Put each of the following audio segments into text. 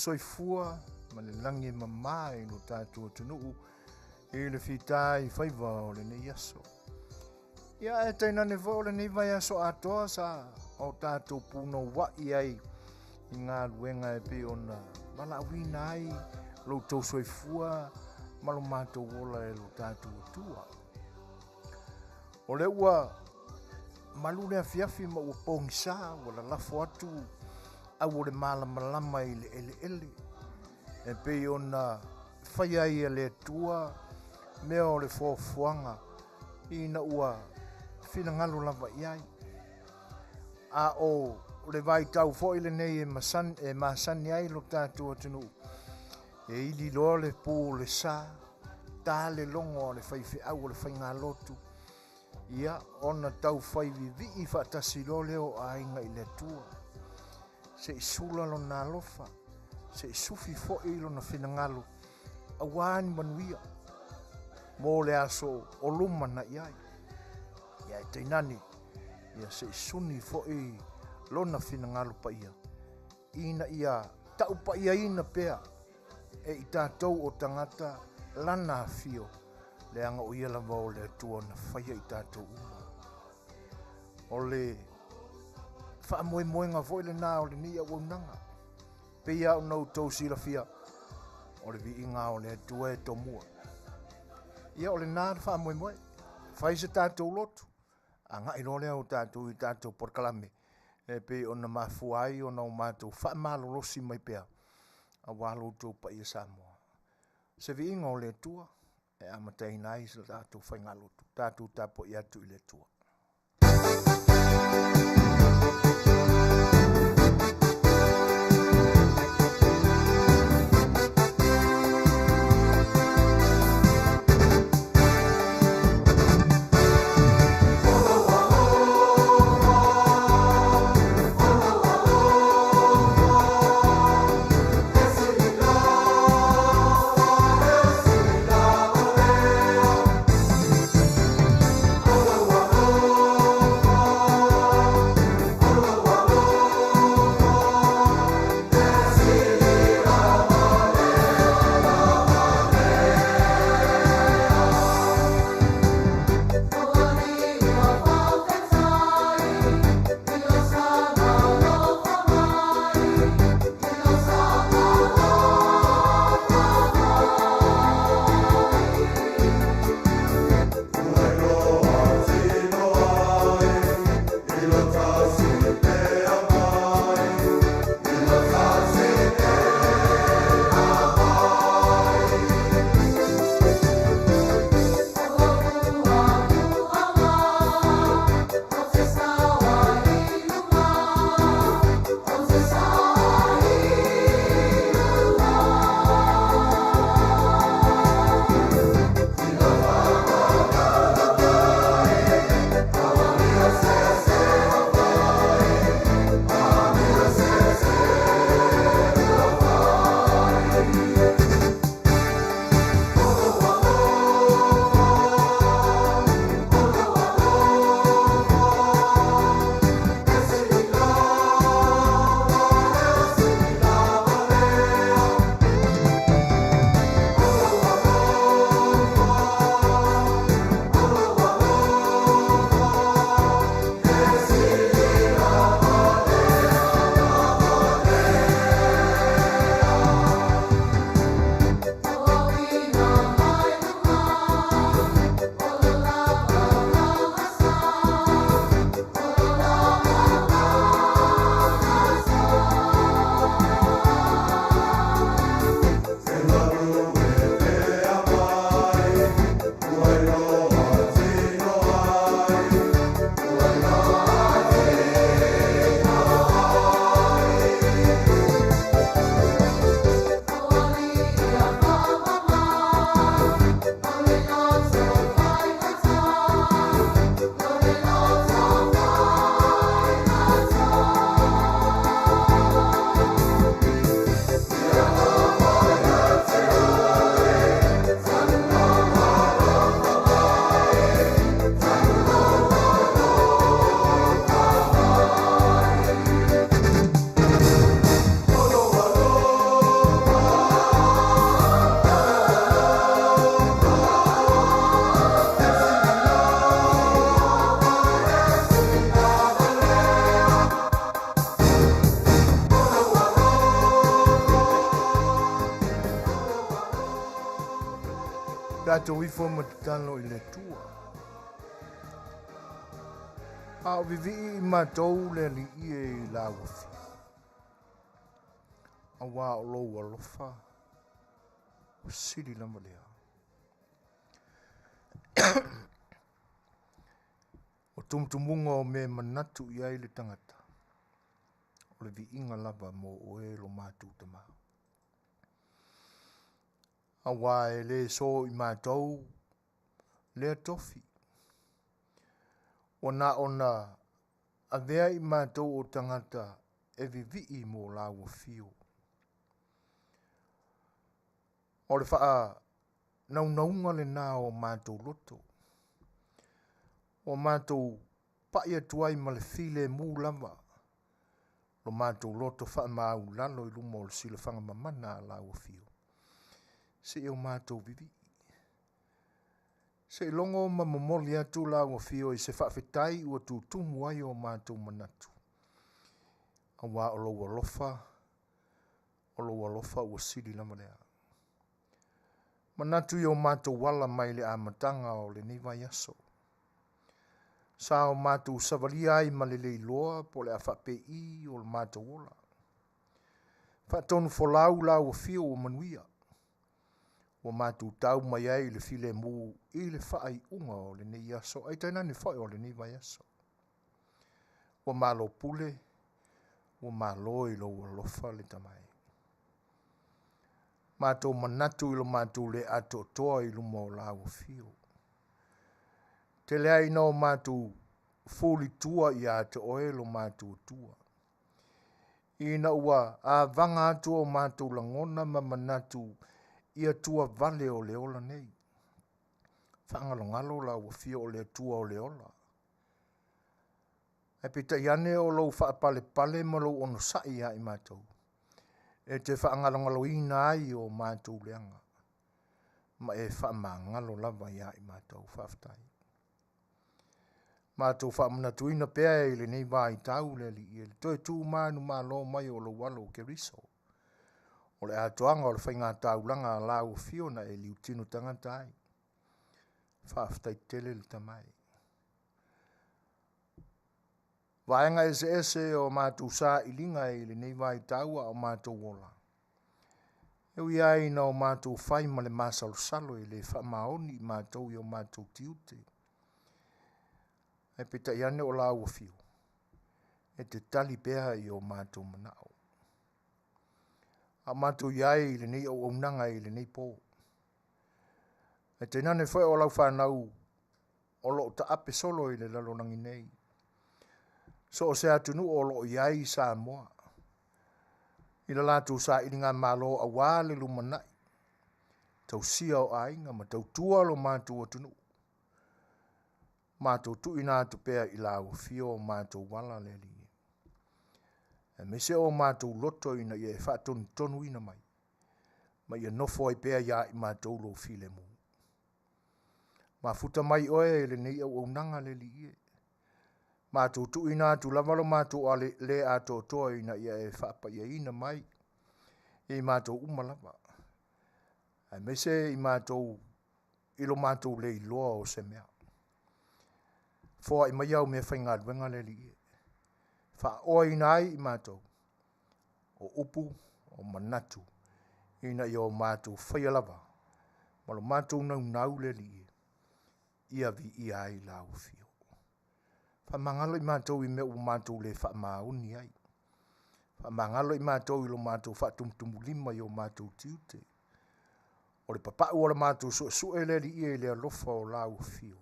soifua ma le lagi e mamā i lo tatou atunuu i le fita i faiva o lenei aso. Ia ae tainane foi o lenei vaiaso atoa sa o tatou punoua'i ai i galuega e pei ona valaauina ai lo outou soifua ma lo matou ola e lo tatou Atua. O lea ua malu le afiafi ma ua pogisa, ua lalafo atu au o le malamalama i le eleele e pei ona faia ai e le Atua mea o le foafoaga ina ua finagalo lava i ai. A o le vaitau foi lenei e masani, e masani ai lo tatou atunuu, e ili loa le pu o le sa, ta le logo a le faifeau o le faigalotu, ia ona taufai vivii faatasi loa lea o aiga i le Atua, se i sula lona alofa, se i sufi foi lona finagalo, aua ni manuia mo le aso o lumanai ai. Ia ae tainane, ia se i suni foi lona finagalo paia, ina ia taupaiaina pea e i tatou o tagata lana afio, leaga o ia lava o le Atua na faia i tatou uma. O le faamoemoega foi lena o lenei auaunaga, pei lava ona outou silafia, o le viiga o le Atua e tomua. Ia o lena le faamoemoe, fai se tatou lotu, agai loa lea o tatou i tatou polokalame e pei ona mafua ai ona o matou faamalolosi mai pea aua lo outou paia Samoa. Se viiga o le Atua e amataina ai se tatou faigalotu, tatou tapuai atu i le Atua. Tatou ifo ma tatalo i le Atua. A o vivii i matou le Alii e i lau afio. Auā o lou alofa ua sili lava lea. O tumutumuga o mea e manatu i ai le tagata, o le viiga lava mo oe lo matou Tama. Auā e le so i matou lea tofi, ua na ona avea i matou o tagata e vivii mo lau afio. O le faanaunauga lena o matou loto, ua matou pai atu ai ma le filemu lava lo matou loto faamaulalo i luma o le silafaga mamana a lau afio, seia o matou vivii. Seilogo ma momoli atu lau afio i se faafetai ua tutumu ai o matou manatu, auā o lou alofa, o lou alofa ua sili lava lea. Manatu i o matou ala mai le amataga o lenei vaiaso, sa o matou savalia ai ma le leiloa po o le a faapei o le matou ola. Faatonu folau lau afio ua manuia, ua matou tau mai ai i le filemu i le faaiuga o lenei aso, ae tainane foi o lenei vaiaso. Ua malo pule, ua malo i lou alofa le Tama e. Matou manatu i lo matou le atoatoa i luma o lau afio. Tele ai ina o matou fulitua ia te oe lo matou Atua. Ina ua avaga atu o matou lagona ma manatu i atua vale o le ola nei. Faagalogalo lau afio o le Atua o le ola. Ae peitai ane o lou faapalepale ma lou onosai ia i matou, e te faagalogaloina ai o matou leaga, ma e faamagalo lava ia i matou. Faafetai. Matou faamanatuina pea i lenei vaitau le Alii e le toe tu manumalo mai o lou alo o Keriso. O le atoaga o le faigataulaga a lau afio na e liutino tagata ai. Faafetai tele le Tama e. Vaega eseese o matou sailiga i lenei vaitau a o matou ola. E ui ai ina o matou fai ma le masalosalo e le faamaoni i matou i o matou tiute. Ae peitai ane o lau afio, e te tali pea i o matou manao. A o matou i ai i lenei auaunaga i lenei po. Ae tainane foi o lau fanau o lo o taape solo i le lalolagi nei. So o se atunuu o lo o i ai Samoa i le latou sailigamalo auā le lumanai, tausia o aiga ma tautua lo matou atunuu. Matou tuuina atu pea i lau afio o matou ala le Alii, aemaise o matou loto ina ia e faatonutonuina mai, ma ia nofo ai pea ia i matou lou filemu. Mafuta mai oe i lenei auaunaga le Alii e. Matou tuuina atu lava lo matou le atoatoa ina ia e faapaiaina mai i matou uma lava, aemaise i matou i lo matou le iloa o se mea. Foai mai au mea faigaluega le Alii e, faaoaina ai i matou o upu o manatu ina ia o matou faia lava ma lo matou naunau le Alii e, ia viia ai lau afio. Faamagalo i matou i mea ua matou le faamaoni ai. Faamagalo i matou i lo matou faatumutumulima i o matou tiute. O le papau o le matou suesue le Alii e i le alofa o lau afio.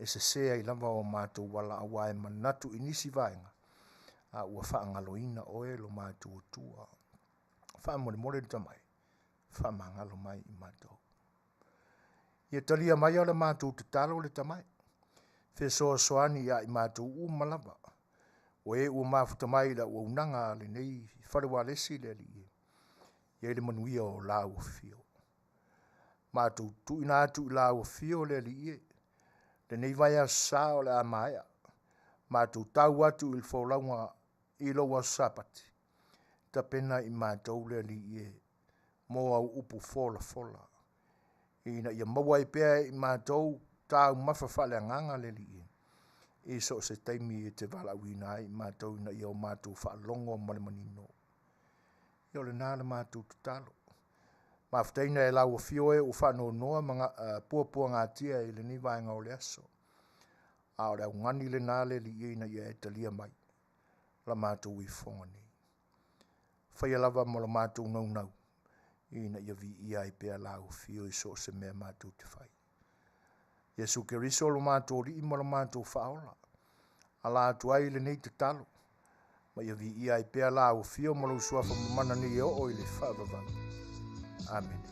E sese ai lava o matou ala auā e manatu i nisi vaega, a ua faagaloina oe lo matou Atua. Faamolemole le Tama e, faamagalo mai i matou. Ia talia mai a le matou tatalo le Tama e, fesoasoani ia i matou uma lava, o e ua mafuta mai i le auaunaga a lenei fale ualesi le Alii e, i ai le manuia o lau afio. Matou tuuina atu i lau afio le Alii e, lenei vaiaso sa o le a maea, matou tau atu i le folauga i lou aso Sapati, tapena i matou le Alii e, mo au upu folafola. ina ia maua ai pea e i matou taumafa faaleagaga le Alii e, i so o se taimi e te valaauina ai i matou ina ia o matou faalogo ma le manino. Ia o lena le matou tatalo. Mafutaina e lau afio e ua faanoanoa ma puapuagatia i lenei vaega o le aso. A o le augani lena le Alii ina ia e talia mai la matou ifoga nei. Faia lava ma lo matou naunau ina ia viia ai pea lau afio i so o se mea matou te fai. Iesu Keriso lo matou Alii ma lo matou Faaola, ala atu ai lenei tatalo, ma ia viia ai pea lau afio ma lou suafa mamana nei e oo i le faavavau. Amene.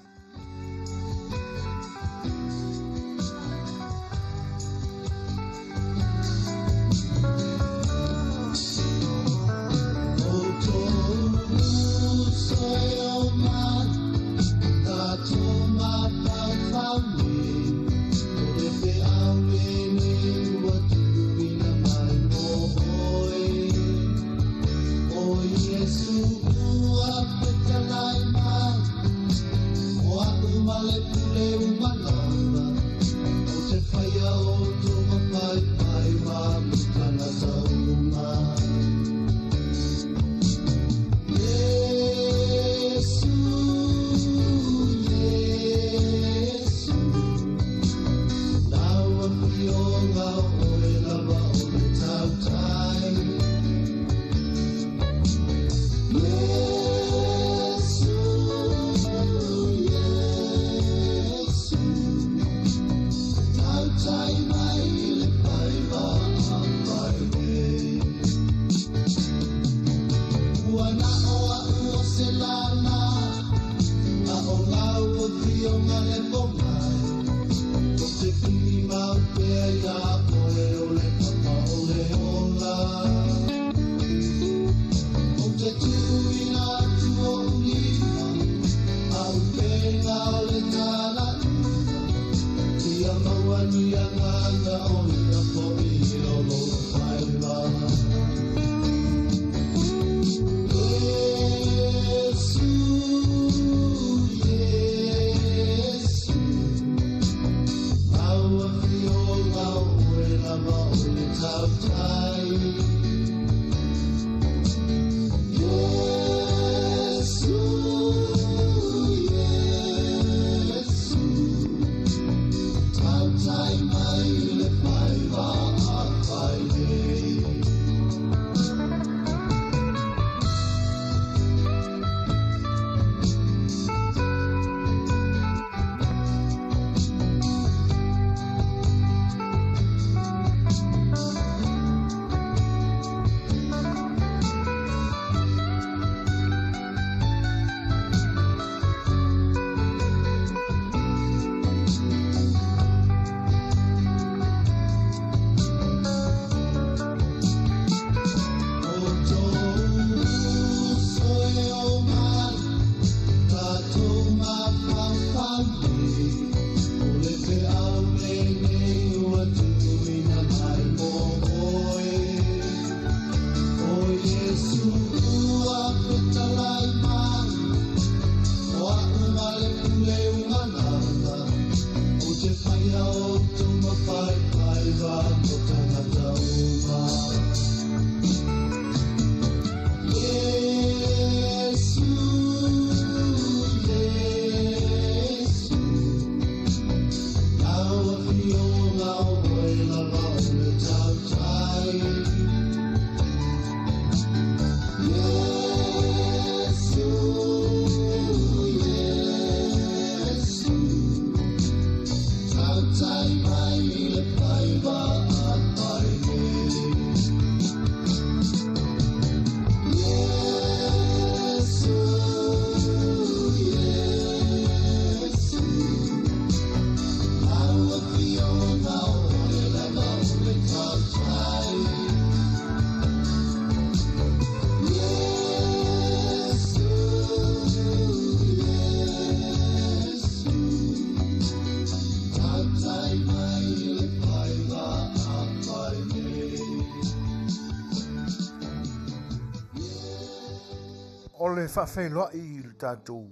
O le faafeiloai i le tatou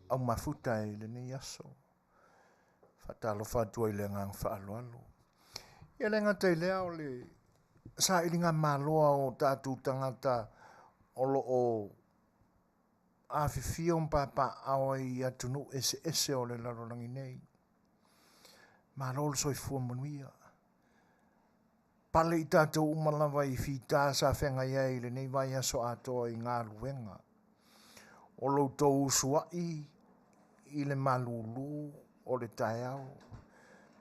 aumafuta i lenei aso. Faatalofa atu ai i le agaga faaaloalo. Ia le gata i lea o le sailigamalo a o tatou tagata o lo o afifio ma papaaao ai i atunuu eseese o le lalolagi nei. Malo le soifua manuia. Pale i tatou uma lava i fita sa feagai ai i lenei vaiaso atoa i galuega. O lo outou usuai i le malulu o le taeao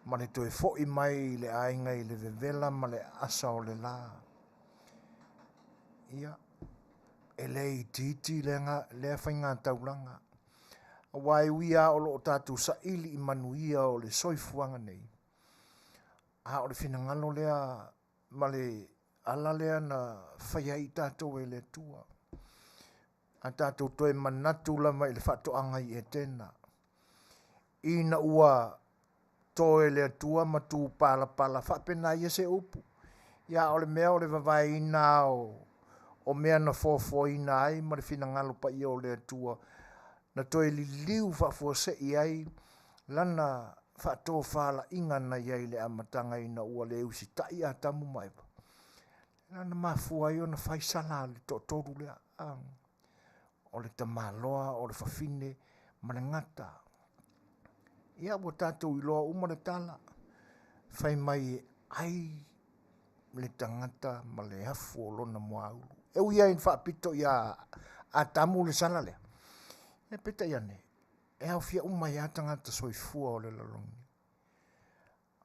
ma le toe foi mai i le aiga i le vevela ma le aasa o le la. Ia, e le itiiti lea faigataulaga, aua e ui lava o lo o tatou saili i manuia o le soifuaga nei, a o le finagalo lea ma le ala lea na fai ai i tatou e le Atua. A tatou toe manatu lava i le faatoaga i Etena, ina ua to e le Atua ma tu palapala faapena ia se upu, ia a o le mea o le vavaeina o mea na foafoaina ai ma le finagalo paia o le Atua na toe liliu faafuasei ai lana faatofalaiga na i ai i le amataga ina ua le usitai Atamu ma Eva, lea na mafua ai ona fai sala a le toatolu lea, o le tamaloa, o le fafine ma le gata. Ia ua tatou iloa uma le tala, fai mai e ai le tagata ma le afu o lona muaulu. E ui lava ina faapito ia Atamu le sala lea, ia peitai ane, e aofia uma ai lava tagata soifua o le lalolagi.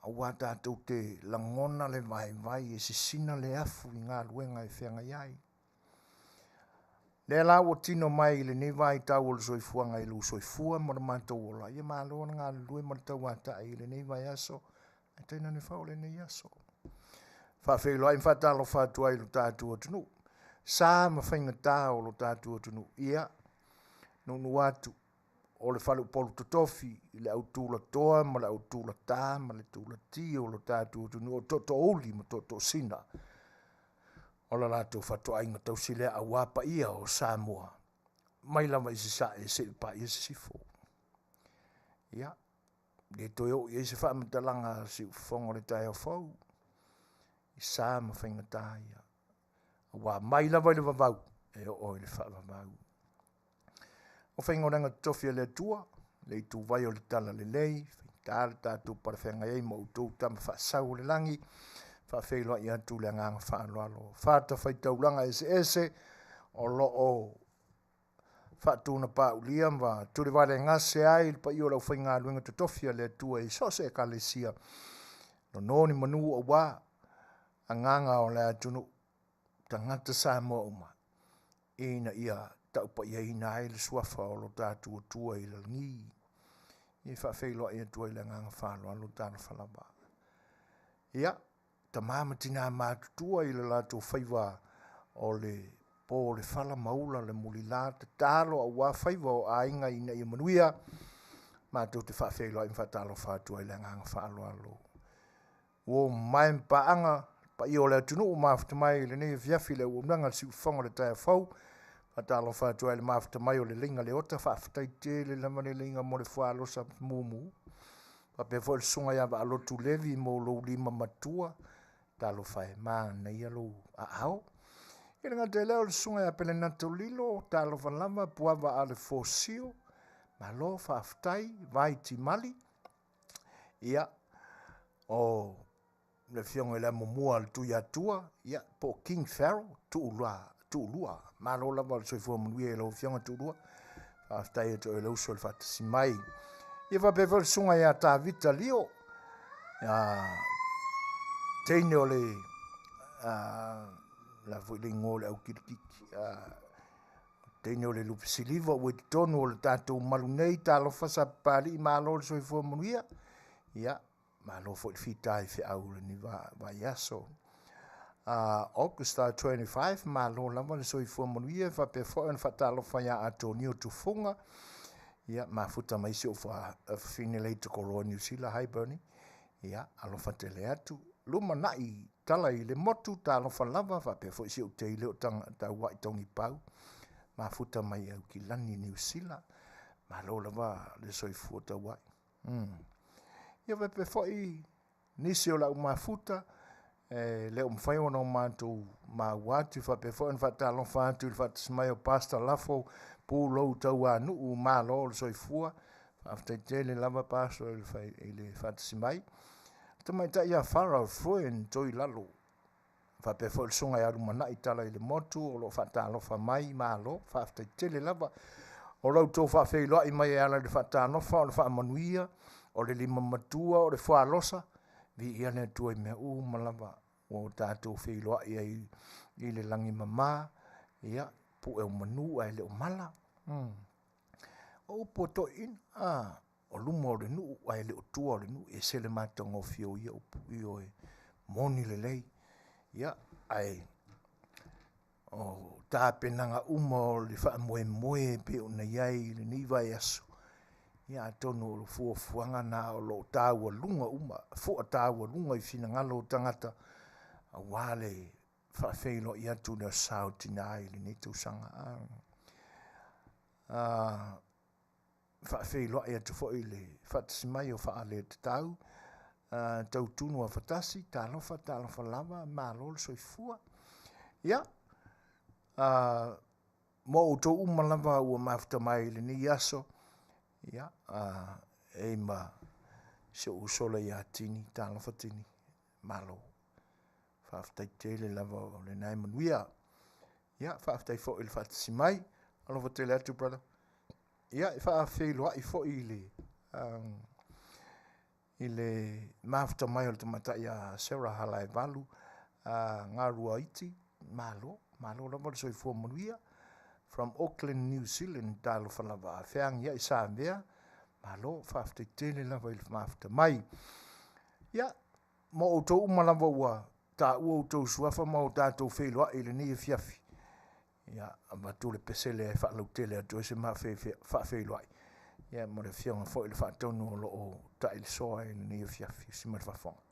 Aua tatou te lagona le vaivai e sisina le afu i galuega e feagai ai. Lea la ua tino mai i lenei vaitau o le soifuaga i lou soifua ma le matou ola, ia malo le galulue ma le tauatai i lenei vaiaso, ae tainane foi o lenei aso. Faafeiloai ma faatalofa atu ai i lo tatou atunuu, sa ma faigata o lo tatou atunuu. Ia, nuunuu atu o le faleupolu totofi i le au tulatoa ma le au tulata ma le tulati o lo tatou atunuu o tootoouli ma tootoosina o le latou fatuaiga tausi lea aua paia o Samoa mai lava i Sasae seia paia Sisifo. Ia, le toe oo i ai se faamatalaga a Siufofoga o le taeao fou i sa ma faigata ia, aua mai lava i le vavau e oo i le faavavau. O faigaulega totofi a le Atua, le ituvai o le Talalelei, faigata le tatou palefeagai ai ma outou tama faasau o le lagi, faafeiloai atu le agaga faaaloalo. Fatafaitaulaga eseese o lo o faatunapaulia ma tulivalegase ai le paia o le aufaigaluega totofi a le Atua i so o se ekalesia, nono ni manu aua agaga o le atunuu, tagata Samoa uma ina ia taupaiaina ai le suafa o lo tatou Atua i le lagi. E faafeiloai atu ai le agaga faaaloalo talofa lava. Ia, tama ma tina matutua i le latou faiva o le po o le fala ma ula le mulila, tatalo aua faiva o aiga ina ia manuia, matou te faafeiloai ma faatalofa atu ai i le agaga faaaloalo. Ua mamae ma paaga le paia o le atunuu ua mafuta mai i lenei afiafi i le auaunaga a le Siufofoga o le taeao fou. Faatalofa atu ai i le mafuta mai o le Leiga Leota, faafetai tele lava le Leiga mo le fualosa mumu. Faapea foi le susuga ia Vaalotu Levi mo lou lima matua, talofa e, manaia lou aao. I le gata i lea o le susuga ia Pelenato Lilo, talofa lava Puava a le Fosio, malo faafetai Vai Timali. Ia, o le afioga i le amomua a le Tuiatua, ia po o King Pharaoh, Tuulua, Tuulua. Malo lava le soifua manuia i lau afioga Tuulua. Faafetai atu i le uso le faatasi mai. Ia faapea foi le susuga ia Tavita Lio, teine o le la foi le igoa o le au kilikiti, teine o le lupe siliva ua i totonu o le tatou malu nei, talofa Sapapalii, malo le soifua manuia. Ia, malo foi le fita i feau o lenei vaiaso. August 25, malo lava le soifua manuia, faapea foi ona faatalofa ia Atonio Tufuga, ia mafuta mai si ou fafine lea i Tokoloa Niu Sila, hi Bernie, ia alofa tele atu, lumanai tala i le motu, talofa lava, faapea foi si ou teile o Tauai Togipau, mafuta mai Aukilani Niu Sila, malo lava le soifua tauai. Ia faapea foi nisi o le au mafuta e le o mafai ona o matou maua atu, faapea foi ona faatalofa atu i le faatasi mai o Pastor Lafo Pulou Tauanuu, malo le soifua, faafetai tele lava Pastor i le faatasi mai. Tamaitai ia Farah Fuen Toilalo, faapea foi le susuga ia Lumanai Tala i le Motu o lo o faatalofa mai, malo, faafetai tele lava. O la outou faafeiloai mai e ala i le faatalofa o le faamanuia, o le lima matua, o le fualosa, viia le Atua i mea uma lava ua o tatou feiloai ai i le lagi e mama, ia, pue o manu ae le o mala. O upu a toeaiina, o luma o le nuu ae le o tua o le nuu, e ese le matagofie o ia upu, ioe, moni lelei. Ia, ae o tapenaga uma o le faamoemoe e pei ona i ai i lenei vaiaso, ia atonu o fuafuaga na o lo o taualuga uma, fua taualuga i finagalo o tagata aua le faafeiloai atu i le Aso Sa o Tina i lenei tausaga. Faafeiloai atu foi i le faatasi mai o Faaletatau Tautunu Afatasi, talofa, talofa lava, malo le soifua. Ia, mo outou uma lava ua mafuta mai i lenei aso, ia, e i ai ma si ou uso lea ia Tini, talofa Tini, malo, faafetai tele lava o lena e manuia. Ia, faafetai foi i le faatasi mai, alofa tele atu brother. Ia, e faafeiloai foi i le mafuta mai o le tamaitai ia Sarah Halaevalu Galuaiti, malo, malo lava le soifua manuia, from Auckland, New Zealand, talofa lava, feagiai Samea, malo, faafetai tele lava i le mafuta mai. Ia, mo outou uma lava ua taua outou suafa ma o tatou feiloai i lenei afiafi, ia, avatu le pese lea e faalautele atu ai se ma faafeiloai, ia ma le afioga foi i le Faatonu o lo o tailisoa i lenei afiafi. Sima le faafofoga.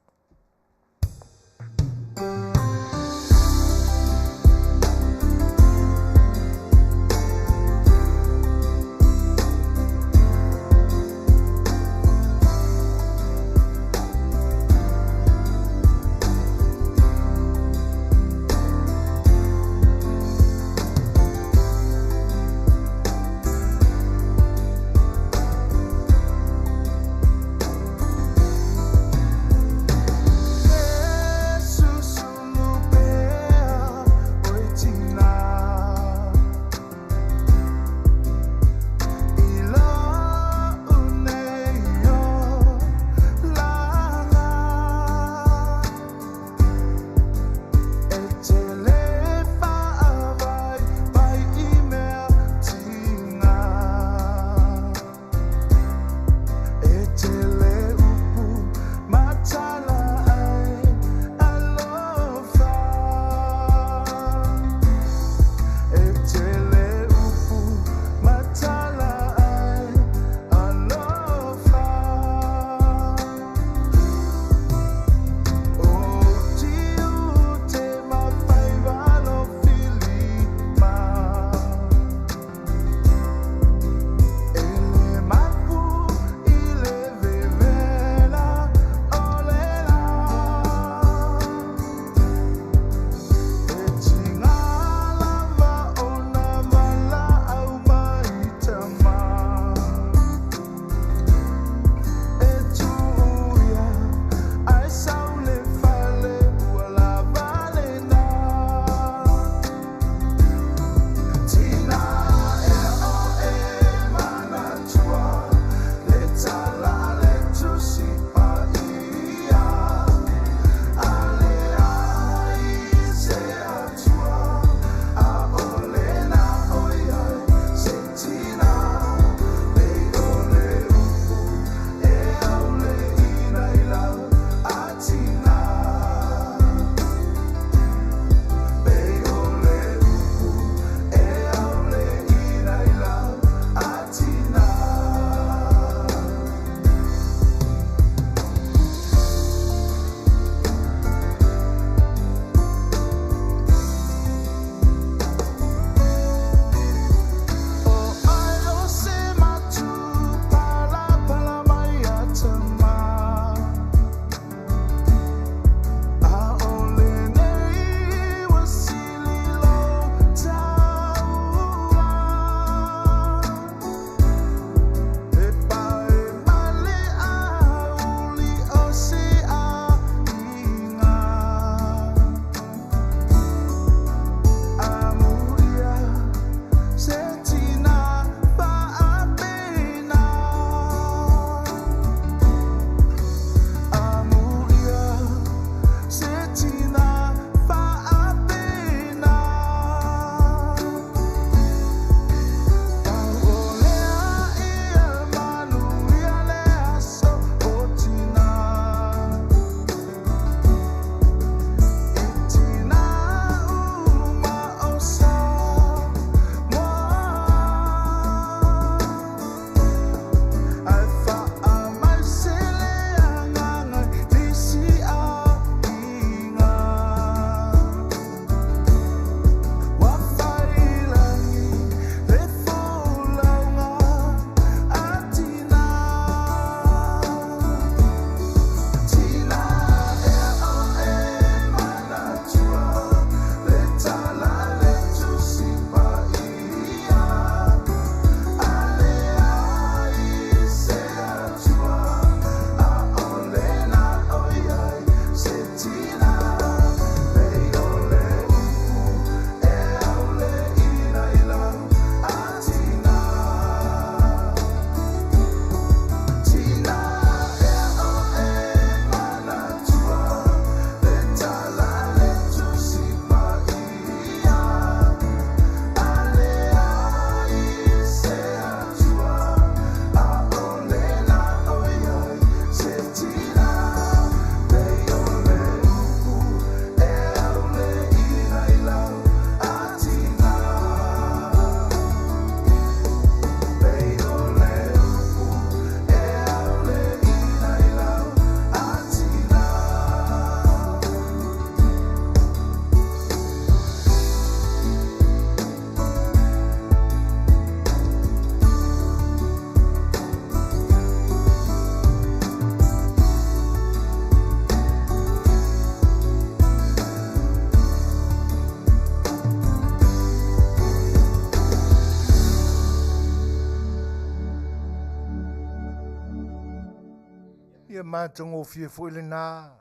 matagofie foi lena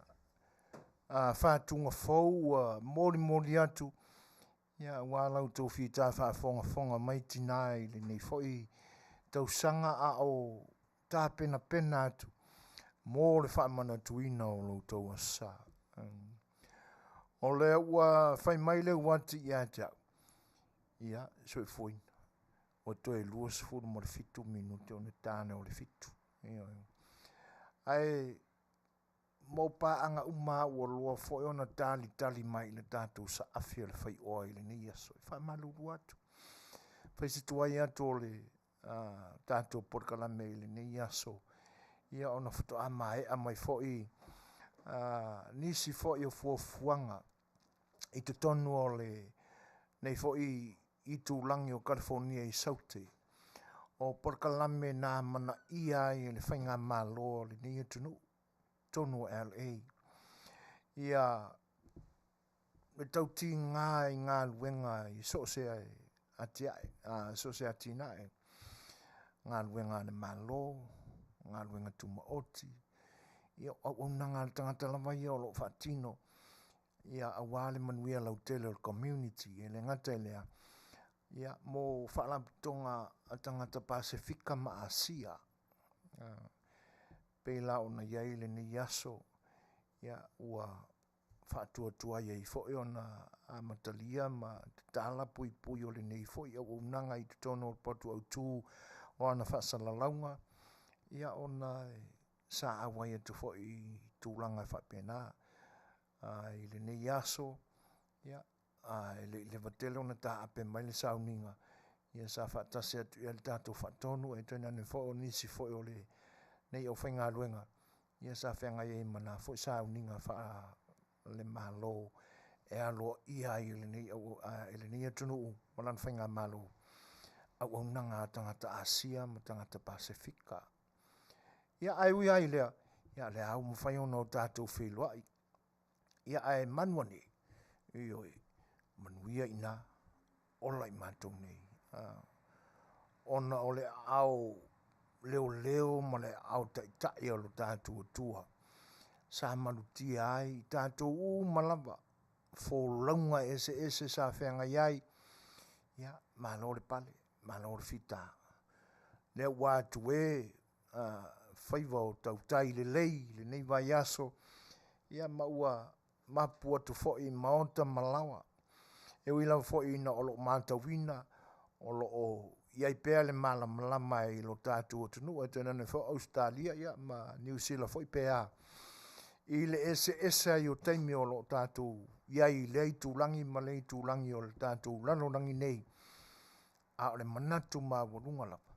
fatuga fou ua molimoli atu ia aua la outou fita faafogafoga mai tina i lenei foi tausaga a o tapenapena atu mo le faamanatuina o lo outou aso sa. O lea ua fai mai le uati ia te au, ia, soifuaina, ua toe 27 minute ona ta lea o le 7. Ioe. Ae mo paaga uma lava ua loa foi ona talitali mai i le tatou saafi o le faioa i lenei aso. E faamalulu atu, fai si tuai atu o le tatou polokalame i lenei aso, ia ona faatoa maea mai foi nisi foi o fuafuaga i totonu o lenei foi itulagi o Kalifonia i Saute, o polokalame na amanaia ai e le faigamalo a lenei atunuu i totonu o LA ia le tautiga i galuega i so o se atiae, so o se atinae, galuega a le Malo, galuega tumaoti, ia o auaunaga a le tagata lava ia o lo o faatino ia aua le manuia lautele o le community. E le gata i lea, ia mo faalapotopotoga a tagata Pasefika ma Asia. Pei la ona i ai lenei aso, ia ua faatuatuai ai foi ona amatalia ma tatala puipui o lenei foi auaunaga i totonu o le potu autu o ana faasalalauga, ia ona sa auai atu foi i tulaga faapena i lenei aso, ia, e le i leva tele ona taape mai le sauniga, ia sa faatasi atu i ai le tatou faatonu, ae tainane foi o nisi foi o lenei aufaigaluega, ia sa feagai ai ma na foi sauniga faale-Malo e aloaia ai e lenei atunuu ma lana faigamalo auaunaga a tagata Asia ma tagata Pasefika. Ia, ae ui lava i lea, ia o lea lava ua mafai ona tatou feiloai. Ia ae manu ane, ioe, manuia i ina, ola i matou nei, ona o le aao leoleo ma le aao taitai o lo tatou Atua sa malutia ai i tatou uma lava, folauga eseese sa feagai ai, ia malo le pale, malo le fita. Lea ua atu e faiva o tautai lelei i lenei vaiaso, ia ma ua mapu atu foi i maota ma laoa. E ui lava foi ina o lo o matauina o lo o i ai pea le malamalama i lo tatou atunuu ae tainane foi Ausetalia ia ma Niu Sila foi pe a, i le eseese ai o taimi o lo o tatou i ai i lea itulagi ma lea itulagi o le tatou lalolagi nei, a o le manatu maualuga lava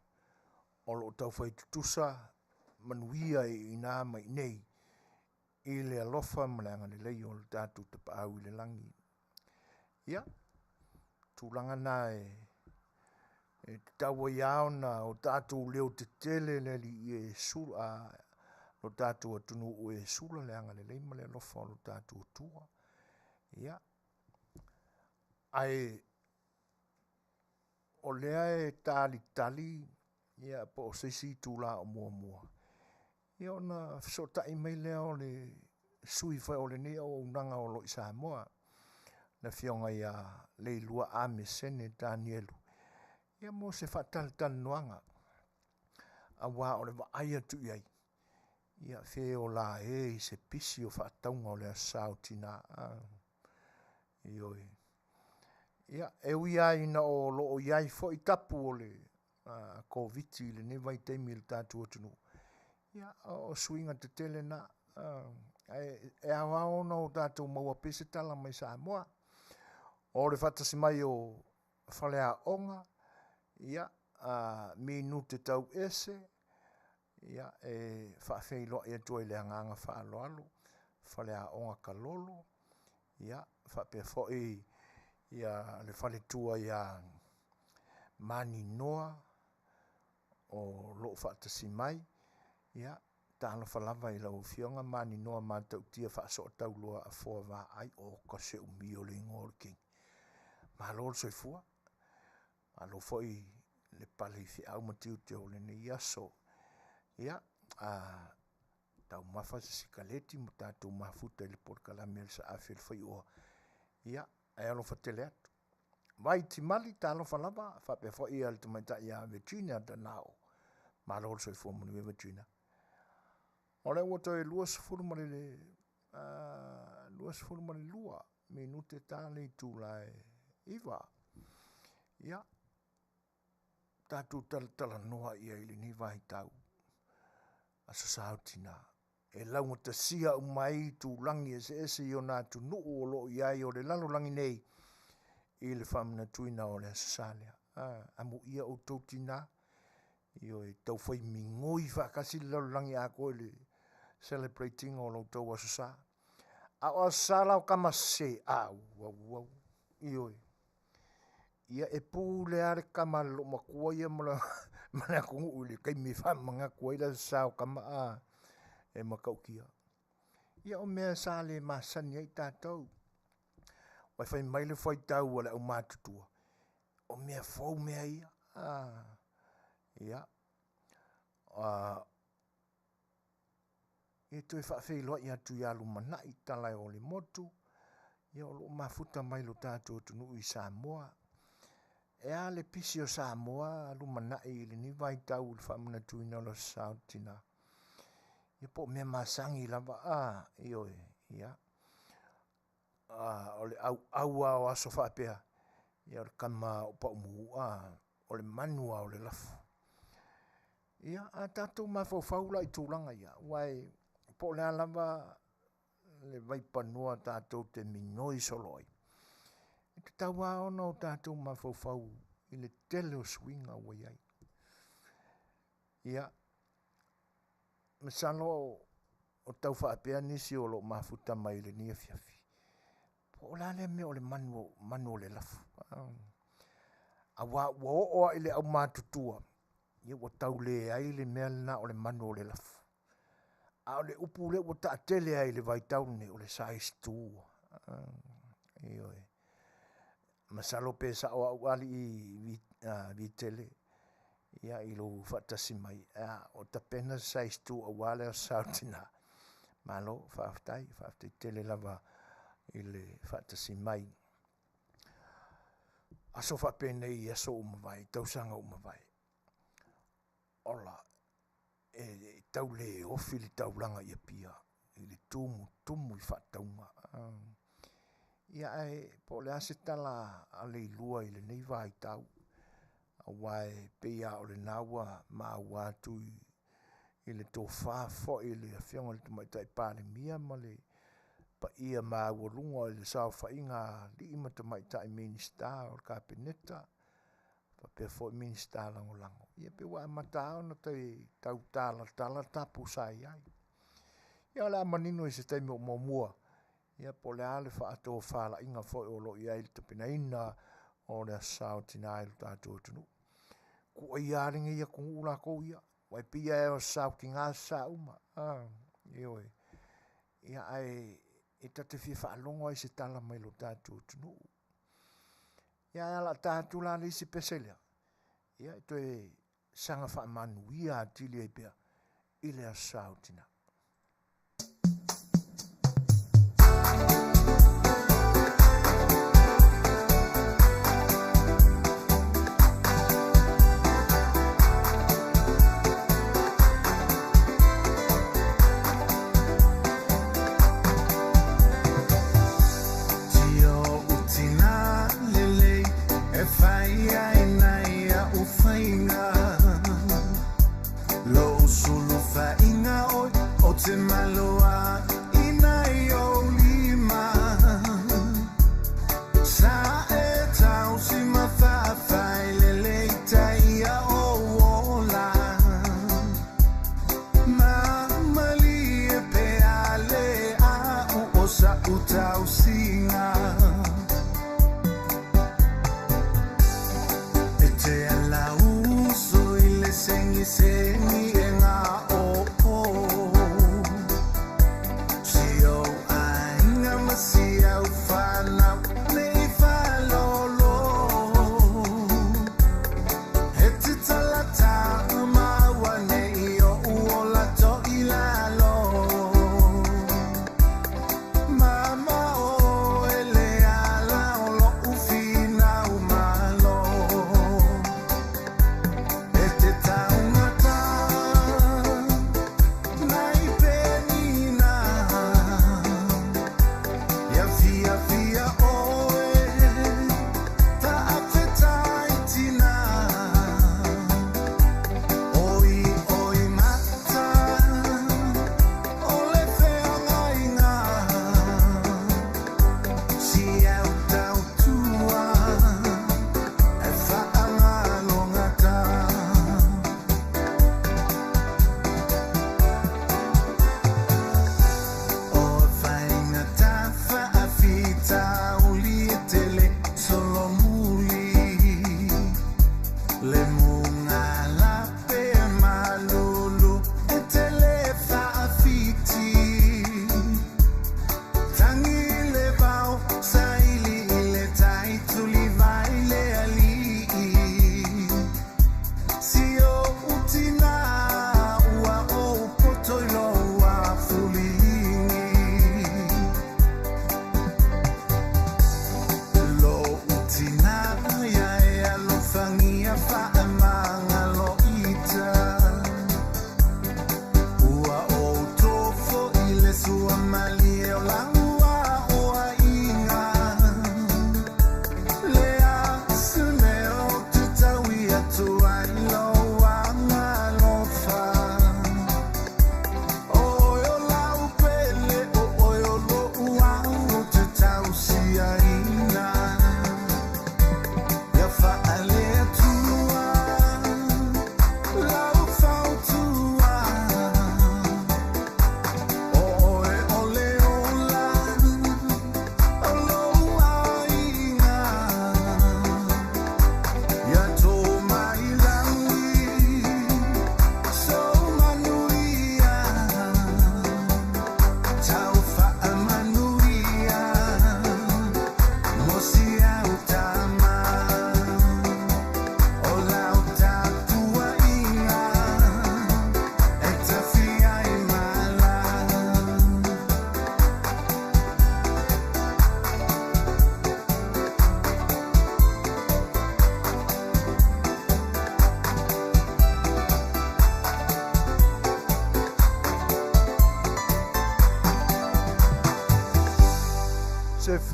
o lo o taufai tutusa manuia i ina ma inei i le alofa ma le agalelei o le tatou Tapaau i le lagi. Ia, tulaga na e tatau ai lava ona o tatou leo tetele le Alii e sula lo tatou atunuu e sula le agalelei ma le alofa o lo tatou Atua. Ia, ae o lea e talitali ia po o se isi itula o muamua, ia ona fesootai mai lea o le sui foi o lenei auaunaga o lo o i Samoa, le afioga ia Leilua Amesene Tanielu, ia mo se faatalatalanoaga, aua o le vaai atu i ai, ia fe ola e i se pisi o faatauga o le Aso Sa o Tina. Ioe. Ia, e ui lava ina o lo o i ai foi tapu o le Koviti i lenei vaitaimi i le tatou atunuu, ia o suiga tetele na, ae e aoao ona o tatou maua pea se tala mai Samoa. O le faatasi mai o faleaoga, ia, minute tau ese, ia, e faafeiloai atu ai i le agaga faaaloalo faleaoga Kalolo, ia, faapea foi ia le faletua ia Maninoa o lo o faatasi mai, ia, talofa lava i lau Afioga Maninoa Matautia Faasootauloa Afoa Vaai, oka se umi o le igoa o le keiki. Malo le soifua, malo foi le pale i feau ma tiute o lenei aso. Ia, a Taumafa se sikaleti ma tatou mafuta i le polokalame a le Saafi o le Faioa. Ia, ae alofa tele atu. Vai Timali, talofa lava, faapea foi ia le tamaitai ia Virginia Danao. Malo le soifua manuia Virginia. O lea ua toe 22 minute ta le itula e 9. Ia, tatou talatalanoa ia i lenei vaitau, Aso Sa o Tina, e laugatasia uma ai itulagi eseese i ona atunuu o lo o i ai o le lalolagi nei i le faamanatuina o le Aso Sa lea. Amuia outou tina, ioe, taufai migoi faatasi le lalolagi atoa i le celebrate ina o lo outou Aso Sa. A o Aso Sa la o tama sese, au, au, au, ioe. Ia e pule lava le tama a le loomatua ia ma le atunuu i le taimi e faamanatu ai le Aso Sa o tama, a, e matautia. Ia o mea sa le masani ai tatou. Aua fai mai le faitau a le aumatutua, o mea fou mea ia. Ia, e toe faafeiloai atu ia lumanai tala e o le motu, ia o lo o mafuta mai lo tatou atunuu i Samoa. E a le pisi o Samoa lumanai i lenei vaitau i le faamanatuina o le Aso Sa o Tina? Ia po o mea masani lava, ioe, ia. O le auau lava o aso faapea, ia o le tama lava o Paumu, o le manu lava o le lafo. Ia, a tatou mafaufau la i tulaga ia, aua e po o le a lava le vaipanoa tatou te minoi solo ai, e tatau lava ona o tatou mafaufau i le tele o suiga ua i ai. Ia, masalo o tau faapea nisi o lo o mafuta mai i lenei afiafi, po o le a lea mea o le manu o le lafo, aua ua oo lava i le aumatutua, ia ua tau leai le mea lena o le manu o le lafo. A o le upu lea ua taatele lava i le vaitau lenei, o le size 2. Ioe. Masalo pe sao au alii Vitele, ia i lou faatasi mai, o tapena se size 2 aua le Aso Sa o Tina. Malo faafetai, faafetai tele lava i le faatasi mai. Aso faapenei i aso ua mavae, i tausaga ua mavae, ola, e tau le ofi le taulaga i Apia i le tumutumu i faatauga. Ia ae po o le a se tala a Leilua i lenei vaitau, aua e pei lava o lena ua maua atu i le tofa foi i le Afioga i le Tamaitai Palemia ma le paia maualuga i le saofaiga a alii ma tamaitai Minisita o le Kapeneta, faapea foi Minisita Lagolago, ia pei ua amata lava ona tau talatala tapu sa i ai. Ia o le a manino i se taimi o muamua, ia po o le a le faatofalaiga foi o lo o i ai i le tapenaina o le Aso Sa o Tina i lo tatou atunuu. Tuuaia lava lenei atunuu latou ia, aua e pei lava o Aso Sa o Tina Aso Sa uma. Ioe. Ia ae e ta te fia faalogo lava i se tala mai lo tatou atunuu. Ia ae o le a ta atu la le isi pese lea, ia e toe saga faamanuia atili ai pea i le Aso Sa o Tina.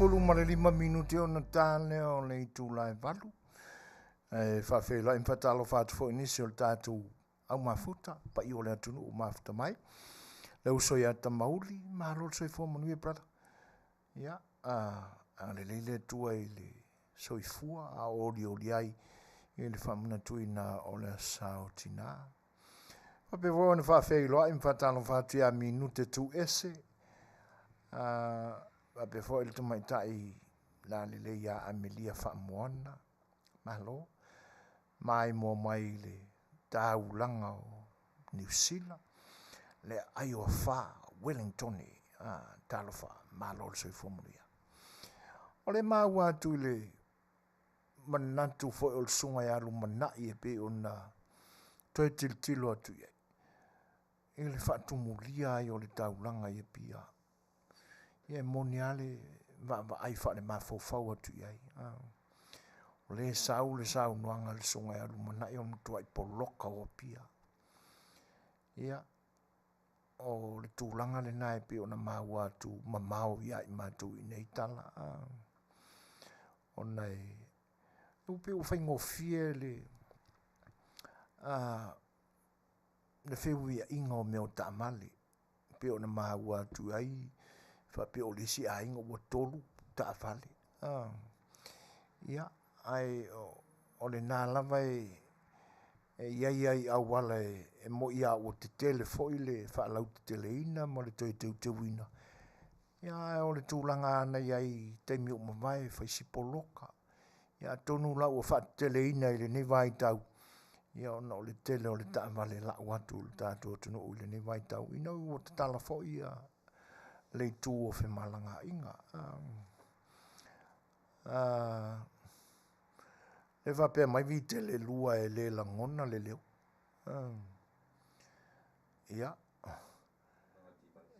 15 minute ona ta lea o le itula e 8. E faafeiloai ma faatalofa atu foi i nisi o le tatou au mafuta, paia o le atunuu mafuta mai. Le uso ia Tamauli, malo le soifua manuia brother. Ia, agalelei le Atua i le soifua a o olioli ai i le faamanatuina o le Aso Sa o Tina. Faapea foi ona faafeiloai ma faatalofa atu ia Minute Tuese, faapea foi le tamaitai lalelei ia Amelia Faamoana, malo, maimoa mai i le taulaga o Niu Sila, le aai o afa Wellingtone, talofa, malo le soifua manuia. O le maua atu i le manatu foi o le susuga ia Lumanai e pei ona toe tilotilo atu i ai i le faatumulia ai o le taulaga i Apia. Ia e moni lava le vaavaai faalemafaufau atu i ai. O lea e sau le saunoaga a le susuga ia Lumanai o le matuai poloka o Apia. Ia, o le tulaga lena e pei ona maua atu mamao ia i matou i nei tala. Ona e pei ua faigofie le le feuiaiga o mea o taavale, pei ona maua atu ai, faapea o le isi aiga ua 3 taavale. Ia, ae o lena lava e i ai ai auala e moi a ua tetele foi le faalauteteleina ma le toe teuteuina. Ia, ae o le tulaga na i ai i taimi ua mavae, fai si poloka. Ia, atonu la ua faateteleina i lenei vaitau, ia ona o le tele o le taavale lau atu i le tatou atunuu i lenei vaitau, ina ua tatala foi ia le itu o femalagaaiga. E faapea mai Vitele 2 e le lagona le leo. Ia,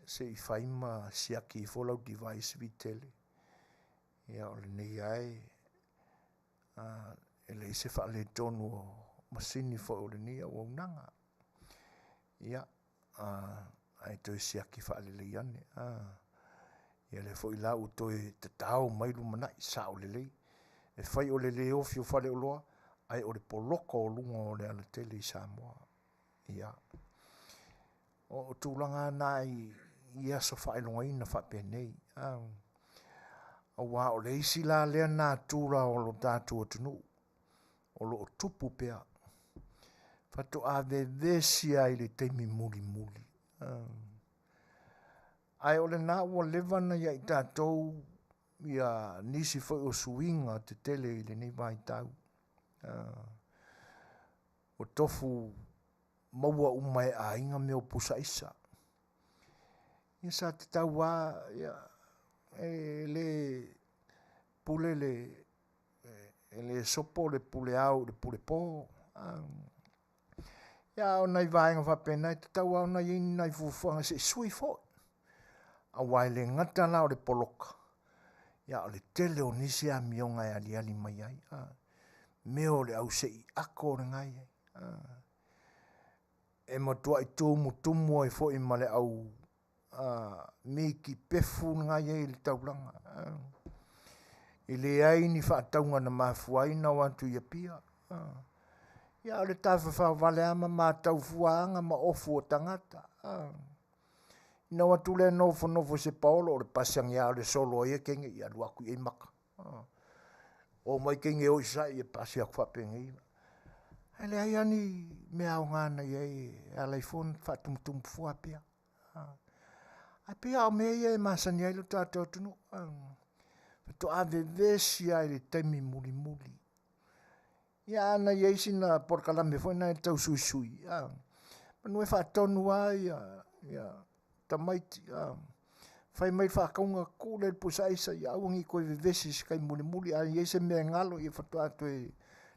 se i fai ma siaki ifo lau device Vitele. Ia, o lenei lava e leai se faaletonu o masini foi o lenei auaunaga. Ia, ae toe siaki faalelei ane. Ia lea foi la ua toe tatao mai lumanai, sao lelei. E fai o le le ofi o faleoloa, ae o le poloka o luga o le alatele i Samoa. Ia, o tulaga na i aso faailogaina faapenei. Aua o le isi la lea natura o lo tatou atunuu, o lo o tupu pea. Faatoa vevesi lava i le taimi mulimuli. Ae o lena ua leva ona ia i tatou ia nisi foi o suiga tetele i lenei vaitau. Ua tofu maua uma e aiga mea o pusa aisa. Ia sa tatau lava, ia, e le pule le, e le sopo le pule ao i le pule po. Ia, a o nai vaega faapena e tatau lava ona i ai ni nai fuafuaga se i sui foi. Aua e le gata la o le poloka, ia o le tele o nisi amioga e aliali mai ai. Mea o le au sei ako lena e i ai. E matuai tumutumu ai foi ma le au miki pefu lena e i ai i le taulaga. E leai ni faatauga na mafua ai ona o atu i Apia. Ia, o le tafafao vale lava ma matau fuaaga ma ofu o tagata. Ina o atu lea nofonofo i se paolo, o le pasi ane lava o le solo a ia teine, ia alu atu i ai maka. O mai teine e o i Sasae, ia pasi atu faapenei. Ae leai lava ni mea aoga na i ai e ala ai fua ona faatumutumu fua Apia. Ae pei lava o mea ia e masani ai lo tatou atunuu. Faatoa vevesi lava i le taimi mulimuli. Ia ana i ai sina polokalame foi na e tau suisui, manu e faatonu lava ia tamaiti, fai mai le faatauga, tuu lea i le pusa aisa, ia aua ne i toe vevesi i se taimi mulimuli, a i ai se mea e galo, ia faatoa toe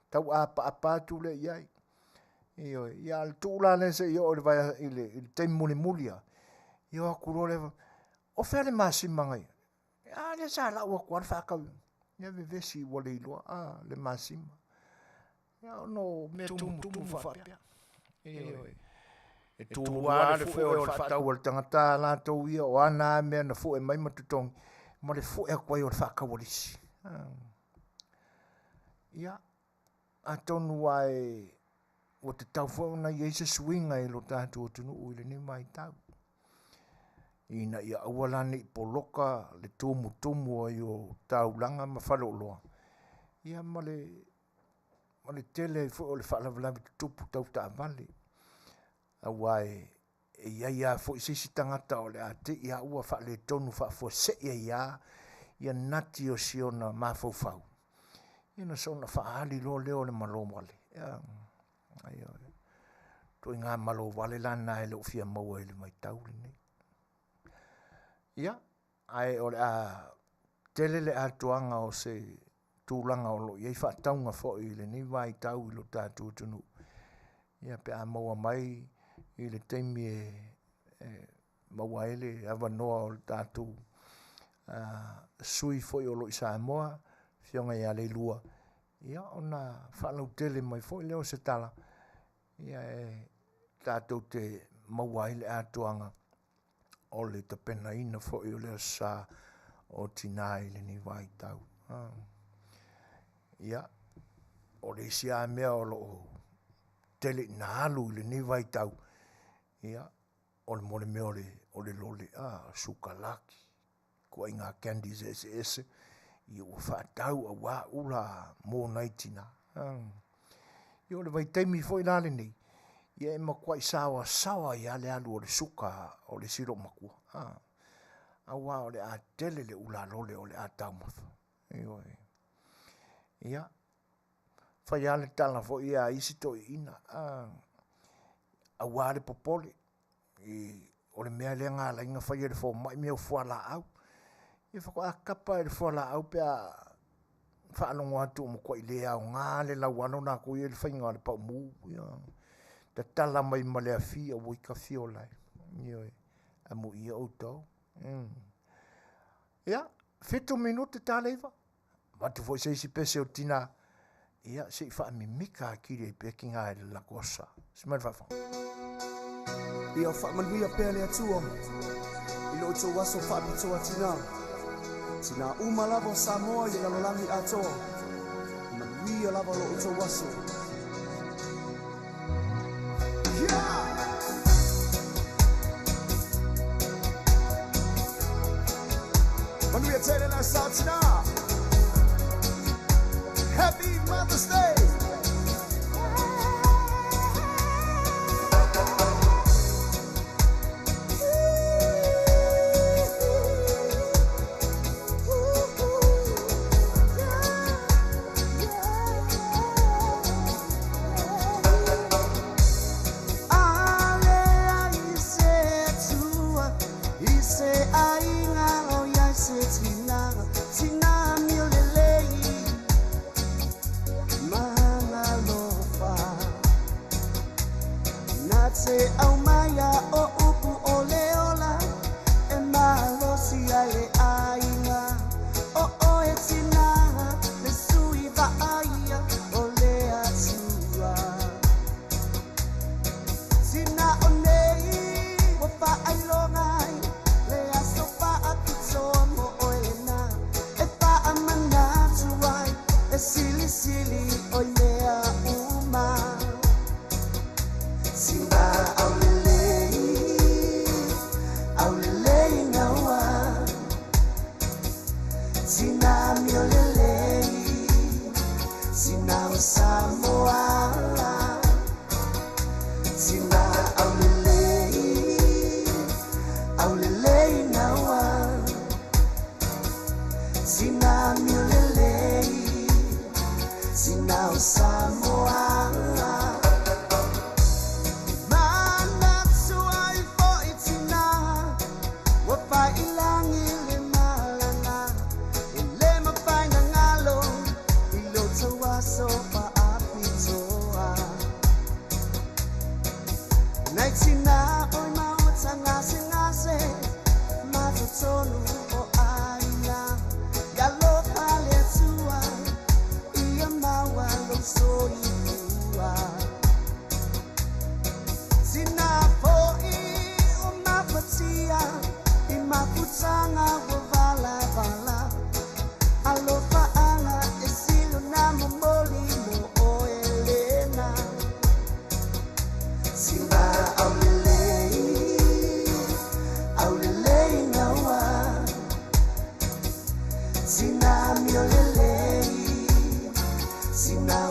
tauapaapa atu lea i ai. Ioe, ia a o le tuu la lea seia oo i le taimi mulimuli lava, ia o atu loa lea, o fea le masima na i ai? A lea sa lau atu lava le faatau, ia vevesi ua le iloa le masima. Ia ona o mea tumutumu faapea. Ioe. E tulua lava le fue o le faatau a le tagata latou ia, o ana lava mea na fue mai ma totogi. ma le fue atu ai o le faataualisi. Ia, atonu ae ua tatau foi ona i ai se suiga i lo tatou atunuu i lenei vaitau, ina ia aua la ne i poloka le tumutumu ai o taulaga ma faleoloa, ia ma le ma le tele ai foi o le faalavelave tutupu tau taavale, aua e e i ai lava foi se isi tagata o le a te i lava ua faaletonu faafuasei ai lava ia nati o si ona mafaufau, ia ona soona faaali loa lea o le malo wale. Ioe. Ituaiga malo vale la lena e le o fia maua i le vaitau lenei. Ia, ae o le a tele le atoaga o se tulaga o lo o i ai faatauga foi i lenei vaitau i lo tatou atunuu, ia pe a maua mai i le taimi e maua ai le avanoa o le tatou sui foi o lo o i Samoa, Afioga ia Leilua, ia ona faalautele mai foi lea o se tala, ia e tatou te maua ai le atoaga o le tapenaina foi o le Aso Sa o Tina i lenei vaitau. Ia, o le isi lava mea o lo o tele ina alu i lenei vaitau, ia, o le mo le mea o le lole, a, sukalaki, ituaiga candies eseese, ia ua faatau aua ula mo nai tina. Ia o le vaitaimi foi la lenei, ia e matuai saoasaoa ai lava le alu o le suka o le isi loomatua, aua o le a tele le ula lole o le a taumafa. Ioe. Ia, fai lava le tala foi a isi toeaiina, aua le popole, o le mea lea na ala ai ona fai e le fomai mea o fualaau. Ia faatoa tapa lava i le fualaau pe a faalogo atu ua matuai le aoga le laualo latou ia i le faiga o le paumū, ioe. Tatala mai ma le afi, auoi ta fiola e. Ioe. Amuia outou. Ia, 7 minute ta le 9, avatu foi se isi pese o le tina, ia se i faamimita atili ai pea tina i le latou aso Sa. Se mai le faafofoga. Ia faamanuia pea le Atua i lo outou aso faapitoa tina. Tina uma lava o Samoa i le lalolagi atoa. Manuia lava lo outou aso. Yeah! Manuia tele le aso tina. Happy Mother's Day!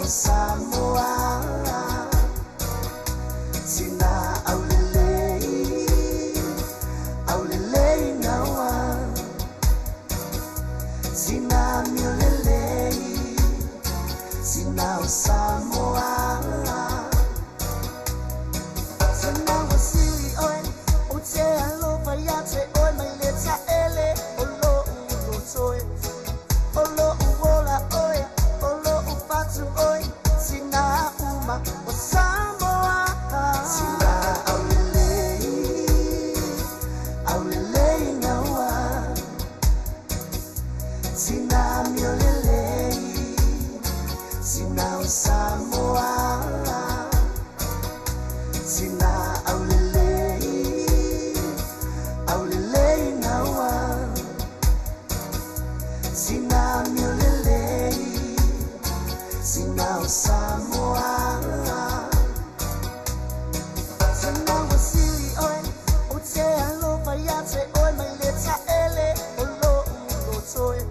o Samoa, sina aulelei, aulelei naua, sina miolelei, sina o Samoa. Sina ua sili oe, o te alofa ia te oe mai le taele o lo'u loto e. O lo'u ola oe, o lo'u fatu oe, sina uma o Samoa. Sina aulelei, aulelei naua, sina miolelei, sina o Samoa. Sina aulelei, aulelei naua, sina miolelei, sina o Samoa. Sina ua sili oe, o te alofa ia te oe mai le taele o lo'u loto e.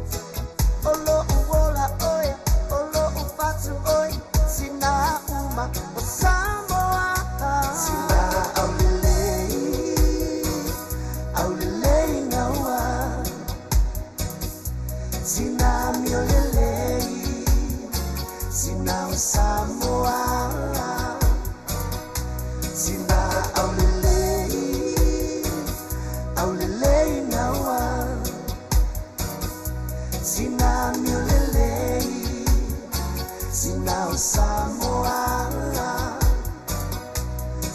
O lo'u ola oe, o lo'u fatu oe, sina uma o Samoa. Sina aulelei, aulelei naua, sina miolelei, sina o Samoa. Sina aulelei, aulelei naua, sina miolelei, sina o Samoa.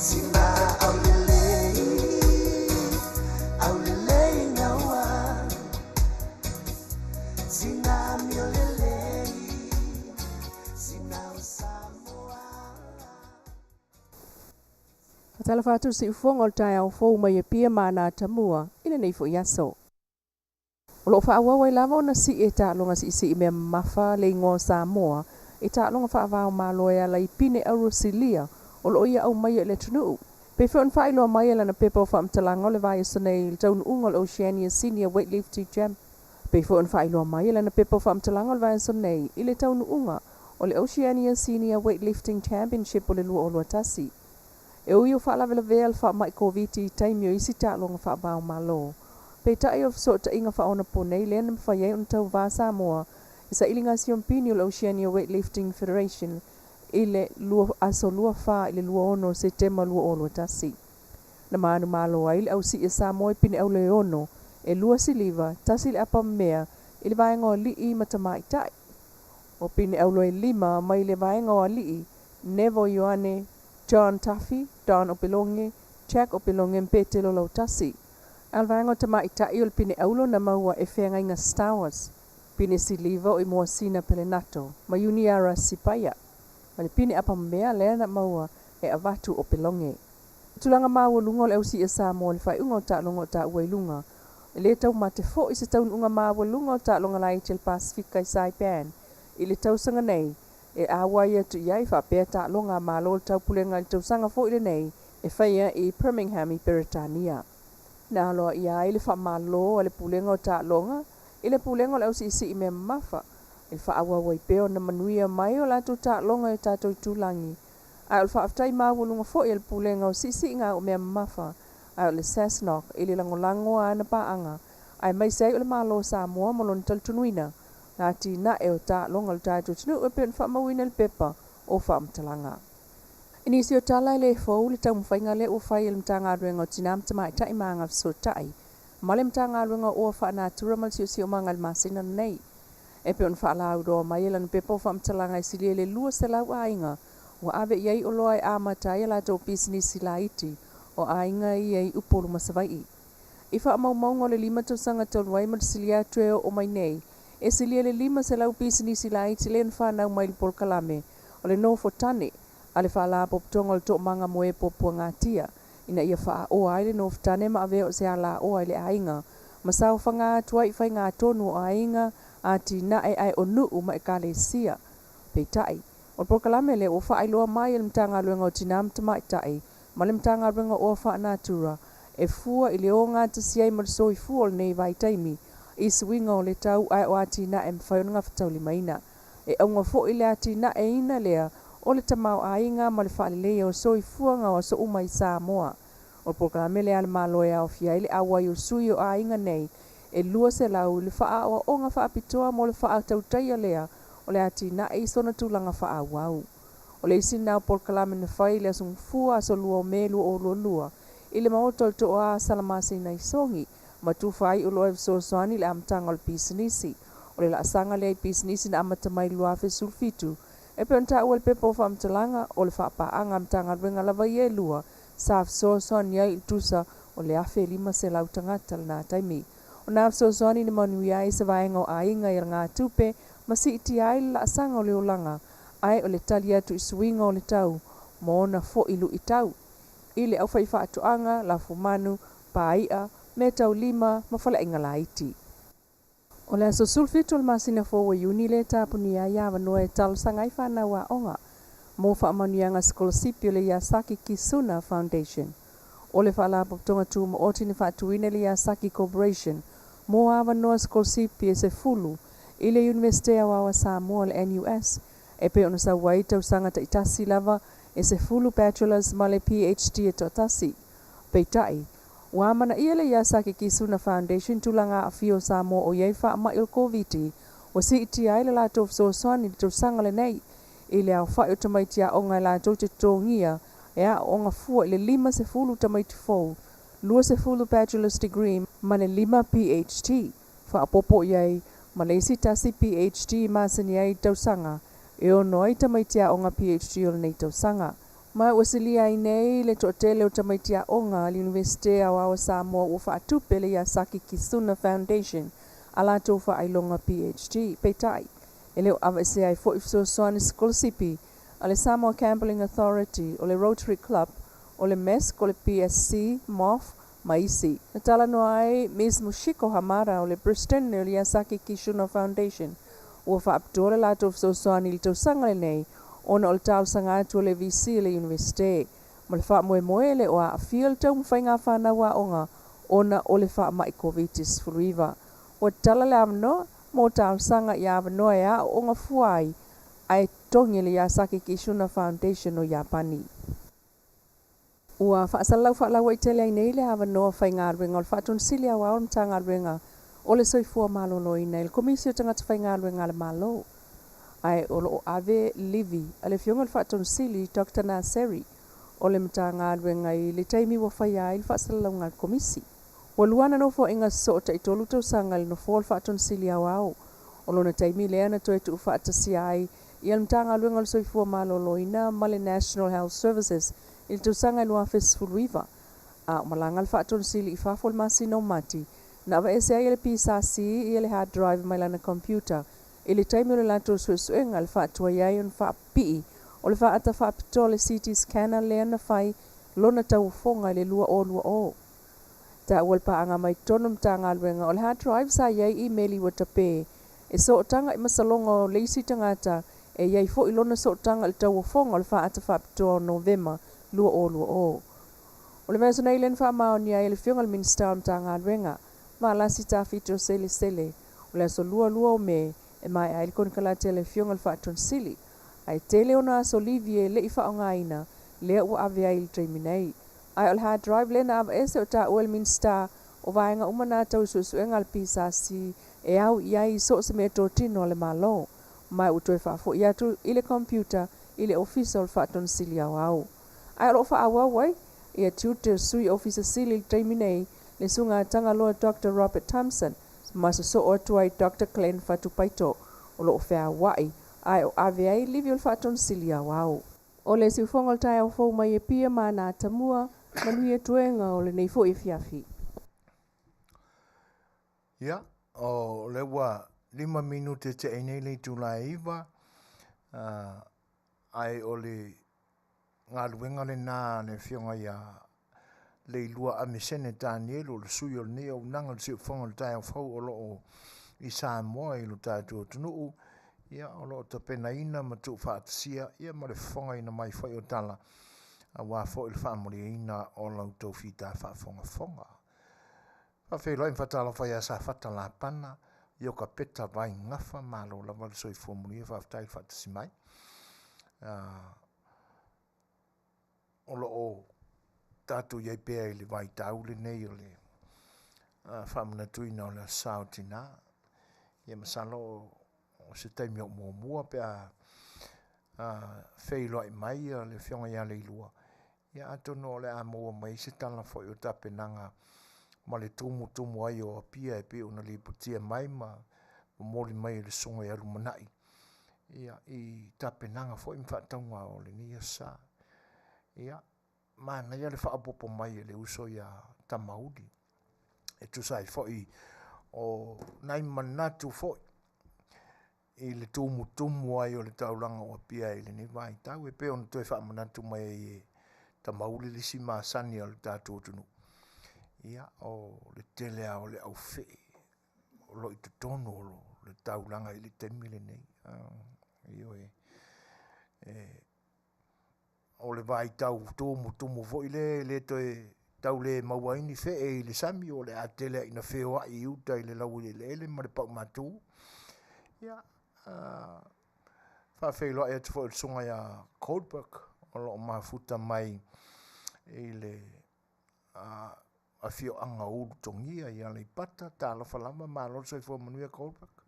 Sina aulelei, aulelei naua, sina miolelei, sina o Samoa. Faatalofa atu siufofoga o le taeao fou mai Apia ma Anatamua i lenei fo'i aso. O lo'o faaauau ai lava ona si'i e taaloga si'isi'i mea mamafa le igoa o Samoa i taaloga faava-o-Malo e ala i pine auro silia o lo'o ia aumaia i le atunu'u. Pei foi ona faailoa mai e lana pepa o faamatalaga o le vaiaso nei i le taunu'uga o le Oceania Senior Weightlifting Champ. Pei foi ona faailoa mai e lana pepa o faamatalaga o le vaiaso nei i le taunu'uga o le Oceania Senior Weightlifting Championship o le 2021. E ui o faalavelavea le faama'i Koviti i taimi o isi taaloga faava-o-Malo, peitai o feso'ota'iga faaonaponei lea na mafai ai ona tauvā Samoa i sailiga siompini o le Oceania Weightlifting Federation i le aso 24 i le 26 o Setema 2021. Na manumalo ai le ausi'i a Samoa i pine auro e 6, e 2 siliva, 1 le apamea i le vaega o ali'i ma tamaita'i. O pine auro e 5 mai le vaega o ali'i, Nevo Ioane, John Tafi, Don Opeloge, Jack Opeloge ma Petelo Lautasi. A o le vaega o tamaita'i o le pine auro na maua e Feagaiga Stowers, pine siliva o i Moasina Pelenato ma Iuniara Sipaia, ma le pine apamea lea na maua e Avatu Opeloge. Tulaga maualuga o le ausi'i a Samoa i le faaiuga o taaloga o taua i luga. E lē taumate fo'i se taunu'uga maualuga o taaloga laiti a le Pasefika i Saipan i le tausaga nei e auai atu i ai faapea taaloga a Malo o le Taupulega i le tausaga fo'i lenei e faia i Birmingham i Peretania. Na aloa'ia ai le faamalō a le Pulega o Taaloga i le Pulega o le Ausi'isi'i Mea Mamafa i le faaauau ai pea ona manuia mai o latou taaloga i o tatou itulagi, ae o le faafetai maualuga fo'i a le Pulega o Si'isi'iga o Mea Mamafa ae o le SASNOC i le lagolago a ana paaga aemaise ai o le Malo o Samoa ma lona talitonuina le atina'e o taaloga o le tatou atunu'u e pei ona faamauina i le pepa o faamatalaga. I nisi o tala e lē fou le taumafaiga lea ua fai e le Matagaluega o Tinā ma Tamaitai ma Agafesootai ma le Matagaluega o Oa Faanatura ma le Siosiomaga i le masina lenei. E pei ona faalauiloa mai e lana pepa o faamatalaga e silia i le 200 aiga ua ave i ai oloa e amata ai a latou pisinisi laiti o aiga ia i Upolu ma Savai'i. I faamaumauga o le 5 tausaga talu ai ma le silia atu e oo mai nei, e silia i le 500 pisinisi laiti lea na fanau mai i le polokalame o le nofo tane a le Faalapotopotoga o le Toomaga mo e Puapuagatia ina ia faaoa ai le nofo tane ma avea o se alaoa i le aiga ma saofaga atu ai i faigatonu o aiga, atinae ae o nu'u ma ekalesia. Peitai, o le polokalame lea ua faailoa mai e le Matagaluega o Tinā ma Tamaitai ma le Matagaluega o Oa Faanatura e fua i le ogatasi ai ma le soifua o lenei vaitaimi i suiga o le tau ae o atinae e mafai ona gafataulimaina. E auga foi le atinaeina lea o le tamaoaiga ma le faaleleia o soifuaga o aso uma i Samoa. O le polokalame lea a le Malo e aofia ai le auai o sui o aiga nei e 200 i le faaaoaoga faapitoa mo le faatautaia lea o le atinae i sona tulaga faaauau. O le isi lena o polokalame na fai i le Aso Gafua aso 2 o Me 2022 i le Maota o le Toa Salamasina i Sogi ma tufa ai oloa e fesoasoani i le amataga o le pisinisi. O le laasaga lea i pisinisi na amata mai i le 2017 e pei ona taua i le pepa o faamatalaga o le faapaaga a Matagaluega lava ia e lua sa fesoasoani ai i le tusa o le 1,500 tagata lena taimi. O na fesoasoani na manuia ai se vaega o aiga i alagatupe ma siitia ai le laasaga o le olaga ae o le tali atu i suiga o le tau ma ona foi luitau i le aufaifaatoaga, lafumanu, pāi'a, meataulima ma faleaiga laiti. O le aso 17 o le masina fou o Iuni lea e tapunia ai avanoa e talosaga ai fanau aoga mo faamanuiaga sikolasipi o le Yasaki Kisuna Foundation. O le faalapotopotoga tumaoti na faatuina e le Yasaki Corporation mo avanoa sikolasipi e 10 i le Iunivesite Aoao a Samoa le NUS e pei ona sau ai tausaga taitasi lava e 10 bachelors ma le PhD e toatasi. Peitai, ua amanaia le Yasaki Kisuna Foundation tulaga aafia o Samoa o i ai faamai o le Koviti ua siitia ai le latou fesoasoani i le tausaga lenei i le aofai o tamaiti aoga e latou te totogia e aooga fua i le 50 tamaiti fou, 20 bachelor's degree ma le 5 PhD. Faaopoopo i ai ma le isi tasi PhD masani ai i tausaga e ono ai tamaiti aoga PhD o lenei tausaga. Ma ua silia ai nei le toatele o tamaiti aoga a le Iunivesite Aoao a Samoa ua faatupe le Yasaki Kisuna Foundation a latou faailoga PhD. Peitai, e le o aveesea ai foi fesoasoani sikolasipi a le Samoa Gambling Authority, o le Rotary Club, o le MESC, o le PSC, MOF ma isi. Na talanoa ai Ms Mushiko Hamada o le Presetene o le Yasaki Kisuna Foundation ua faapitoa le latou fesoasoani i le tausaga lenei ona o le talosaga atu a le VC a le Iunivesite ma le faamoemoe e le o aafia le taumafaiga a fanau aoga ona o le faamai Koviti-19. Ua tatala le avanoa mo talosaga i avanoa e aooga fua ai ae totogi e le Yasaki Kisuna Foundation o Iapani. Ua faasalalau faalauaitele ai nei le avanoa faigaluega o le Faatonusili Aoao o le Matagaluega o le Soifua Maloloina i le Komisi o Tagata Faigaluega a le Malo, ae o lo o ave livi a le Afioga i le Faatonusili Dr Naseri o le Matagaluega i le taimi ua faia ai le faasalalauga a le Komisi. Ua lua ana nofoaiga sosoo taitolu tausaga i le nofoa o le Faatonusili Aoao. O lona taimi lea na toe tuufaatasia ai ia le Matagaluega o le Soifua Maloloina ma le National Health Services i le tausaga e 2019. A o malaga le Faatonusili i fafo i le masina o Mati, na aveese ai e le PSC ia le hard drive mai lana computer i le taimi o le latou suesuega i le faatuai ai ona faapipii o le faata faapitoa le CT scanner lea na fai lona tauofoga i le 2020. Taua le paaga mai totonu o le Matagaluega o le hard drive sa i ai imeli ua tape e sootaga i masaloga o le isi tagata e i ai foi lona sootaga i le tauofoga o le faata faapitoa o Novema 2020. O le vaiaso nei lea na faamaonia ai e le Afioga i le Minisita o le Matagaluega, Valasi Tafito Selesele, o le aso 22 o Me e maea ai le konekarate a le Afioga i le Faatonusili, ae tele ona aso livi e le i faaaogaina lea ua ave ai i le taimi nei. Ae o le hard drive lea na aveese o taua e le Minisita o vaega uma na tau i suesuega a le PSC e au i ai i so o se meatotino a le Malo, ma ua toe faafoi atu i le computer i le Ofisa o le Faatonusili Aoao. Ae o lo o faaauau ai ia tiute o Sui Ofisa Sili i le taimi nei le Susuga Tagaloa Dr Robert Thompson ma sosoo atu ai Dr Glenn Fatupaito o lo o feauai ae o ave ai livi o le Faatonusili Aoao. O le siufogo o le taeao fou mai Apia ma ana atamua, manuia toega o lenei foi afiafi. Ia, o lea ua 5 minute tea i nei le itula e 9, ae o le galuega lena a le Afioga ia Leilua Amisene Tanielu, o le sui o lenei auaunaga o le siufofoga o le taeao fou o lo o i Samoa i lo tatou atunuu, ia, o lo o tapenaina ma tuufaatasia, ia, ma le fofogaina mai foi o tala, aua foi le faamalieina o la outou fita faafogafoga. Faafeiloai ma faatalofa ia Safata Lapana, Iokapeta Vaigafa, malo lava le soifua manuia, faafetai le faatasi mai. O lo o tatou i ai pea i le vaitau lenei o le faamanatuina o le Aso Sa o Tina. Ia masalo o se taimi o muamua pe a feiloai mai le Afioga ia Leilua, ia atonu o le a maua mai ai se tala foi o tapenaga ma le tumutumu ai o Apia e pei ona lipotia mai ma momoli mai e le Susuga ia Lumanai, ia i tapenaga foi ma faatauga o lenei aso Sa. Ia, manaia le faaopoopo mai e le uso ia Tamauli e tusa ai foi o nai manatu foi i le tumutumu ai o le taulaga o Apia i lenei vaitau e pei ona toe faamanatu mai ai e Tamauli le isi masani a le tatou atunuu, ia o le tele lava o le au fee o lo o i totonu o le taulaga i le taimi lenei. Ioe. O le vaitau tumutumu foi lea e le toe tau le maua ai ni fee i le sami o le a tele lava ina feoai i uta i le laueleele ma le paumatu. Ia, faafeiloai atu foi i le susuga ia Goldberg o lo o mafuta mai i le afioaga o Ulutogia i Aleipata. Talofa lava, malo le soifua manuia Goldberg.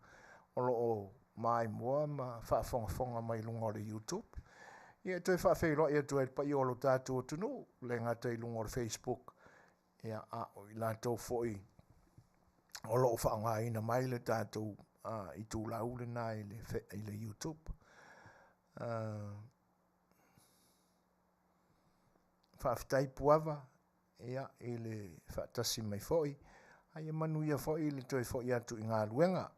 O lo o maimoa ma faafogafoga mai i luga o le YouTube. Ia e toe faafeiloai atu ai i le paia o lo tatou atunuu, le gata i luga o le Facebook, ia a o i latou foi o lo o faaaogaina mai le tatou itulau lena i le YouTube. Faafetai Puava ia, i le faatasi mai foi, a ia manuia foi le toe foi atu i galuega,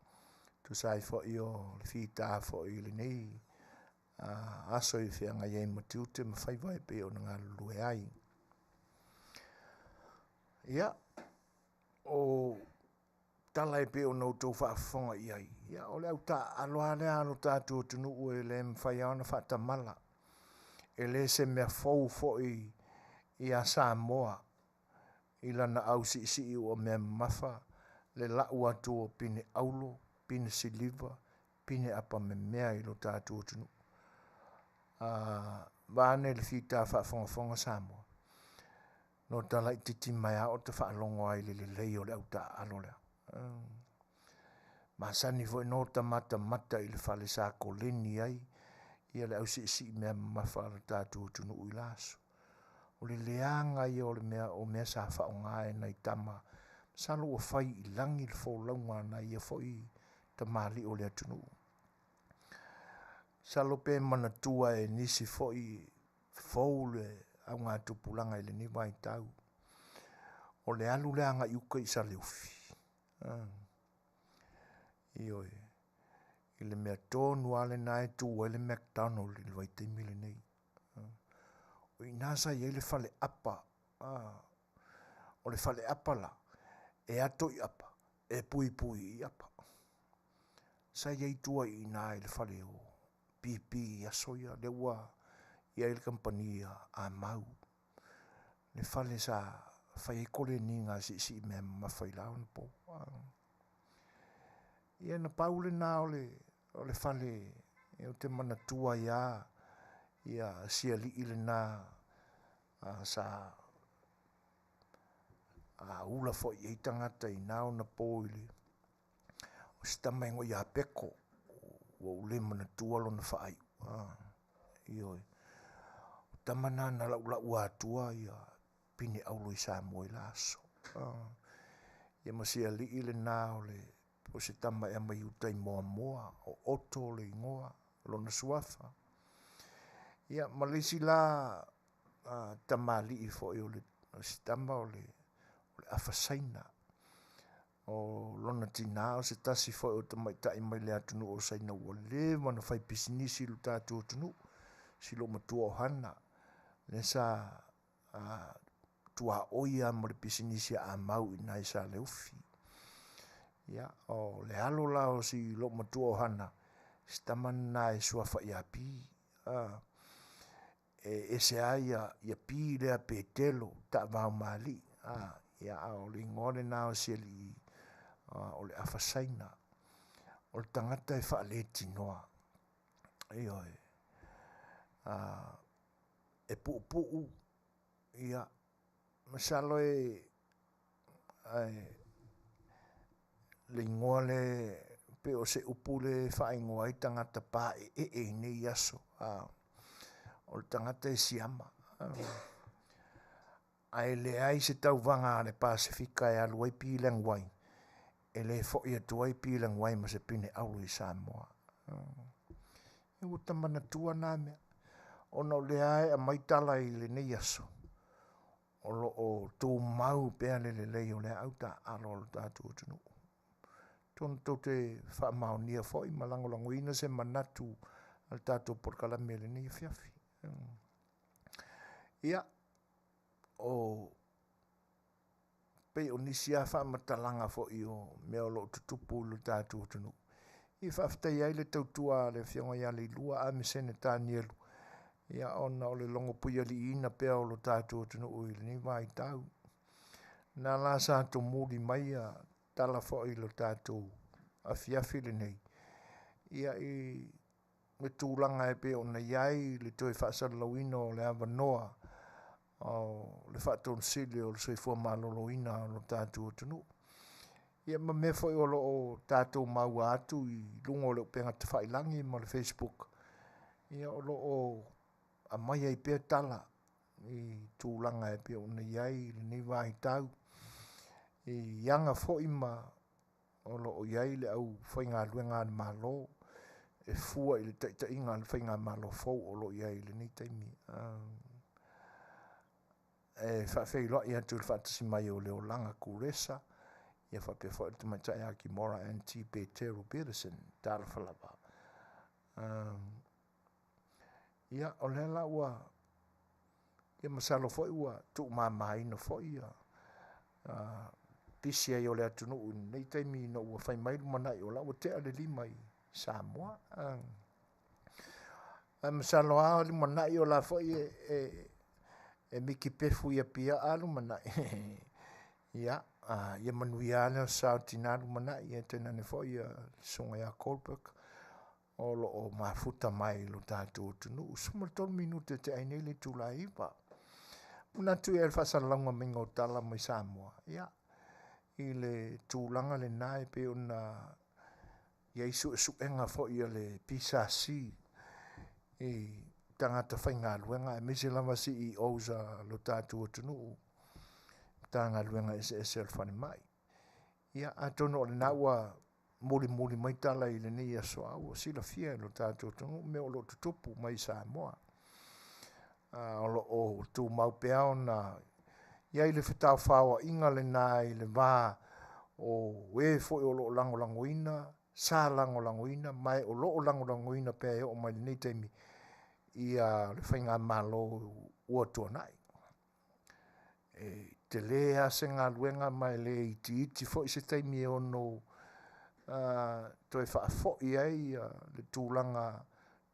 tusa ai foi o le fita foi i lenei aso i feagai ai ma tiute ma faiva e pei ona galulue ai. Ia, o tala e pei ona outou faafofoga i ai, ia o le au taaalo lava lea a lo tatou atunuu e le mafai lava ona faatamala. E le se mea fou foi ia Samoa i lana au siisii ua mea mamafa le lau atu o pine auro, pine siliva, pine apamemea i lo tatou atunuu. Vaeane le fita faafogafoga Samoa, no ta laitiiti mai lava o ta faalogo ai i le lelei o le au taaalo lea. Masani foi no ta matamata i le fale sa koleni ai ia le au siisii mea mamafa a le tatou atunuu i la aso. O le leaga ia o le mea o mea sa faaaoga e nai tama, masalo ua fai i lagi le folauga a nai ia foi tamalii o le atunuu. Masalo pe manatua e nisi foi fou le augatupulaga i lenei vaitau, o le alu lea agai uka i Saleufi. Ioe, i le mea tonu lava lena e tu ai le McDonald i le vaitaimi lenei. O i ina sa i ai le faleapa. O le faleapa la, e ato i apa, e puipui i apa. Sa i ai tua i ina i le fale o BP i aso ia, lea ua i ai le kamupani a Amau. Le fale sa fai ai koleniga a siisii mea mamafa i la ona po. Ia na pau lena o le fale ou te manatua ai lava ia si alii lena sa ula foi i ai tagata i na ona po i le o si tama e igoa ia Peko, ua ou le manatua lona faaiu. Ioe. O tama na na laulaua atua ia pine auro i Samoa i la aso. Ia ma si alii lena o le o se tama ea mai uta i Moamoa, o Otto le igoa, lona suafa. Ia ma le isi la tamalii foi o si tama o le afa Saina. O lona tina o se tasi foi o tamaitai mai le atunuu o Saina ua leva ona fai pisinisi i lo tatou atunuu, si loomatua o Hana, lea sa tuaoi lava ma le pisinisi a Amau i ina i Saleufi. Ia, o le alo la o si loomatua o Hana, si tama lena e suafa ia Pi. E ese lava ia Pi lea Petelo Taavaomalii, ia a o le igoa lena o si alii o le afa Saina. O le tagata e faaletinoa. Ioe. E puupuu, ia, masalo e, ae, le igoa lea pei o se upu lea e faaigoa ai tagata paeee i nei aso, o le tagata e siama. Ae leai se tauvaga a le Pasefika e alu ai pilaguai, e le foi atu ai pilaguai ma se pine auro i Samoa. Ua ta manatua na mea, ona o lea e aumai tala i lenei aso, o lo o tumau pea le lelei o lea autaaalo a lo tatou atunuu. Atonu tou te faamaonia foi ma lagolagoina se manatu a le tatou polokalame i lenei afiafi. Ia, o pei o nisi lava faamatalaga foi o mea o lo o tutupu i lo tatou atunuu, e faafetaia ai le tautua a le Afioga ia Leilua Amesene Tanielu, ia ona o le logopuialiiina pea o lo tatou atunuu i lenei vaitau. Na la sa tumuli mai ia tala foi i lo tatou afiafi lenei, ia i le tulaga e pei ona i ai le toe faasalalauina o le avanoa o le Faatonu Sili o le Soifua Maloloina o lo tatou atunuu. Ia ma mea foi o lo o tatou maua atu i luga o le upega tafailagi ma le Facebook, ia o lo o aumai ai pea tala i tulaga e pei ona i ai lenei vaitau i aga foi ma o lo o i ai le aufaigaluega a le Malo e fua i le taitaiga a le faigamalo fou o lo o i ai i lenei taimi. E faafeiloai atu i le faatasi mai o Leolaga Kuresa, ia faapea foi le tamaitai ia Kimora N.T. Petero Peterson, talofa lava. Ia, o lea la ua, ia masalo foi ua tuumamaina foi ia pisi ai o le atunuu i lenei taimi ina ua fai mai lumanai o la ua tea le 5 i Samoa. Ae masalo lava lumanai o la foi e miki pefu i Apia a lumanai. Ia, ia manuia lava le Aso Sa o Tina lumanai, ia tainane foi ia Susuga ia Goldberg o lo o mafuta mai i lo tatou atunuu. 13 minute te ai nei le itula e 9. Manatu ia le faasalalauga maiga o tala mai Samoa, ia, i le tulaga lena e pei ona i ai suesuega foi a le PSC i tagata faigaluega aemaise lava CEOs a lo tatou atunuu, Matagaluega eseese o le falemai. Ia, atonu o lena ua mulimuli mai tala i lenei aso, a ua silafia e lo tatou atunuu mea o lo o tutupu mai Samoa. O lo o tumau pea ona i ai le fetaofaoaiga lena i le va o e foi o lo o lagolagoina, sa lagolagoina, ma e o lo o lagolagoina pea e oo mai lenei taimi ia le faigamalo ua tuanai. E tele lava se galuega ma e le itiiti foi se taimi e ono toe faafoi ai le tulaga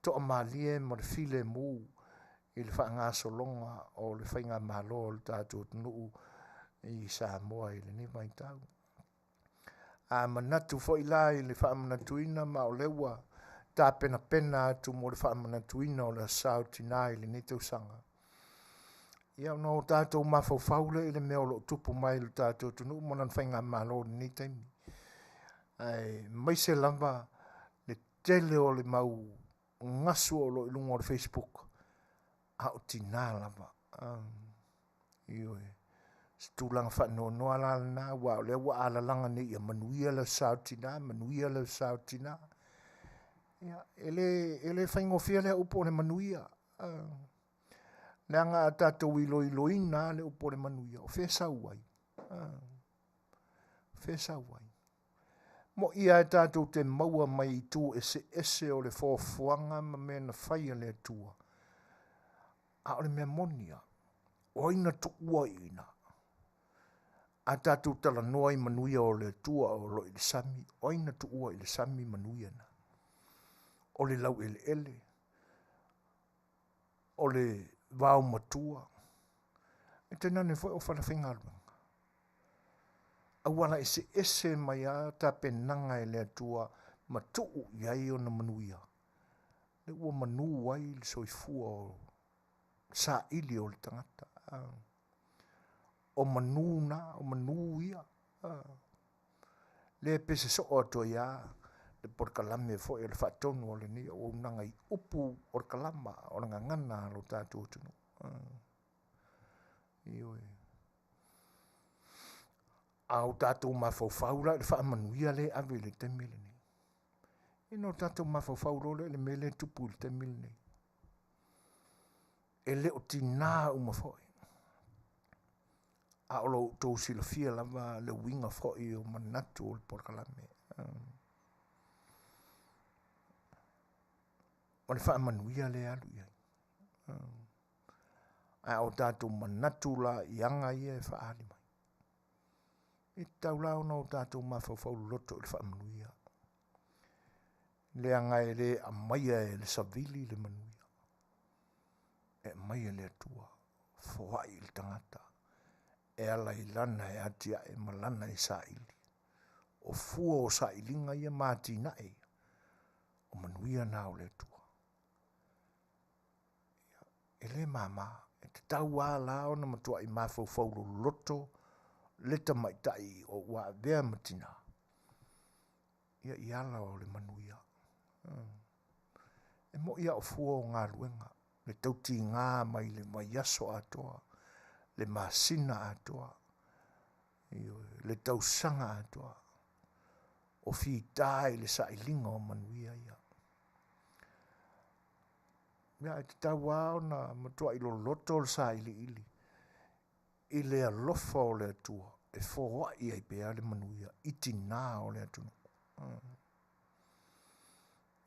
toamalie ma le filemu i le faagasologa o le faigamalo o le tatou atunuu i Samoa i lenei vaitau. A manatu foi la i le faamanatuina ma o lea ua tapenapena atu mo le faamanatuina o le Aso Sa o Tina i lenei tausaga, ia ona o tatou mafaufau lea i le mea o lo o tupu mai i le tatou atunuu ma lana faigamalo i lenei taimi. Aemaise lava le tele o le mau gasu o lo o i luga o le Facebook, a o tina lava. Ioe. Se tulaga faanoanoa la lena, aua o lea ua alalaga nei ia manuia le Aso Sa o Tina, manuia le Aso Sa o Tina. Ia, e le faigofie lea upu o le manuia. Leaga a tatou iloiloina le upu o le manuia, o fea e sau ai? O fea e sau ai? Mo'i lava e tatou te maua mai itu eseese o le foafoaga ma mea na fai a le Atua. A o le mea moni lava, o ai na tuua i ina? A tatou talanoa i manuia o le Atua o lo o i le sami, o ai na tuua i le sami manuia na? O le laueleele, o le vaomatua, e tainane foi o falefaigaluega. Auala eseese mai lava tapenaga e le Atua matuu i ai ona manuia, le ua manu ai le soifua o saili o le tagata. O manu na, o manu ia. Le pese soo atu ai lava le polokalame foi o le faatonu o lenei auaunaga i upu o le kalama o le gagana a lo tatou atunuu. Ioe. A o tatou mafaufau la i le faamanuia lea e ave i le taimi lenei. Ina o tatou mafaufau loa lea i le mea lea e tupu i le taimi lenei. E le o tiga uma foi. A o lo outou silafia lava le uiga foi o manatu o le polokalame. O le faamanuia lea e alu i ai. Ae o tatou manatu la i aga ia e faaali mai. E tatau la ona o tatou mafaufau loloto i le faamanuia. Leaga e le aumaia e le savili le manuia. E aumai e le Atua, foai i le tagata, e ala i lana e atiae ma lana e saili. O fua o sailiga ia ma atinae ia, o manuia na o le Atua. E le mama, e tatau lava la ona matuai mafaufau loloto le tamaitai o ua avea ma tinā, ia i ala o le manuia. E moi lava o fua o galuega, le tautiga mai le vaiaso atoa, le masina atoa, le tausaga atoa, o fita i le sailiga o manuia ia. Ia, e tatau lava ona matuai loloto le sailiili i le alofa o le Atua e foai ai pea le manuia i tinā o le atunuu.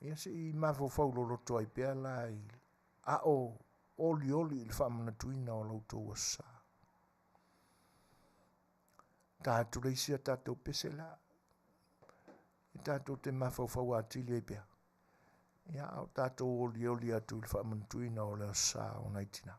Ia se i mafaufau loloto ai pea la i a o olioli i le faamanatuina o la outou aso sa. Ta atu le isi a tatou pese la, e tatou te mafaufau atili ai pea. Ia, a o tatou olioli atu i le faamanatuina o le aso sa o nai tinā.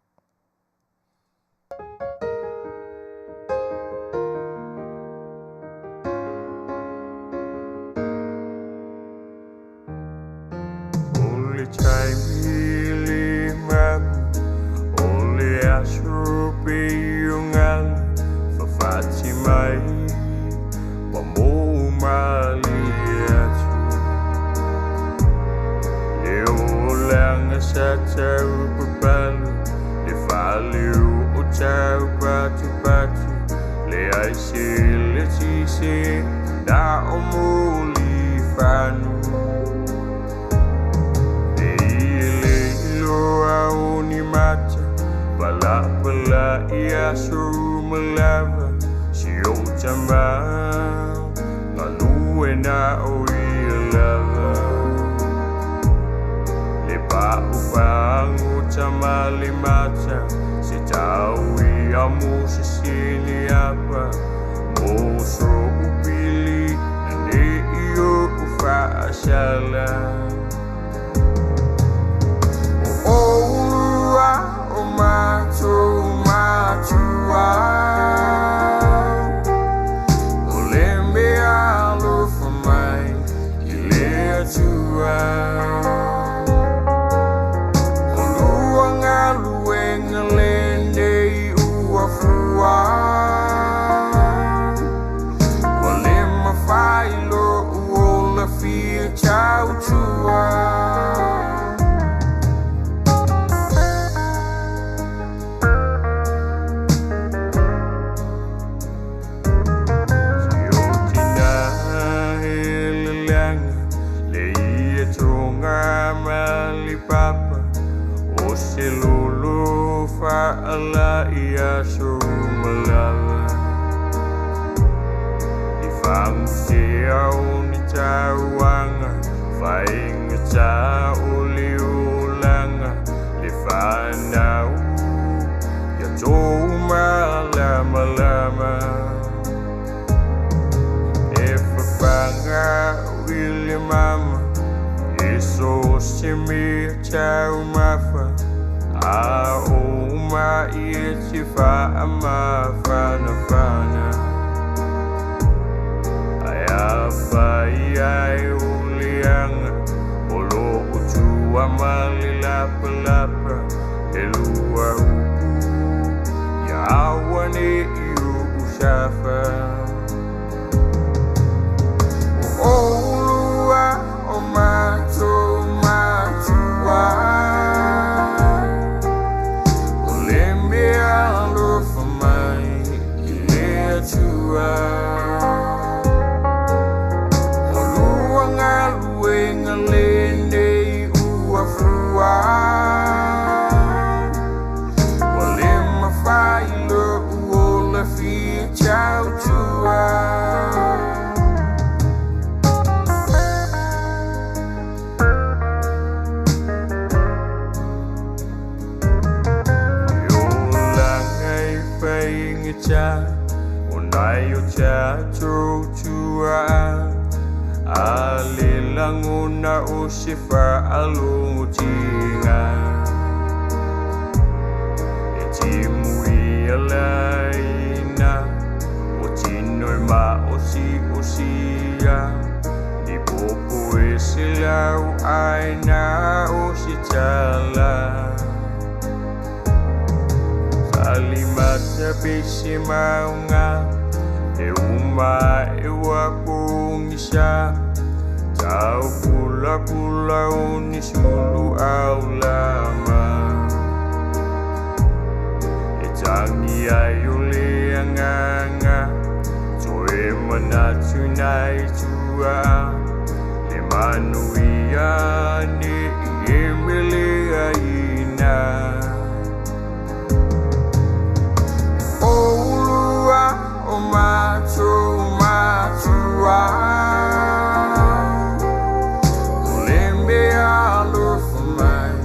O le taimi le mapu, o le aso pei o galu, fafati mai, ma mou malie atu. Le olaga sa tau papalu, le fale o tau patupatu, le ai se le tise, na o muli fanu. Le ile iloa o ni mata, pala pala ia so malava, si o tama, ngalue na o ia lava. Le pau pangu tama le mata, se tau ia mo se sini apa, mo so upili, ne iyo ufa asala. O olua o matu matua, o le mea alofa mai i le Atua. O lua galuega lenei ua fua, ua le mafai lou ola fia tautua. Papa, o se lolo faala ia so malala. I fangu se au ni tauanga, fainga ta o le olanga, le whanau, ia tō malamalama. E whapanga o i le mama, e so se mea tau mafa, a o mai e te wha ama whana whana. Ai a whai ai o leaga o loo tua ma le lapalapa e lua upu ia aua ne'i u'u safa. O oulua o matou matua o le mea alofa mai i le Atua. O lua galuega lenei ua fua ua le mafai lo'u ola fia tautua. E olaga e faigata o nai o tatou tua'a a le lagona o se fa'alogotiga e timuia laina o tino e ma'osi'osia ni popo e se lau aina o se tala salimata pese mauga e uma e ua pogisa tau pulapula o ni sulu aulama e tagi ai o le agaga toe manatu nai tua le manuia ne'i e meleaina. Oulua o matou matua o le mea alofa mai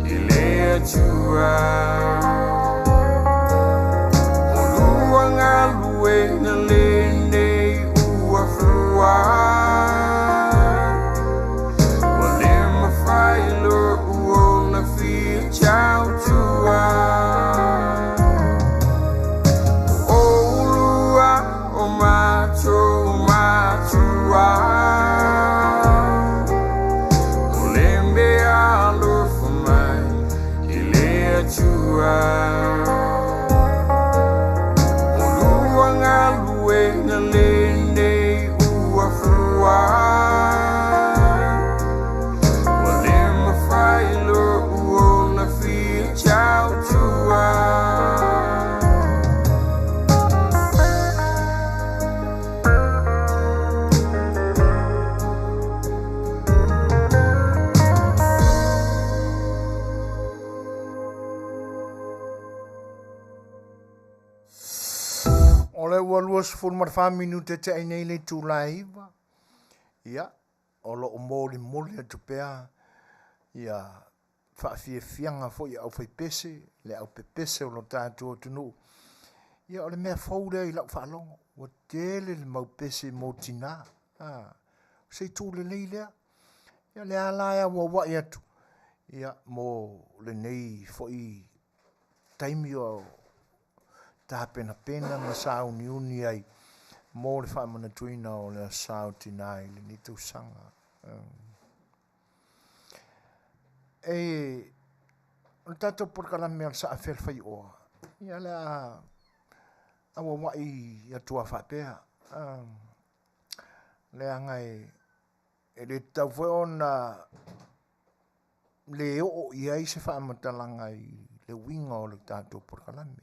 i le Atua. O lua galuega lenei ua fua ua le mafai lo'u ola fia tautua. Oulua o matou matua o le mea alofa mai i le Atua. O lua galuega lenei ua fua ua le mafai lo'u ola fia tautua. O le ua 24 minute te'i nei le itula e 9. Ia, o lo'o molimoli atu pea ia fa'afiafiaga foi i aufaipese le aupepese o lo tatou atunu'u. Ia o le mea fou lea i la'u faalogo ua tele le mau pese mo tinā a se itu lelei lea. Ia lea la e auaua'i atu ia mo lenei fo'i taimi o tapenapena ma sauniuni ai mo le fa'amanatuina o le Asa o Tinā i lenei tausaga. E o le tatou polokalame o le Saafea le Faioa ia le a auaua'i atu a faapea leaga e le tatau foi ona le oo i ai se faamatalaga i le uiga o le tatou polokalame.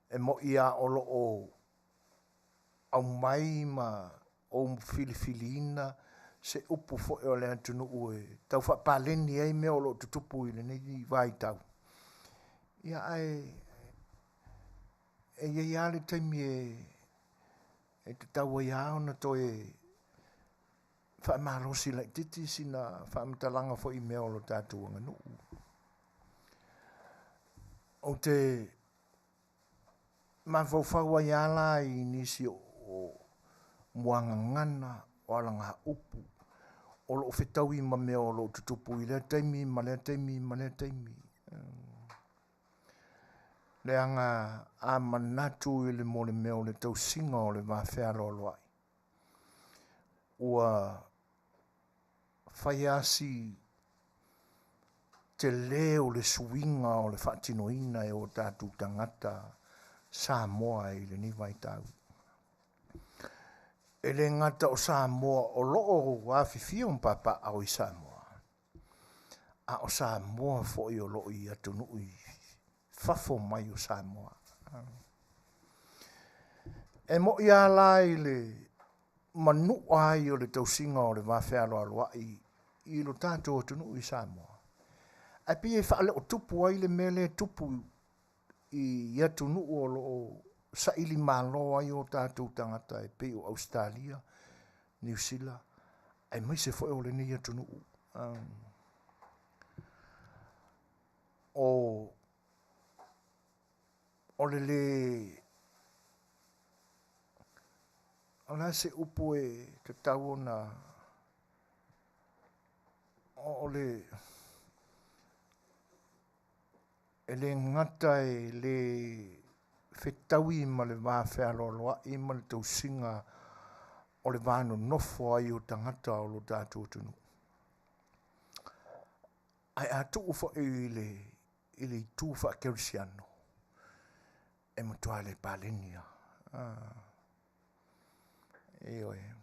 E mo'i a o lo'o aumai ma ou filifiliina se upu foi o le atunu'u e tau fa'apaleni ai mea o lo'o tutupu i lenei vaitau. Ia ae e iai lava le taimi e tatau ai lava ona toe fa'amalosi laitiiti sina faamatalaga foi i mea o lo tatou aganu'u. Ou te mafaufau ai lava la i nisi o muagagana o alagaupu o lo'o fetaui ma mea o lo'o tutupu i lea taimi ma lea taimi ma lea taimi. Leaga a manatu i le molemea o le tausiga o le vafealoaloa'i ua Fai lava si tele o le suiga o le faatinoina e o tatou tagata Samoa i lenei vaitau. E le gata o Samoa o lo o afifio ma papaaao i Samoa, a o Samoa foi o lo o i atunuu i fafo mai o Samoa. E mo'i lava la i le manu'a ai o le tausiga o le va fealoaloa'i i lo tatou atunuu i Samoa, ae pei e faale'otupu ai le mea lea e tupu i atunuu o lo o saili malo ai o tatou tagata e pei o Ausetalia, Niu Sila, aemaise foi o lenei atunuu. O o le lē o le a se upu e tatau ona o le e le gata e le fetaui ma le va fealoaloa'i ma le tausiga o le va nonofo ai o tagata o lo tatou atunuu. Ae a tuu foi i le i le itu faakerisiano, e matua le paleni lava. Ioe.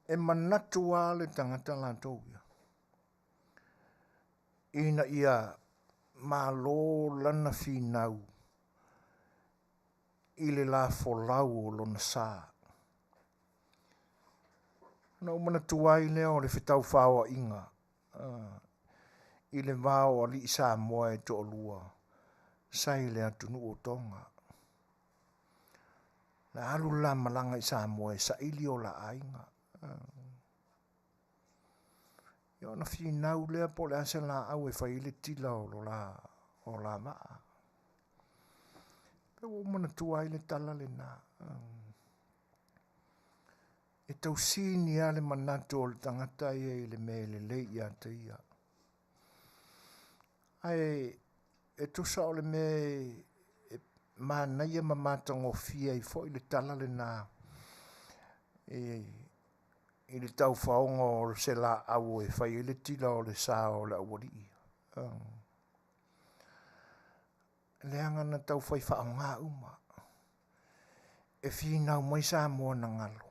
E manatu lava le tagata latou ia, ina ia malo lana finau i le lafolau o lona sa. Ona ou manatua ai lea o le fetaufaoaiga i le va o alii Samoa e toalua sa i le atunuu o Toga. Na alu le la malaga i Samoa e saili o la aiga. Ia ona finau lea po o le a se laau e fai ai le tila o lo la o la vaa. Pe ua ou manatua ai le tala lena. E tausini lava le manatu o le tagata ia i le mea e lelei ia te ia. Ae e tusa o le mea e manaia ma matagofie ai foi le tala lena i le taufaoga o se laau e fai ai le tila o le sa o le aualii. Leaga na taufai faaaoga uma. E finau mai Samoa na galo.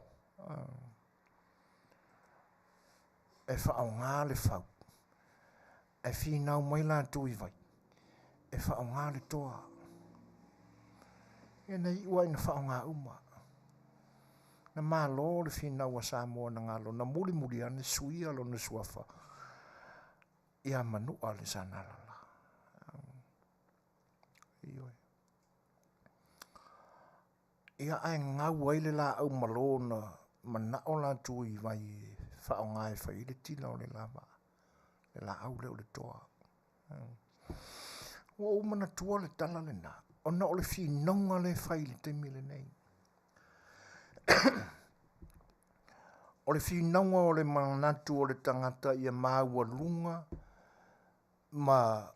E faaaoga le fau. Ae finau mai latou i vai. E faaaoga le toa. Ia na iu lava ina faaaoga uma. Na malo le finau a Samoa na galo, na mulimuli ane suia lona suafa ia Manua le Sanalala. Ioe. Ia ae gau ai le laau malo na manao latou i vai e faaaoga e fai ai le tila o le la vaa, le laau lea o le toa. Ua ou manatua le tala lena, ona o le finauga lea e fai i le taimi lenei. O le finauga o le manatu o le tagata ia maualuga ma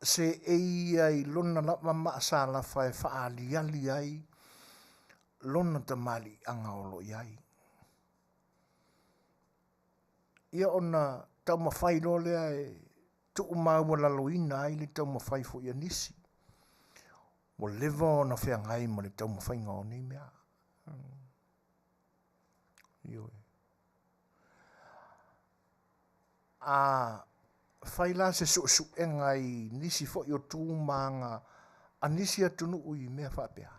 seei ia i lona lava maasalafa e faaaliali ai lona tamaliiaga o lo o i ai. Ia ona taumafai loa lea e tuumaualaloina ai le taumafai foi a nisi ua leva ona feagai ma le taumafaiga o nei mea. Ioe. A fai la se suesuega i nisi foi o tu ma aga a nisi atunuu i mea faapea,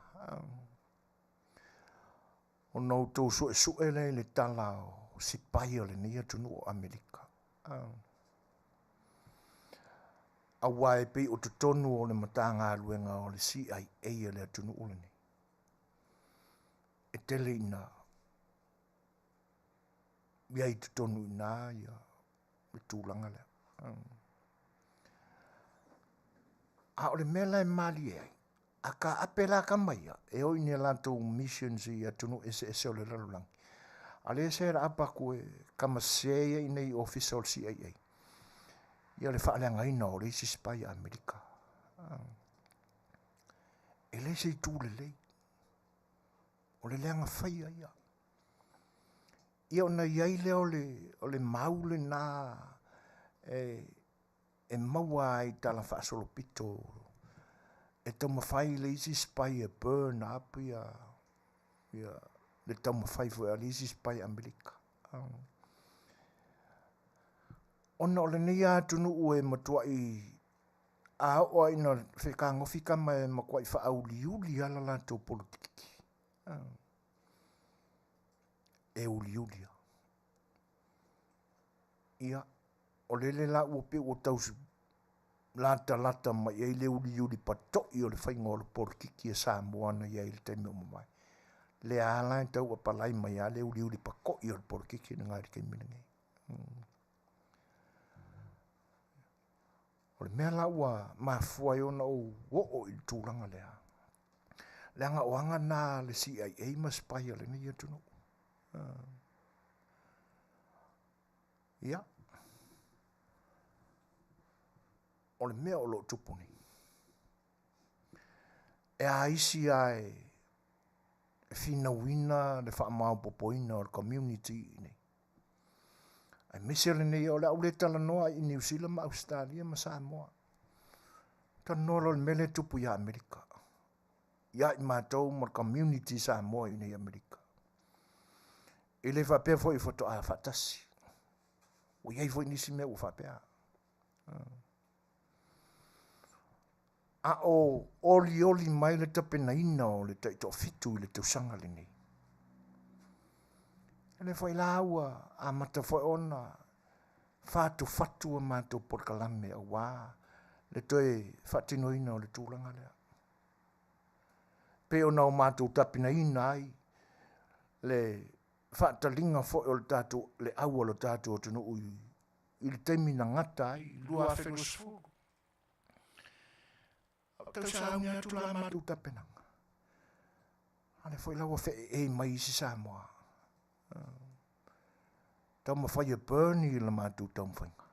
ona outou suesue lea i le tala o sipai o lenei atunuu o Amerika. Aua e pei o totonu o le Matagaluega o le CIA a le atunuu lenei, e tele ina i ai i totonu i ina ia le tulaga lea. A o le mea la e malie ai, a taape la tama ia e o i ni a latou missions i atunuu eseese o le lalolagi, a lea set up atu e tama sese ia i inei i ofisa o le CIA ia le faaleagaina o le isi spy a Amerika. E le se itu lelei. O le leaga faia ia. Ia ona i ai lea o le, o le mau lena e, e maua ai tala faasolopito e taumafai le isi spy e burn up ia, ia le taumafai foi a le isi spy Amerika. Ona o lenei atunuu e matuai a oo lava ina fetagofi tama e matuai faauliuli lava la latou polokiki. E uliuli lava. Ia, o lele la ua pei ua tau latalata mai i ai le uliuli pato'i o le faiga o le polokiki a Samoa na i ai i le taimi ua mavae. Lea lava la e tau apalai mai lava le uliuli pato'i o le polokiki lena i le taimi lenei. O le mea la ua mafua ai ona ou oo i le tulaga lea, leaga o aga na a le CIA ma spy a lenei atunuu. Ia, o le mea o lo o tupu nei, e a isi lava e finauina le faamaopoopoina o le community i inei. Aemaise lenei, o le a ou le talanoa i Niu Sila ma Ausetalia ma Samoa. Talanoa loa i le mea lea e tupu ia Amerika. Ia i matou ma le community Samoa i inei i Amerika. E le faapea foi faatoa faatasi. Ua i ai foi nisi mea ua faapea. A o olioli mai le tapenaina o le taitoafitu i le tausaga lenei. E le foi la ua amata foi ona fatufatu a matou polokalame aua le toe faatinoina o le tulaga lea. Pei ona o matou tapenaina ai le faataliga foi o le tatou le au a lo tatou atunuu i le taimi na gata ai 2020. A o tau sauni atu la matou tapenaga. A lea foi la ua feeei mai isi Samoa. Taumafai e burn la matou taumafaiga.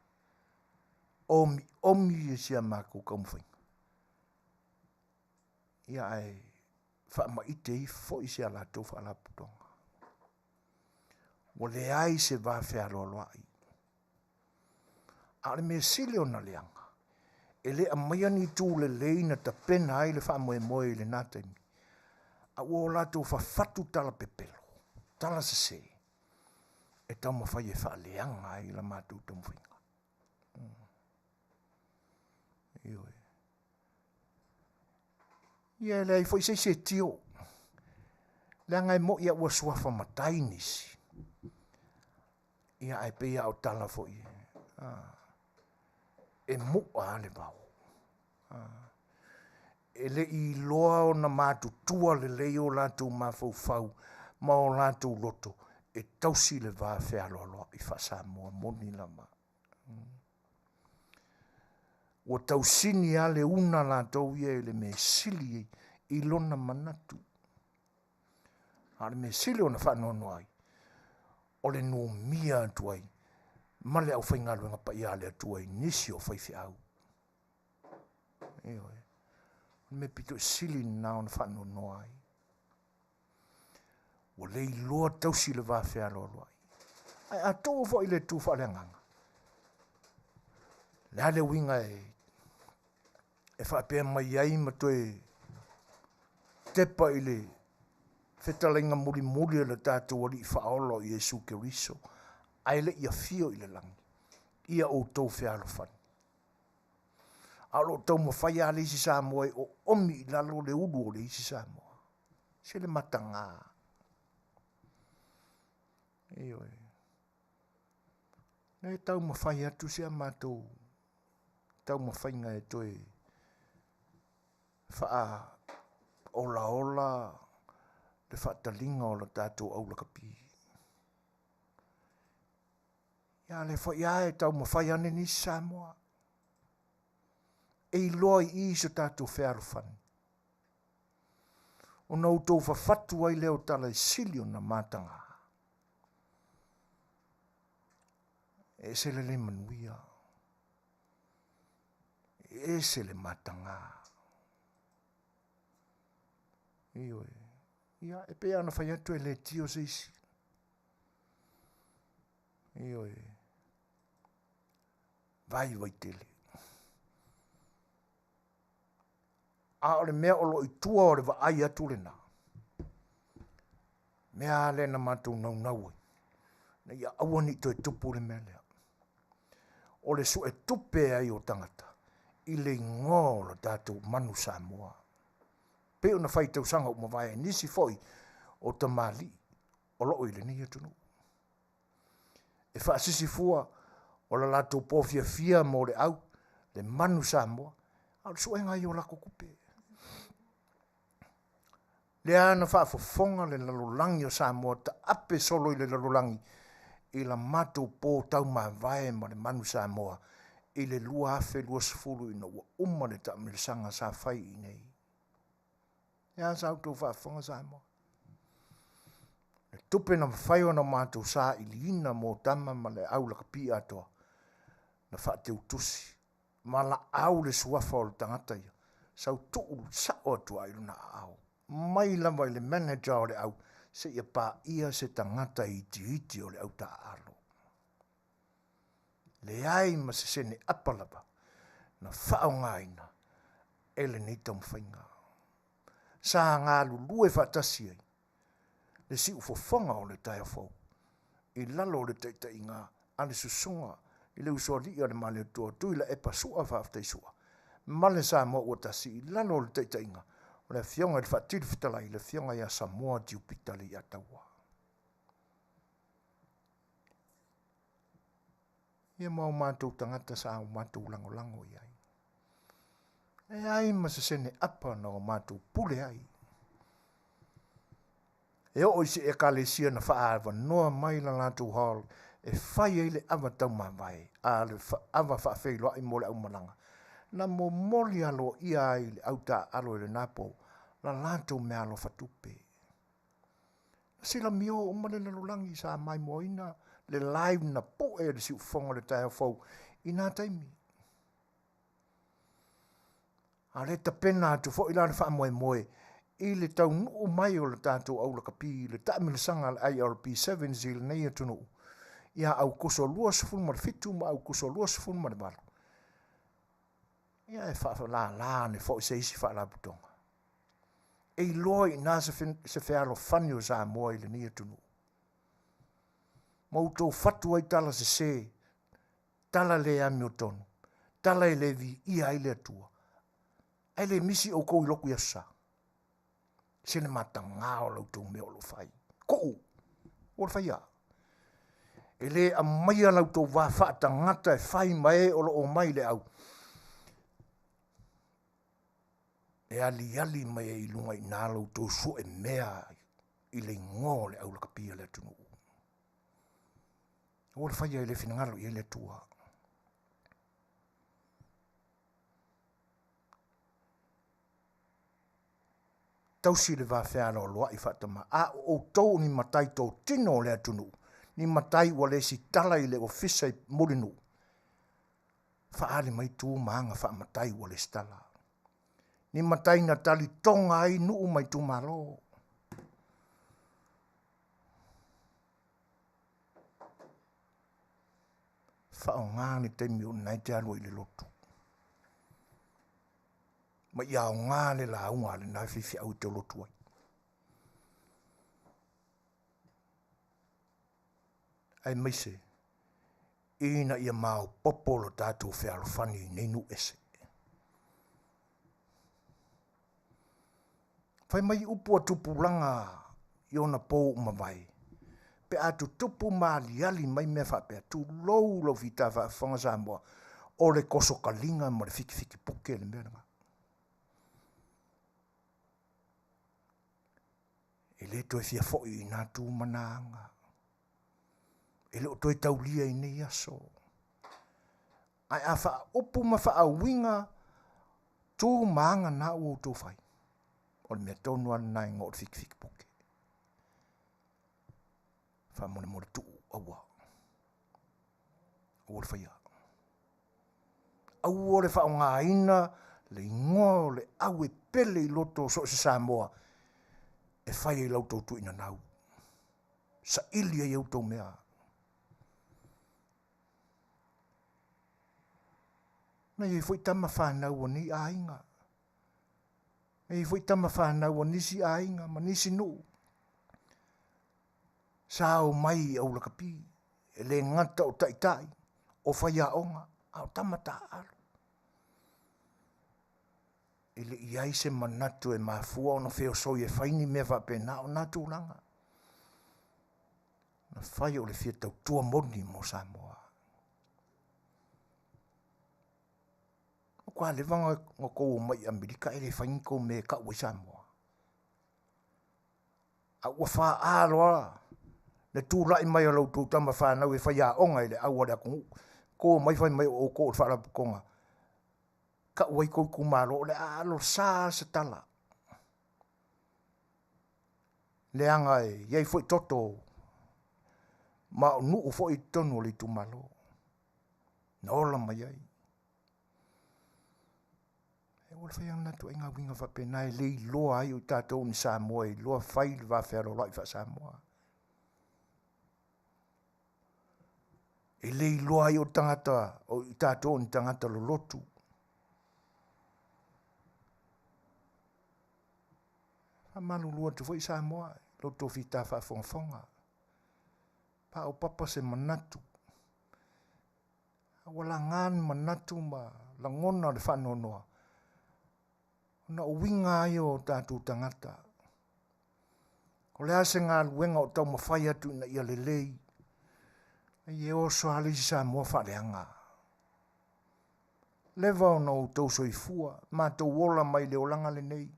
Omi omi e si a matou taumafaiga. Ia ae faamaite ifo foi si a latou faalapotopotoga. Ua leai se va fealoaloai. A o le mea sili ona leaga, e le aumaia ni itu lelei na tapena ai le faamoemoe i lena taimi, a ua o latou fafatu tala pepelo, tala sese, e taumafai e faaleaga ai la matou taumafaiga. Ioe. Ia e leai foi se isi e tio, leaga e mo'i a ua suafa matai nisi. Ia ae pei lava o tala foi, e mu'a lava le vao. E le i iloa ona matutua lelei o latou mafaufau ma o latou loto e tausi le va fealoaloai faa-Samoa moni lava. Ua tausini lava le una latou ia i le mea sili i lona manatu. A o le mea sili ona faanoanoa ai, o le numia atu ai ma le aufaigaluega paia a le Atua i nisi o faifeau. Ioe. O le mea pito sili lena ona faanoanoa ai. Ua le iloa tausi le va fealoaloai. Ae a tuu foi le tu faaleagaga, le a le uiga e e faapea mai ai ma toe tepa i le fetalaiga mulimuli a le tatou Alii Faaola o Iesu Keriso, ae le i afio i le lagi, ia outou fealofani. A o lo o taumafai lava le isi Samoa e oomi i lalo le ulu o le isi Samoa. Se le mataga. Ioe. E taumafai atu si a matou taumafaiga e toe faaolaola le faataliga o le tatou aulakapi. Ia a lea foi lava e taumafai ane nisi Samoa e iloa i i so tatou fealofani, ona outou fafatu ai lea o tala e sili ona mataga. E ese le le manuia, e ese le mataga. Ioe. Ia, e pei lava ona fai atu e le tio se isi. Ioe. Vaivai tele. A o le mea o lo o i tua o le vaai atu lena, mea lava lea na matou naunau ai, ina ia aua ne i toe tupu le mea lea. O le suetupe ai o tagata i le igoa o le tatou manu Samoa. Pei ona fai i tausaga ua mavae e nisi foi o tamalii o lo o i lenei atunuu. E faasisi fua o le latou po fiafia mo le au, le manu Samoa, a o le suega ai o latou tupe. Lea na faafofoga le lalolagi o Samoa taape solo i le lalolagi i la matou po taumavae ma le manu Samoa i le 2020 ina ua uma le taamilosaga sa fai i inei. Lea sa outou faafofoga Samoa. Le tupe na mafai ona matou sailiina mo tama ma le au lakapi atoa na faateutusi ma laau le suafa o le tagata ia sau tuu sao atu ai lona aao mai lava i le manager o le au seia paia se tagata itiiti o le au taaalo. Leai ma se sene apa lava na faaaogaina e lenei taumafaiga. Sa galulue faatasi ai le siufofoga o le taeao fou i lalo o le taitaiga a le susuga i le usoalii a le Malietoa Tuilaepa Sua Faafetai Sua ma le Samoa ua tasi i lalo o le taitaiga o le Afioga i le Faatili Fetalai, le Afioga ia Samoa Tiupita Leiataua. Ia ma o matou tagata sa o matou lagolago i ai. Leai ma se sene apa na o matou pule ai. E oo i se ekalesia na faaavanoa mai la latou hall e fai ai le ava taumavae, a le ava faafeiloai mo le aumalaga, na momoli aloaia ai le au taaalo i lena po la latou meaalofa tupe. Na silamio uma le lalolagi sa maimoaina le live na pue e le siufofoga o le taeao fou i nā taimi. A o lea e tapena atu foi la le faamoemoe i le taunuu mai o le tatou au lakapi i le taamilosaga a le IRB Sevens i lenei atunuu ia Aukuso 27 ma Aukuso 28. Ia e faalala ane foi se isi faalapotopotoga. E iloa i ina se fealofani o Samoa i lenei atunuu. Ma outou fatu ai tala sese, tala le amiotonu, tala e le viia ai le Atua. Ae le misi outou i lotu i Aso Sa. Se le matagā o la outou mea o lo o fai. Tuu! Ua le faia. E le aumaia la outou va faatagata e fai ma e o lo o omai i le au. E aliali mai ai i luga i ina la outou sue mea i le igoa o le aulakapi a le atunuu. Ua le faia e le finagalo i ai le Atua. Tausi le va fealoaloai faatama, a o outou o ni matai totino o le atunuu, ni matai ua lesitala i le ofisa i Mulinuu, faaali mai tu ma aga faamatai ua lesitala. Ni matai na talitoga ai nuu ma itumalo. Faaaoga le taimi o lena e te alu ai i le lotu. Ma ia aoga le lauga a lena faifeau e te lotu ai. Aemaise ina ia maopoopo lo tatou fealofani i nei nuu ese. Fai mai upu a tupulaga i ona pou ua mavae, pe a tutupu ma aliali mai mea faapea, tulou lau fita faafofoga Samoa, o le kosokaliga ma le fikifiki puke le mea lena. E le toe fia foi i nā tu ma nā aga. E le o toe taulia i nei aso. Ae a faaupu ma faauiga tu ma aga na ua outou fai, o le mea tonu lava lena e igoa o le fikifiki puke. Faamolemole tuu aua. Aua le faia. Aua le faaaogaina le igoa o le au e pele i loto o so o se Samoa e fai ai la outou tuuina nau. Saili ai outou mea. Na i ai foi tama fanau a nei aiga. Na i ai foi tama fanau a nisi aiga ma nisi nuu. Sa omai i Aulakapi, e le gata o taitai, o faiaoga, a o tama taaalo. E le i ai se manatu e mafua ona feosoi e fai ni mea faapena o na tulaga. Na fai o le fia tautua moni mo Samoa. Matua leva ona tou omai i Amerika e le fai ni tou mea e tau ai Samoa. A ua faa loa le tulai mai o la outou tama fanau e faiaoga i le au a le atunuu, tou omai fai mai o outou o le faalapotopotoga tau ai tou itumalo, o le a alosa lava se tala, leaga e i ai foi toto ma o nuu foi i totonu o le itumalo na ola mai ai. Aua le faia lena ituaiga uiga faapena e le iloa ai o tatou ni Samoa e iloa fai le vafealoaloai faa-Samoa. E le iloa ai o tagata o i tatou o ni tagata lolotu. Faamalulu atu foi Samoa i lo outou fita faafogafoga. Paopapa se manatu. A ua laga ni manatu ma lagona o le faanoanoa, ona o uiga lava ia o tatou tagata. O le a se galuega o taumafai atu ina ia lelei, e oso lava le isi Samoa faaleaga. Leva ona outou soifua, matou ola mai le olaga lenei.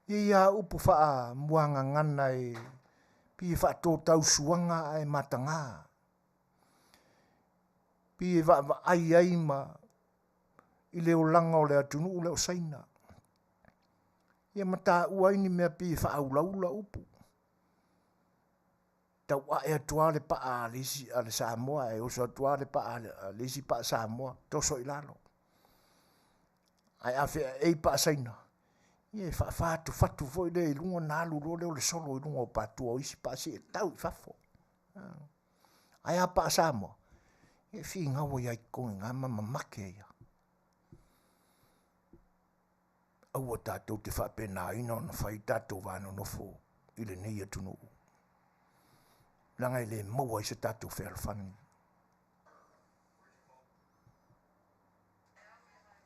E i ai lava upu faamuagagana e pei e faatotausuaga ae mataga. Pei e vaavaai ai ma i le olaga o le atunuu lea o Saina. Ia ma taua ai ni mea pei e faaulaula upu. Tau ae atu lava le paa a le isi a le Samoa ae oso atu lava le paa a le isi paa Samoa toso i lalo. Ae a feaei paa Saina, ia e faafatufatu foi lea i luga ona alu loa lea o le solo i luga o patua o isi paa seia tau i fafo. Ae a paa Samoa, ia e finau ai lava i totonu i ina ma mamake ai lava. Aua tatou te faapenaina ona fai tatou va nonofo i lenei atunuu, leaga e le maua ai se tatou fealofani.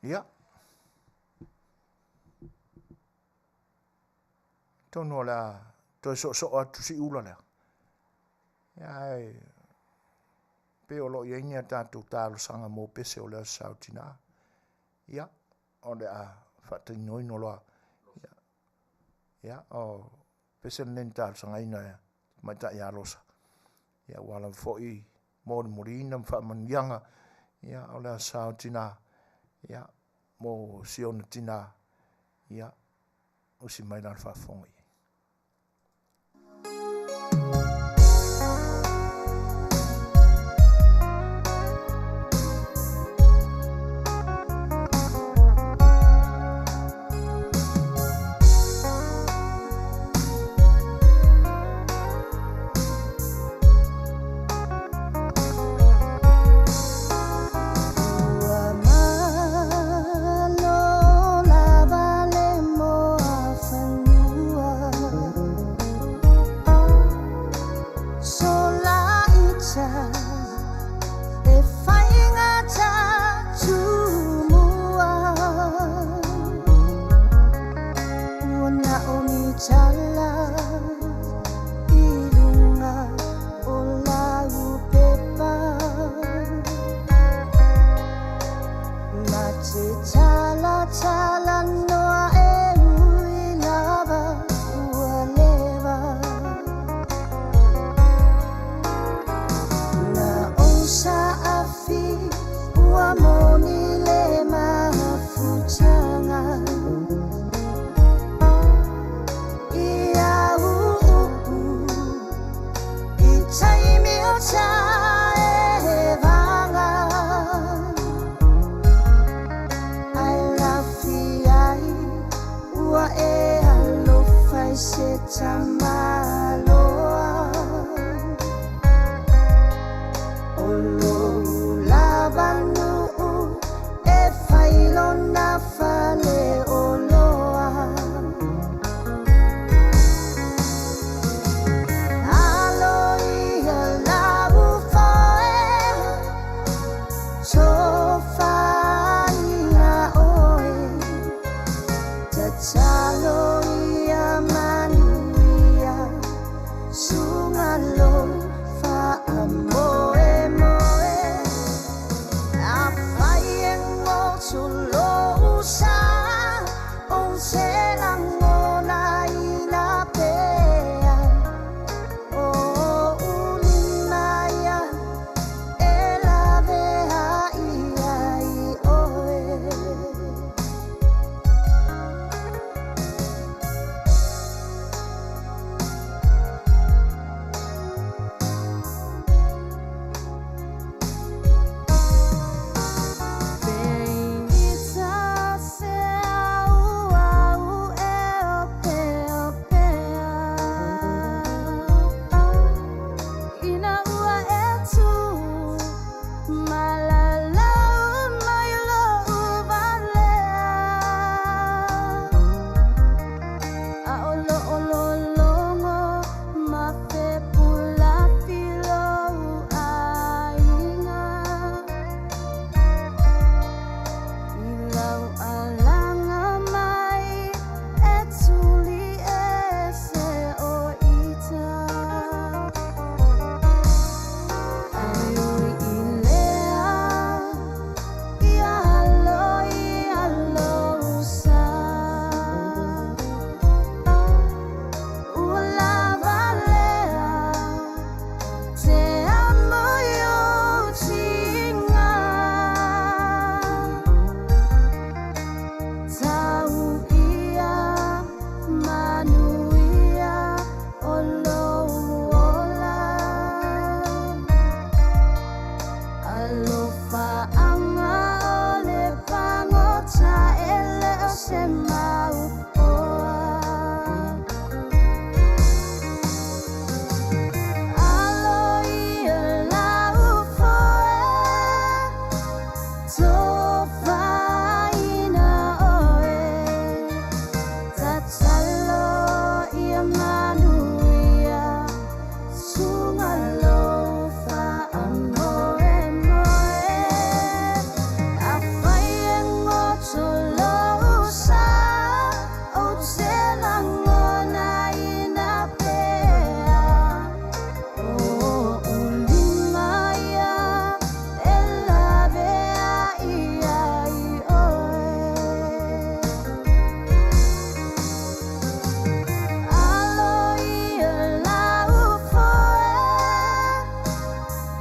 Ia, atonu o le a toe soosoo atu si ula lea, ia ae pei o lo o i ai ni a tatou talosaga mo pese o le Aso Sa o Tina. Ia, o le a faatinoina loa. Ia, o pese lenei na talosagaina e Tamaitai ia Losa, ia aua lava foi molimoliina ma faamanuiaga, ia o le Aso Sa o Tina, ia, mo si ona tina, ia, usi mai la le faafofoga i ai. Ua malo lava le moa fanua Solaita e faigata tumua Ua na o ni tala i luga o lau pepa Ma te talatala noa e ui lava ua leva Na ou saafi ua moni le mafutaga I au upu i taimi o taevaga Ae lafi ai ua e alofa i se tamaloa O lou lava nuu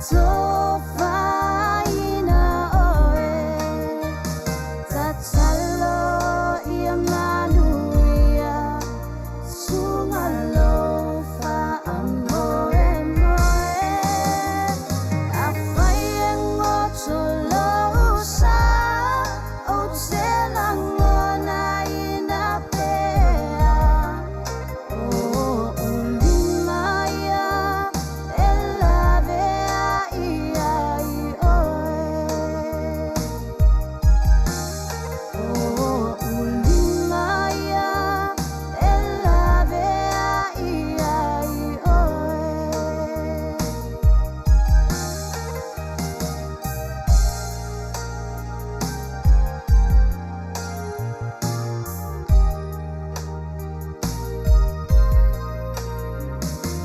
Atofaina oe. Tatalo ia manuia, suga lou faamoemoe. Afai e goto lou sa, ou te lagonaina pea. O ou lima ia e laveai ai oe. O ou lima ia e laveai ai oe.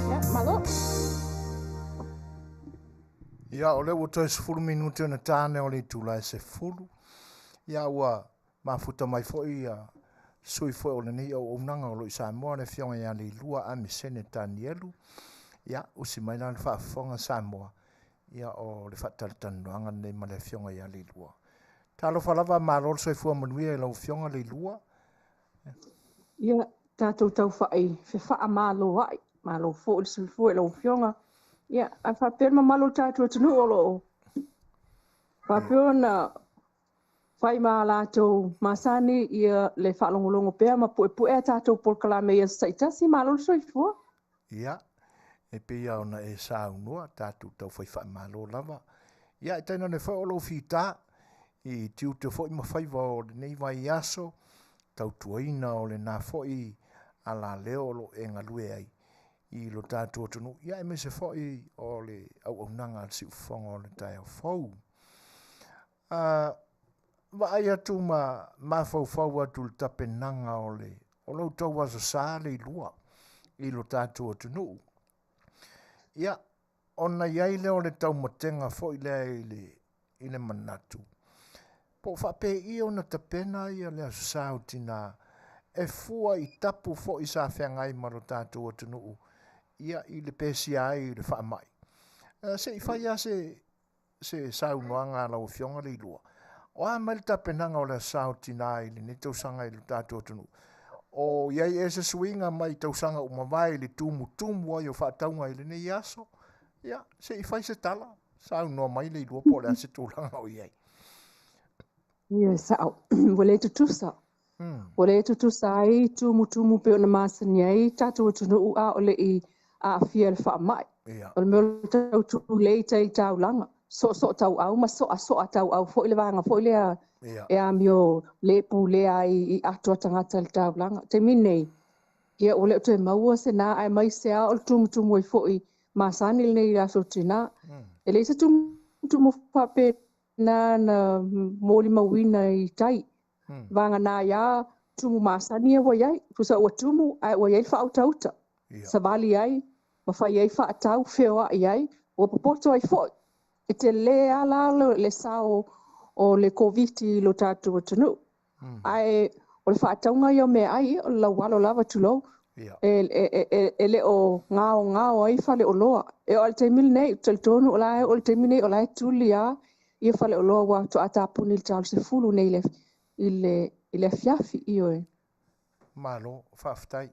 Ia, malo. Ia, o lea ua toe 10 minute ona ta lea o le itula e 10. Ia, ua mafuta mai foi ia sui foi o lenei auaunaga o lo o i Samoa, le Afioga ia Leilua Amisene Tanielu. Ia, usi mai la le faafofoga Samoa, ia o le faatalatalanoaga lenei ma le Afioga ia Leilua. Talofa lava, malo le soifua manuia i lau Afioga Leilua. Ia, tatou taufai fefaamalo ai, malo foi le soifua i lau Afioga. Ia, ae faapea le mamalu o le tatou atunuu o lo o faapea ona fai ma latou masani ia le faalogologo pea ma puepue a tatou polokalame i aso taitasi, malo le soifua. Ia, e pei lava ona e saunoa, tatou taufai faamalo lava. Ia, e tainane foi o lou fita i tiute foi ma faiva o lenei vaiaso, tautuaina o lena foi alaleo o lo o e galue ai i lo tatou atunuu, ia aemaise foi o le auaunaga a le siufofoga o le taeao fou. Vaai atu ma mafaufau atu i le tapenaga o le o lo outou Aso Sa Leilua i lo tatou atunuu. Ia, ona i ai lea o le taumatega foi lea i le manatu, po o faapei ona tapena ia le Aso Sa o Tina e fua i tapu foi sa feagai ma lo tatou atunuu, ia i le pesia ai i le faamai. Se i fai lava se saunoaga a lau Afioga Leilua. O a mai le tapenaga o le Aso Sa o Tina i lenei tausaga i lo tatou atunuu? O i ai ea se suiga mai tausaga ua mavae i le tumutumu ai o faatauga i lenei aso? Ia, se i fai se tala, saunoa mai Leilua po o le a se tulaga o i ai. Ia, sao. Ua le tutusa. Ua le tutusa ai tumutumu pei ona masani ai tatou atunuu a o le i aafia le faamai. O le mea o le tau tulei tai taulaga, soosoo tauau ma soasoa tauau foi le vaega foi lea e amio le pulea ai i ato a tagata i le taulaga. Taimi nei, ia ua le o toe maua se na aemaise lava o le tumutumu ai foi masani lenei i le aso tina. E leai se tumutumu faapena na molimauina i tai. Vagana ia tumu masani e ua iai. Tusa ua tumu ae ua iai le faautauta. Savali ai, ma fai ai faatau, feoai ai, ua popoto ai foi. E tele lava la le sao o le Koviti i lo tatou atunuu. Ae o le faatauga ia o meaai, o le laualo lava tulou. E le o gaogao ai faleoloa. E oo lava i le taimi lenei, ou te talitonu o la e oo i le taimi lenei o la e tuli lava ia faleoloa ua faatoa tapuni i le ta o le 10 nei i le afiafi. Ioe. Malo, faafetai.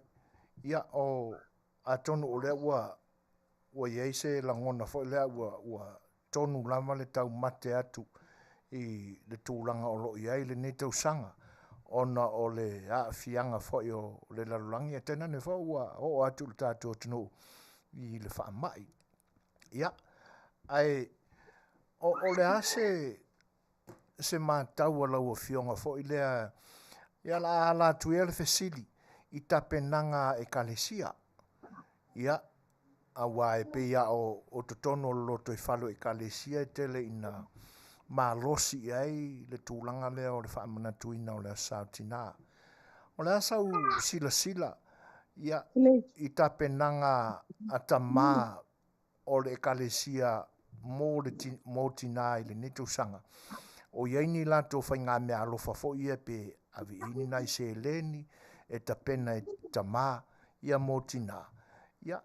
Ia, o atonu o lea ua i ai se lagona foi lea ua tonu lava le taumate atu i le tulaga o lo o i ai lenei tausaga, ona o le aafiaga foi o le lalolagi, e tainane foi ua oo atu i le tatou atunuu i le faamai. Ia, ae o le a se matau a lau Afioga foi lea, ia la ala atu ia le fesili i tapenaga a ekalesia. Ia, aua e pei lava o totonu o le lotoifale o ekalesia e tele ina malosi i ai le tulaga lea o le faamanatuina o le Aso Sa o Tina. O le a sau silasila ia i tapenaga a tamā o le ekalesia mo tina i lenei tausaga? O i ai ni latou faigamea alofa foi ia pe ave i ai ni nai seleni e tapena e tamā ia mo tina. Ia,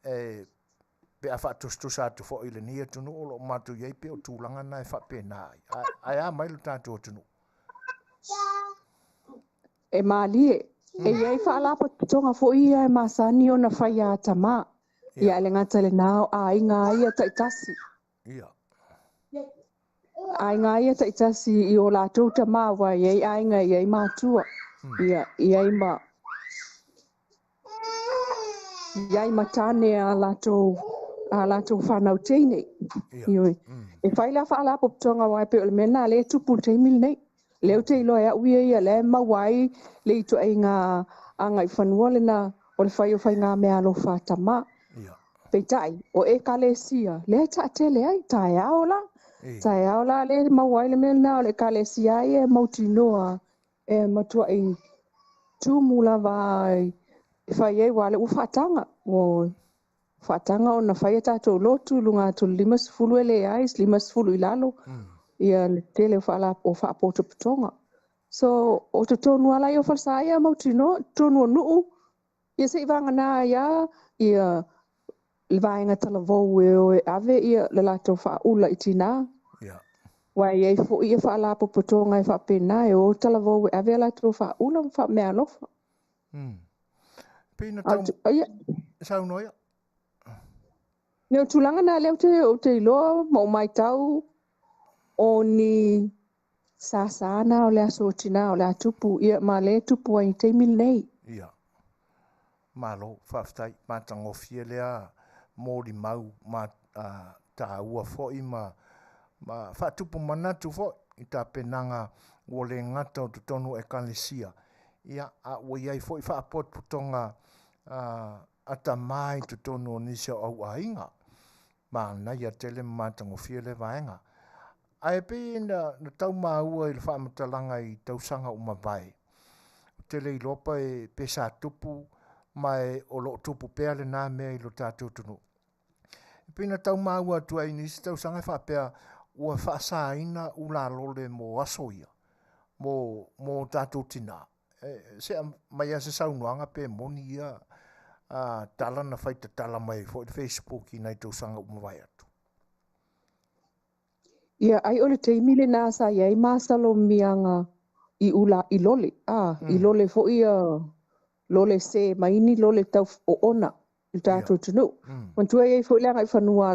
e Pe a faatusatusa atu foi i lenei atunuu o lo o matou i ai, pei o tulaga na e faapena ai. Ae a mai lo tatou atunuu? E malie. E i ai faalapotopotoga foi ia e masani ona fai a tamā. Ia, e le gata i lena o aiga ia taitasi. Aiga ia taitasi i o latou tamā, aua e i ai aiga e i ai matua. Ia, i ai ma i ai ma tane a latou fanau teine. Ioe. E fai la faalapotopotoga aua e pei o le mea lena lea e tupu i le taimi lenei. Lea ou te iloa e au ia ia lea e maua ai le ituaiga agaifanua lena o le fai o faigameaalofa a tamā. Peitai, o ekalesia, lea e taatele ai, taeao la. Taeao la lea e maua ai le mea lena o le ekalesia ai e mautinoa e matuai tumu lava ai e fai ai aua o lea ua faataga. Ua faataga ona fai a tatou lotu i luga atu o le 50 e leai, 50 i lalo. Ia le tele o faapotopotoga. So, o totonu lava ia o falesa ia mautinoa, totonu o nuu, ia se i vagana ai lava ia le vaega talavou e o e ave ia le latou faaula i tinā. Aua e i ai foi ia faalapotopotoga e faapena e o talavou e ave a latou faaula ma faameaalofa. Pei na tau saunoa ia. Ne o tulaga na lea ou te iloa ma ou matau o ni sāsā na o le aso o tinā o le a tupu ia ma le tupu ai i taimi lenei. Ia. Malo, faafetai, matagofie lea molimau ma taua foi ma faatupu manatu foi i tapenaga ua le gata o totonu o ekalesia. Ia, a ua i ai foi faapotopotoga a tamā i totonu o nisi o auaiga. Manaia tele ma matagofie le vaega. Ae pei na tau maua i le faamatalaga i tausaga ua mavae. Ou te le iloa pe sa tupu ma e o loo tupu pea lena mea i lo tatou atunuu. E pei na tau maua atu ai i nisi tausaga e faapea ua faasaina ulalole mo aso ia, mo tatou tinā. Se mai lava se saunoaga pe moni ia tala na fai tatala mai ai foi le Facebook i nai tausaga ua mavae atu. Ia, ai o le taimi lena sa i ai masalomiaga i ula i lole. I lole foi ia lole se mai ni lole tau oona i le tatou atunuu. Manatua e i ai foi le agaifanua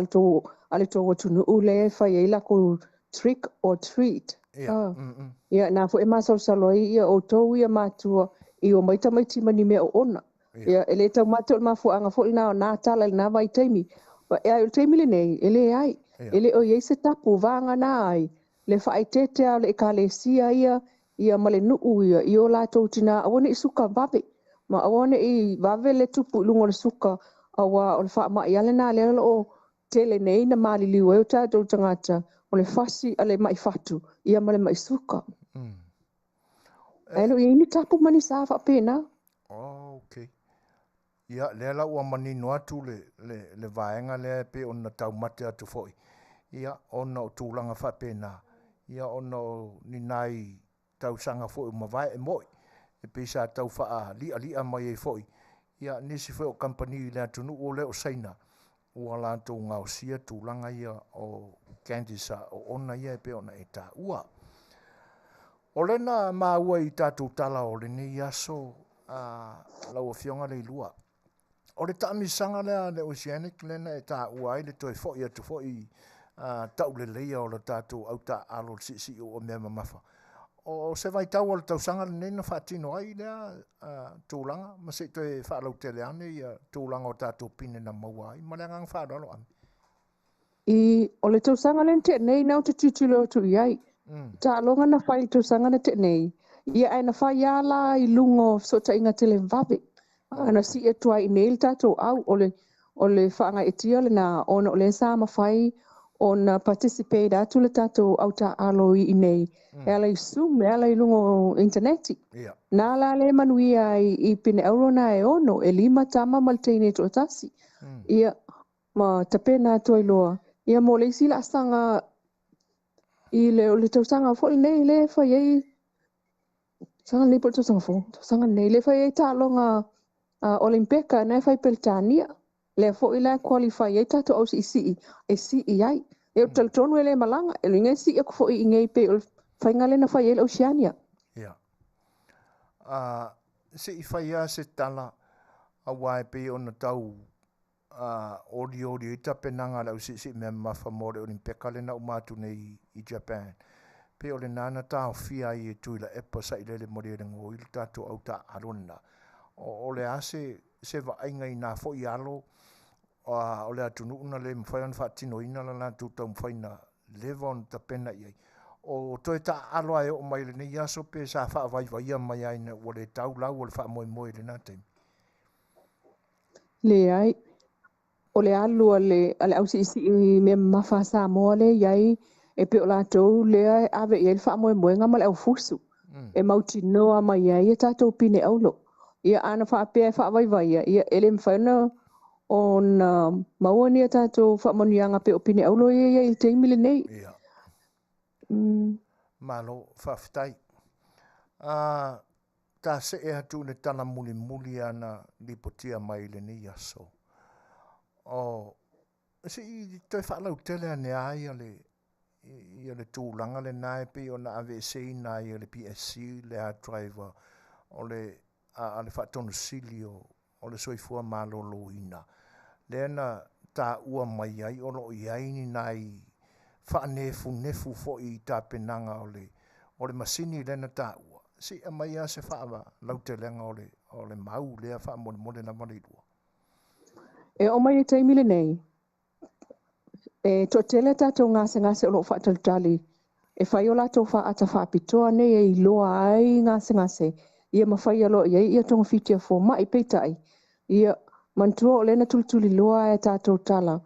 a le tou atunuu lea e fai ai lakou trick or treat. Ia, na foi e masalosalo ai ia outou ia matua i o mai tamaiti ma ni mea oona. Ia, e le taumate o le mafuaaga foi lena o nā tala i lena vaitaimi. E ai o le taimi lenei, e leai. E le o i ai se tapu vagana ai le faaeteete o le ekalesia ia ia ma le nuu ia i o latou tinā aua ne i suka vave. Ma aua ne i vave le tupu i luga o le suka aua o le faamai lava lena lea o lo o tele nei na maliliu ai o tatou tagata o le fasi a le mai fatu ia ma le mai suka. Ae le o i ai ni tapu ma ni sa faapena. Okay. Ia, lea la ua manino atu le vaega lea e pei ona taumate atu foi. Ia, ona o tulaga faapena. Ia, ona o ni nai tausaga foi ua mavae e moi. E pei sa tau faalialia mai ai foi. Ia, nisi foi o kamupani i le atunuu o lea o Saina ua latou gaosia tulaga ia o candies a oona ia e pei ona e taua. O lena maua i tatou tala o lenei aso lau afioga Leilua. O le taamisaga lea le Oceanic lena e taua ai le toe foi atu foi tauleleia o le tatou autaaalo le siisii o mea mamafa. O se vaitau o le tausaga lenei na faatino ai lea tulaga ma se i toe faalautele ane ia tulaga o tatou pine na maua ai ma le agaga faaaloalo ame. I o le tausaga lea na tea nei na ou te tilotilo atu i ai. Taaloga na fai i le tausaga na tea nei. Ia ae na fai lava la i luga o fesootaiga televave. Na sii atu ai i nei le tatou au o le faagaeetia lena ona o lea sa mafai ona participate atu le tatou autaaalo i nei. E ala i Zoom, e ala i luga o interneti. Na la le manuia ai i pine auro na e 6, e 5 tama ma le teine toatasi. Ia, ma tapena atu ai loa. Ia mo le isi laasaga i le o le tausaga foi lenei le fai ai tausaga lenei po o le tausaga fou, tausaga lenei le fai ai taaloga Olimpeka na e fai Peretania. Lea foi la e qualify ai tatou ausiisii e sii ai. E ou te talitonu e le malaga, e luiga e sii aku foi i inei pei o le faiga lea na fai ai le Oceania. Ia. A, se i fai lava se tala, aua e pei ona tau a, olioli ai tapenaga a le ausiisii mea mamafa mo le Olimpeka lea na uma atu nei i Japan. Pei o lena na taofia ai e Tuilaepa Sailele Malielegaoi le tatou au taaalo lena. O, o le a se, se vaaiga i nā foi alo a, o le atunuu na le mafai ona faatinoina la latou taumafaiga leva ona tapena i ai. O toe taaalo lava e oo mai i lenei aso pe sa faavaivaia mai lava ina ua le tau lau o le faamoemoe i lena taimi? Leai. O le alu a le, a le ausiisii mea mamafa a Samoa lea e i ai, e pei o latou lea e ave i ai le faamoemoega ma le aufusu e mautinoa mai ai a tatou pine auro. Ia ana faapea e faavaivaia, ia e le mafai ona ona maua ni a tatou faamanuiaga pei o pine auro ia e i ai i le taimi lenei. Ia. Malo, faafetai. A, ta see atu i le tala mulimuli ana lipotia mai i lenei aso. O, se i toe faalautele ane lava ia le, ia le tulaga lena e pei ona aveeseina ai e le PSC le hard drive o le, a, a le Faatonusili o, o le Soifua Maloloina, lea na taua mai ai o lo o i ai ni nai faanefunefu foi i tapenaga o le, o le masini lea na taua. Se i aumai lava se faalautelega o le, o le mau lea faamolemole lava Leilua. E oo mai i le taimi lenei, e toatele a tatou gasegase o lo o faatalitali e fai o latou faata faapitoa nei e iloa ai gasegase ia ma faia loa i ai ia togafiti a fomai. Peitai, ia manatua o lea na tulituliloa e tatou tala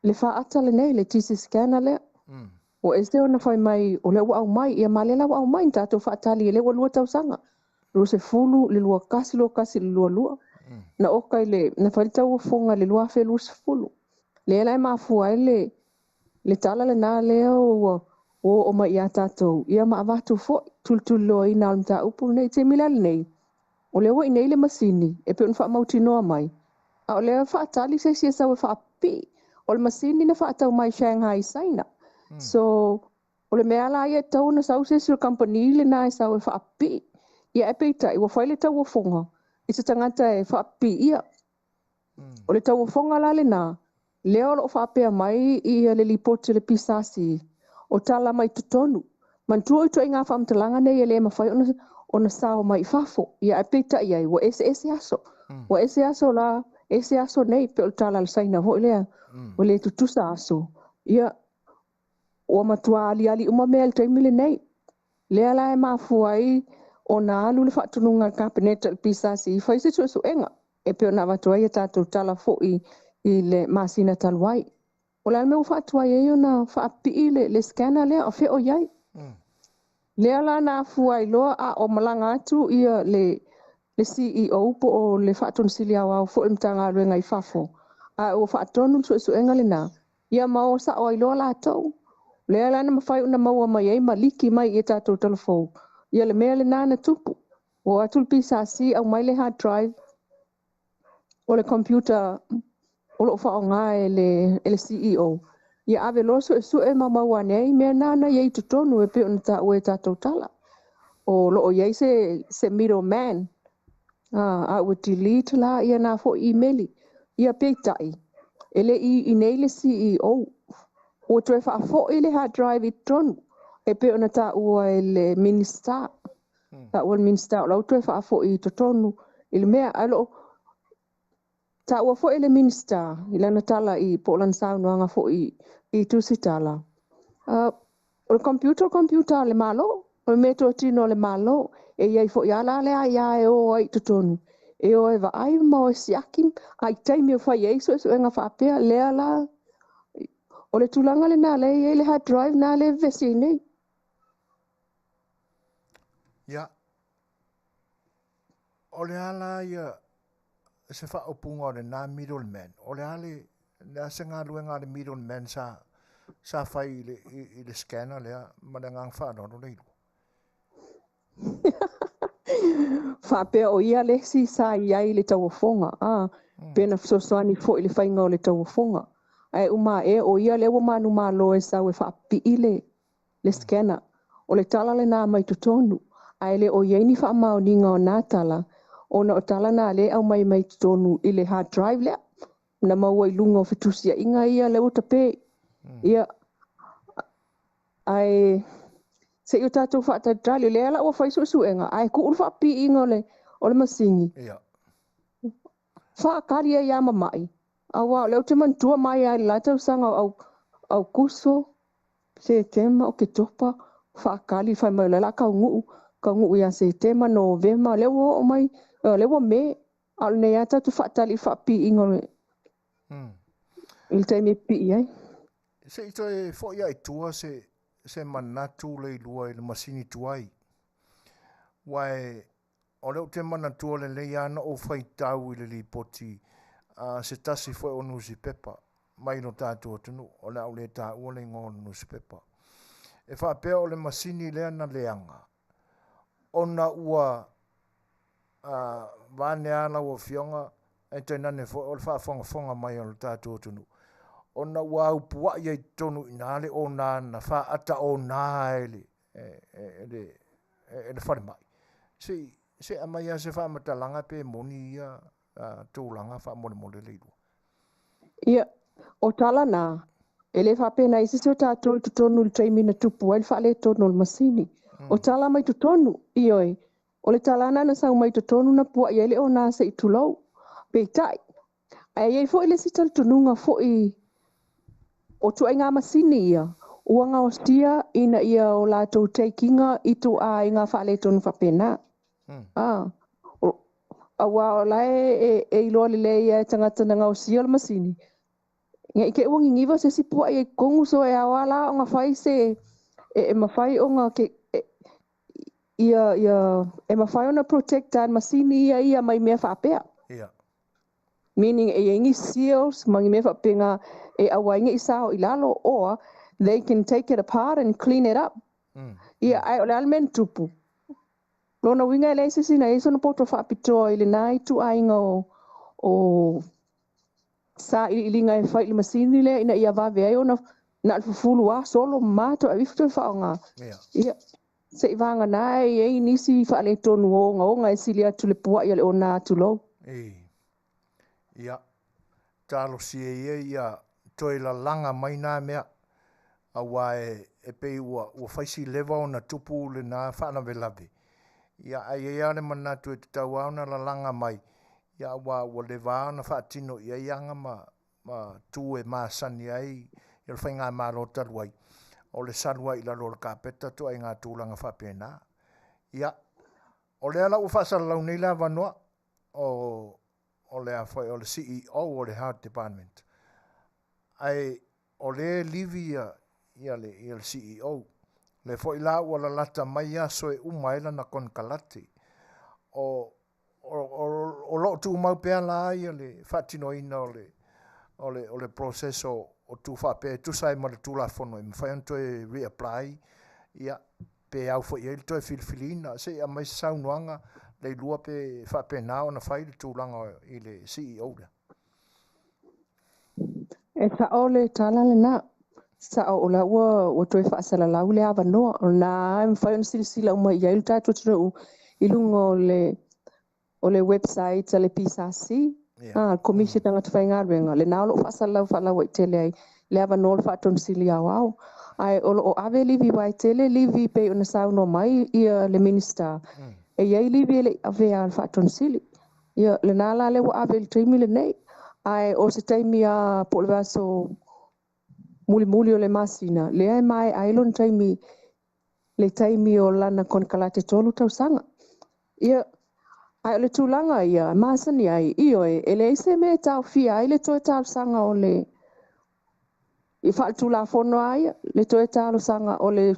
le faata lenei, le TC scanner lea. Ua ese ona fai mai o lea ua aumai, ia ma lea la ua aumai na tatou faatali e lea ua 2 tausaga, 20, le 21, 21, le 22. Na oka i le, na fai le tauofoga i le 2020. Lea la e mafua ai le, le tala lena lea ua oo mai ia tatou, ia ma avatu foi tulituliloaina o le mataupu lenei. I taimi la lenei, o lea ua i inei le masini e pei ona faamautinoa mai, a o lea faatali se isi e sau e faapipii. O le masini na faatau mai Shanghai i Saina. So, o le mea la ia e tatau ona sau se isi o le kamupani lena e sau e faapipii. Ia ae peitai, ua fai le tauofoga i se tagata e faapipiia. O le tauofoga la lena, lea o lo o faapea mai ia le lipoti a le PSC, o tala mai totonu. Manatua o ituaiga faamatalaga nei e le mafai ona, ona sao mai i fafo. Ia ae peitai ai, ua eseese aso. Ua ese aso la, ese aso nei, pei o le tala a le Saina foi lea. Ua le tutusa aso. Ia, ua matua aliali uma mea i le taimi lenei. Lea la e mafua ai ona alu le faatonuga a le Kapeneta i le PSC fai se suesuega e pei ona avatu ai a tatou tala foi i le masina talu ai. O le a le mea ua faatuai ai ona faapipii le, le scanner lea, o fea o i ai? Lea la na afua ai loa a o malaga atu ia le, le CEO po o le Faatonusili Aoao foi o le Matagaluega i fafo, a ua faatonu le suesuega lena, ia ma o sao ai loa latou. Lea la na mafai ona maua mai ai ma liki mai i tatou talafou ia le mea lena na tupu. Ua o atu le PSC aumai le hard drive o le computer o lo o faaaoga e le, e le CEO. Ia ave loa suesue ma maua ane ai mea na na i ai i totonu e pei ona taua e tatou tala. O lo o i ai se, se middleman, a, a ua delete la ia na foi email. Ia peitai, e le i inei le CEO. Ua toe faafoi le hard drive i totonu e pei ona taua e le Minista. Taua e le Minista o la ua toe faafoi i totonu i le mea. Ae o lo o taua foi e le Minista i lana tala i po o lana saunoaga foi i Tusitala. O le computer, o le computer a le Malo. O le meatotino a le Malo. E i ai foi lava la le aia e o ai i totonu. E o e vaai ma o e siaki, a i taimi o fai ai suesuega faapea, lea la, o le tulaga lena lea e i ai le hard drive na lea e vevesi ai nei. Ia, o le a la ia se faaupuga o lena middleman? O le a le, le a se galuega a le middleman sa, sa fai i le, i, i le scanner lea ma le agaga faaaloalo Leilua? Faapea o ia le isi sa i ai i le tauofoga. A, Pe na fesoasoani foi i le faiga o le tauofoga. Ae uma a'e o ia lea ua manumalo e sau e faapipii le le scanner. O le tala lenā mai totonu, ae le o i ai ni faamaoniga o na tala, ona o tala na lea e aumai mai totonu i le hard drive lea na maua i luga o fetusiaiga ia lea ua tape. Ia, ae se i o tatou faatalitali, o lea la ua fai suesuega, ae tuu le faapipiiga o le masini. Faakali ai lava ma mai. Aua o lea ou te manatua mai lava i le la tausaga o Aokuso, Setema, Oketopa, faakali fai mai o lea o le a taunuu, taunuu ia Setema, Novema, lea ua oo mai, o lea ua Me, a o lenei lava tatou te faatali i le faapipiiga o le i le taimi e pipii ai. Se i toe foi lava i tua se manatu Leilua i le masini tuai. Aua o lea ou te manatua lelei lava na ou faitau i le lipoti a se tasi foi o nusipepa mai lo tatou atunuu, o le a ou le taua le igoa o le nusipepa. E faapea o le masini lea na leaga ona ua vaeane lava lau Afioga ae tainane foi o le faafogafoga mai a lo tatou atunuu, ona ua aupuai ai i totonu i ina le ona na faata ona e le falemai. Se i aumai lava se faamatalaga pe moni ia tulaga faamolemole Leilua. Ia, o tala na, e le faapena i se isi o tatou i totonu i le taimi na tupu ai le faaletonu o le masini. O tala mai totonu, ioe, o le tala na sau mai totonu na puai ai le ona se i tulou. Peitai, ae i ai foi le isi talitonuga foi o ituaiga masini ia, ua gaosia ina ia o latou take ina ituaiga faaletonu faapena. Aua o la e iloa lelei e tagata na gaosia le masini, ne i te i ua niniva se isi puai ai i totonu, so e ao lava la ona fai se e mafai ona ia ia e mafai ona protect a e le masini ia ia mai mea faapea. Meaning e i ai ni seals ma ni mea faapena e aua ai ne i sao i lalo, or they can take it apart and clean it up. Ia, ae o le a le mea na tupu? Lona uiga e leai se isi na i ai sona poto faapitoa i lena ituaiga o sailiiliga e fai i le masini lea ina ia vave ai ona na o le fufulu lava solo ma toe aveifo toe faaaoga. Ia, se i vagana e i ai nisi faaletonu ogaoga e sili atu le puai o le ona, tulou. Ia, talosia ia ia toe lalaga mai nā mea, aua e pei ua fai si leva ona tupu lena faalavelave. Ia, ae i ai lava le manatu e tatau lava ona lalaga mai, ia aua ua leva lava ona faatino i ai aga ma tu e masani ai ia le faigamalo talu ai, o le salu ai i lalo o le kapeta ituaiga tulaga faapena. Ia, o lea la ua faasalalau nei le avanoa o le a foi o le CEO o le Health Department. Ae o lea e livi ia le CEO. Le foi la ua lalata mai aso e uma ai lana konekarate. O loo tumau pea la ia le faatinoina o le process o tu faapea e tusa ai ma le Tulafono e mafai ona toe reapply, ia pe au foi ai le toe filifiliina. Se i aumai se saunoaga Leilua pe faapena ona fai le tulaga i le CEO lea. E sao le tala lena. Sao o la ua toe faasalalau le avanoa. O lena e mafai ona silasila uma i ai le tatou atunuu i luga o le website a le PSC, le Komisi o Tagata Faigaluega. Lena o lo o faasalalau faalauaitele ai le avanoa o le Faatonu Aoao. Ae o lo o ave livi aua e tele livi pei ona saunoa mai ia le Minisita. E i ai livi e le i avea le Faatonu Sili. Ia, lena la lea ua ave i le taimi lenei. Ae o se taimi a po o le vaiaso mulimuli o le masina, lea e maea ai lona taimi, le taimi o lana konekarate 3 tausaga. Ia, ae o le tulaga ia masani ai, ioe, e leai se mea e taofia ai le toe talosaga o le i faaletulafono a ia, le toe talosaga o le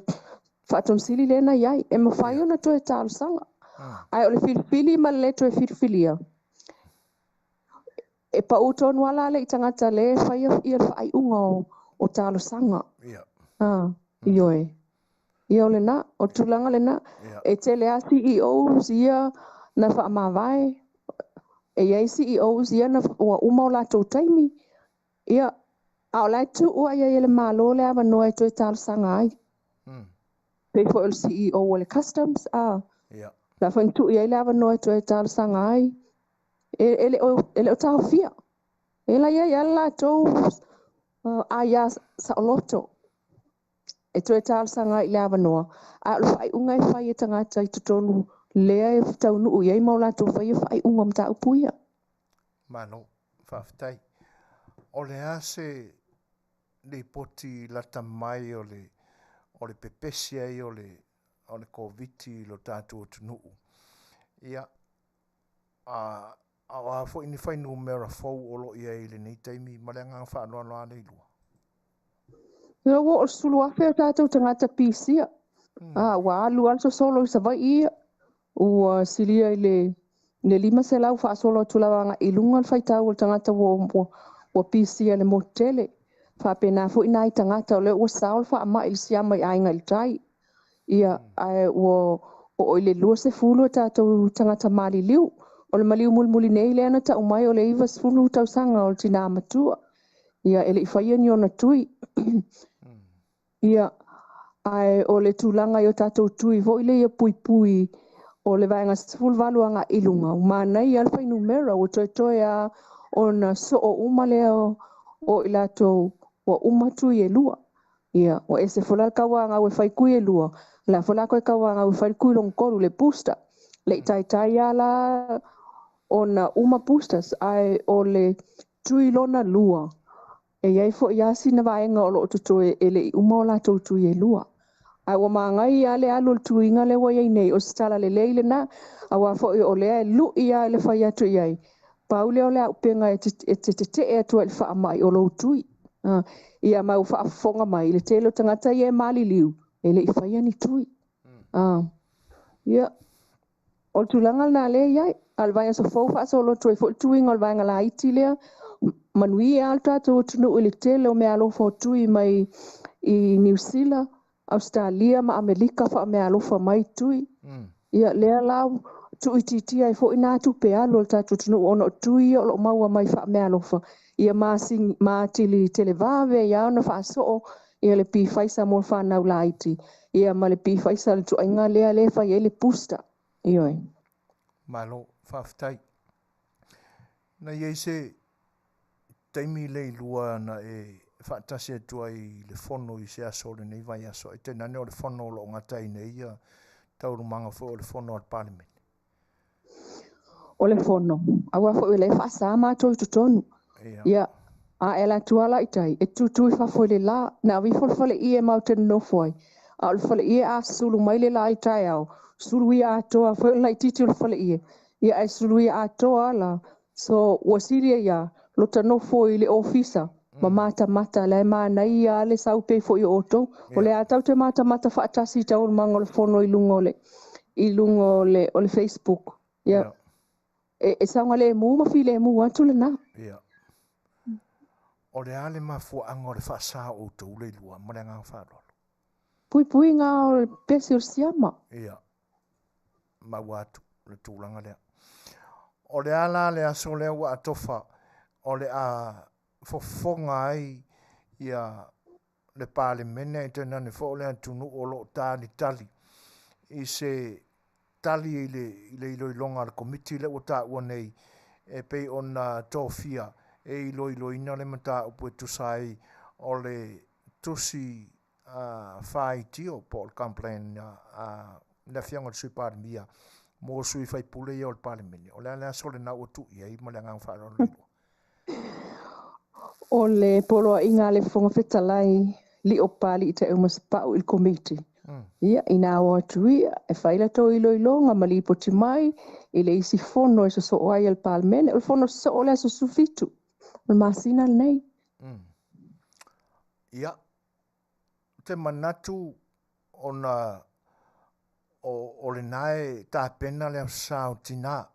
Faatonu Sili lea na i ai. E mafai ona toe talosaga. Ae o le filifili ma le le toe filifilia, e pau tonu ala le i tagata le faia ia le faaiuga o talosaga. Ioe. Ia o lena, o tulaga lena. E tele lava CEOs ia na faamavae. E i ai CEOs ia na ua uma o latou taimi, ia, a o la e tuu lava i ai e le Malo le avanoa e toe talosaga ai. Pei foi o le CEO o le Customs, a, la foi na tuu i ai le avanoa e toe talosaga ai. E le o taofia. E la i ai lava le latou aia saoloto e toe talosaga ai i le avanoa, a o le faaiuga e fai e tagata i totonu lea e taunuu i ai ma o latou faia faaiuga o mataupu ia. Malo, faafetai. O le a se lipoti lata mai o le o le pepesi ai o le o le Koviti i lo tatou atunuu? Ia, a a o a foi ni fuainumera fou o lo o i ai i lenei taimi? Ma le agaga faaaloalo lava Leilua. Ia, ua oo i le 10,000 o tatou tagata pisia. A, ua alu lava le sosolo i Savaii ia. Ua silia i le 500 faasolo atu lava agai i luga le faitau o le tagata ua pisia i le motu tele. Faapena foi nai tagata o lea ua sao le faamai i le siama i aiga i le tai. Ia, ae ua oo i le 20 o tatou tagata maliliu. O le maliu mulimuli nei lea na tau mai o le 90 tausaga o le tinā matua. Ia, e le i faia ni ona tui. Ia, ae o le tulaga i o tatou tui foi lea ia puipui o le vaega 18 agai i luga, ua manaia lava le fuainumera, ua toetoe lava ona soo uma lea o i latou ua uma tui e lua. Ia, ua ese foi la le tauagau e fai tui e lua, o le a foi la toe tauagau e fai le tui lona tolu, le booster. Le i taitai lava la ona uma boosters, ae o le tui lona lua, e i ai foi lava sina vaega o lo o totoe e le i uma o latou tui e lua. Ae ua manaia lava le alu o le tuiga lea ua i ai nei, o se tala lelei lena, aua foi o lea e lui lava i le fai atu i ai, pau lea o le auupega e te tetee atu ai i le faamai o lou tui. Ia ma ua faafofoga mai le tele o tagata ia e maliliu, e le i faia ni tui. Ia, o le tulaga lena lea e i ai. A o le vaiaso fou faasolo atu ai foi le tuiga o le vaega laiti lea, manuia lava le tatou atunuu i le tele o meaalofa o tui mai i Niu Sila, Ausetalia ma Amerika faameaalofa mai tui. Ia, lea la tuuitiitia ai foi nā tupe alu a le tatou atunuu ona o tui ia o lo o maua mai faameaalofa, ia ma atili televave ai lava ona faasoo ia le pifaisa mo le fanau laiti, ia ma le pifaisa le ituaiga lea lea e fai ai le booster. Ioe. Malo, faafetai. Na i ai se taimi Leilua na e faatasi atu ai i le fono i se aso o lenei vaiaso, ae tainane o le fono o lo o gata ai nei ia taualumaga foi o le fono a le Palemene. O le fono, aua foi o lea e faasa matou i totonu. Ia, a e alu atu lava la i tai, e tutu i fafo i le la, na ave ifo le faleie matou te nonofo ai, a o le faleie a sulu mai le la i taeao, suluia atoa foi o le laitiiti o le faleie, ia ae suluia atoa lava la. So, ua sili ai lava lota nofo i le ofisa ma matamata, la e manaia lava le sau pei foi o outou. O lea lava tatou te matamata faatasi i taualumaga o le fono i luga o le, i luga o le, o le Facebook. Ia, e saogalemu ma filemu atu lena. Ia. O le a le mafuaaga o le faasa o outou Leilua? Ma le agaga faaaloalo. Puipuiga o le pesi o le siama. Ia. Maua atu le tulaga lea. O le a la le aso lea ua atofa o le a fofoga ai ia le Palemene ae tainane foi o le atunuu o lo o talitali i se tali i le, i le iloiloga a le Komiti lea ua taua nei e pei ona tofia e iloiloina le mataupu e tusa ai o le tusi faitio po o le complaint a le Afioga i le Sui Palemia mo sui faipule ia o le Palemene. O le a le aso lena ua tuu i ai? Ma le agaga faaaloalo Leilua. O le poloaiga a le Fofoga Fetalai Lio Papalii Taeaumasapau i le Komiti. Ia, ina o atu ia e fai latou iloiloga ma lipoti mai i le isi fono e sosoo ai a le Palemene. O le fono sosoo o le aso 17 o le masina lenei. Ia, ou te manatu ona o lena e tapena le Aso Sa o Tina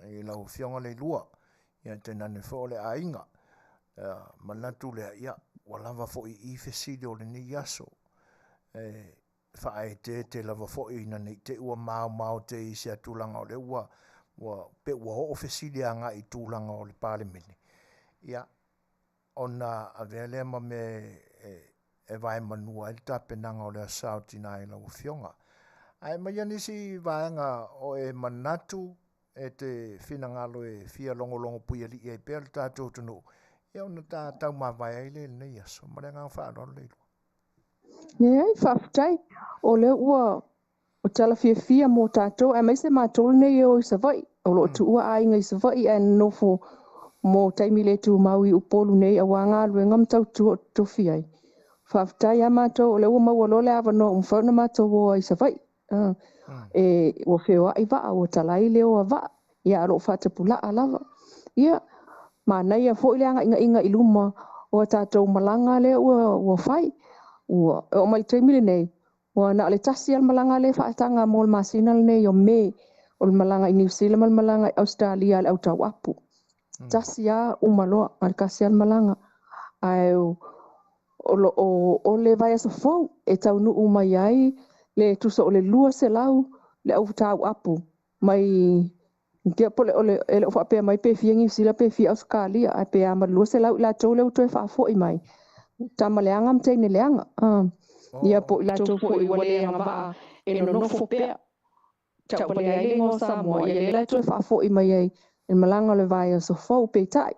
i lau Afioga Leilua, ia tainane foi o le aiga. Manatu lea, ia, ua lava foi i i fesili o lenei aso. E faaeteete lava foi ina ne i te i ua maomao te i se tulaga o lea ua Ua pe ua oo fesili agai i tulaga o le Palemene, ia, ona avea lea ma mea e vaemanua ai le tapenaga o le Aso Sa o Tina i lau Afioga. Ae aumaia nisi vaega o e manatu e te finagalo e fia logologo puialii ai pea le tatou atunuu, ia ona ta taumavae ai lea i lenei aso. Ma le agaga faaaloalo Leilua. Leai, faafetai. O lea ua o tala fiafia mo tatou, aemaise matou lenei e o i Savaii. O lo o tuua aiga i Savaii ae nonofo mo taimi le tumau i Upolu nei aua galuega ma tautua o totofi ai. Faafetai lava matou o lea ua maua loa le avanoa ua mafai ona matou o ai i Savaii. E, ua feoai vaa, ua talai le o a vaa, ia a o lo o faatapulaa lava. Ia, manaia foi le agaigaiga i luma o a tatou malaga lea ua fai. Ua oo mai i le taimi lenei, ua na o le tasi lava le malaga lea e faataga mo le masina lenei o Me, o le malaga i Niu Sila ma le malaga i Ausetalia a le au tauapu. Tasi lava uma loa, na o le tasi lava le malaga. Ae o lo o o le vaiaso fou e taunuu mai ai le tusa o le 200 le au tauapu mai ia po o le e le o faapea mai pe fia Niu Sila pe fia Ausetalia, ae pe a ma le 200 i latou lea ua toe faafoi mai, tama leaga ma teine leaga. Ia po o i latou foi ua le agavaa e nonofo pea taupalea ai le igoa o Samoa, ia lea la e toe faafoi mai ai i le malaga o le vaiaso fou. Peitai,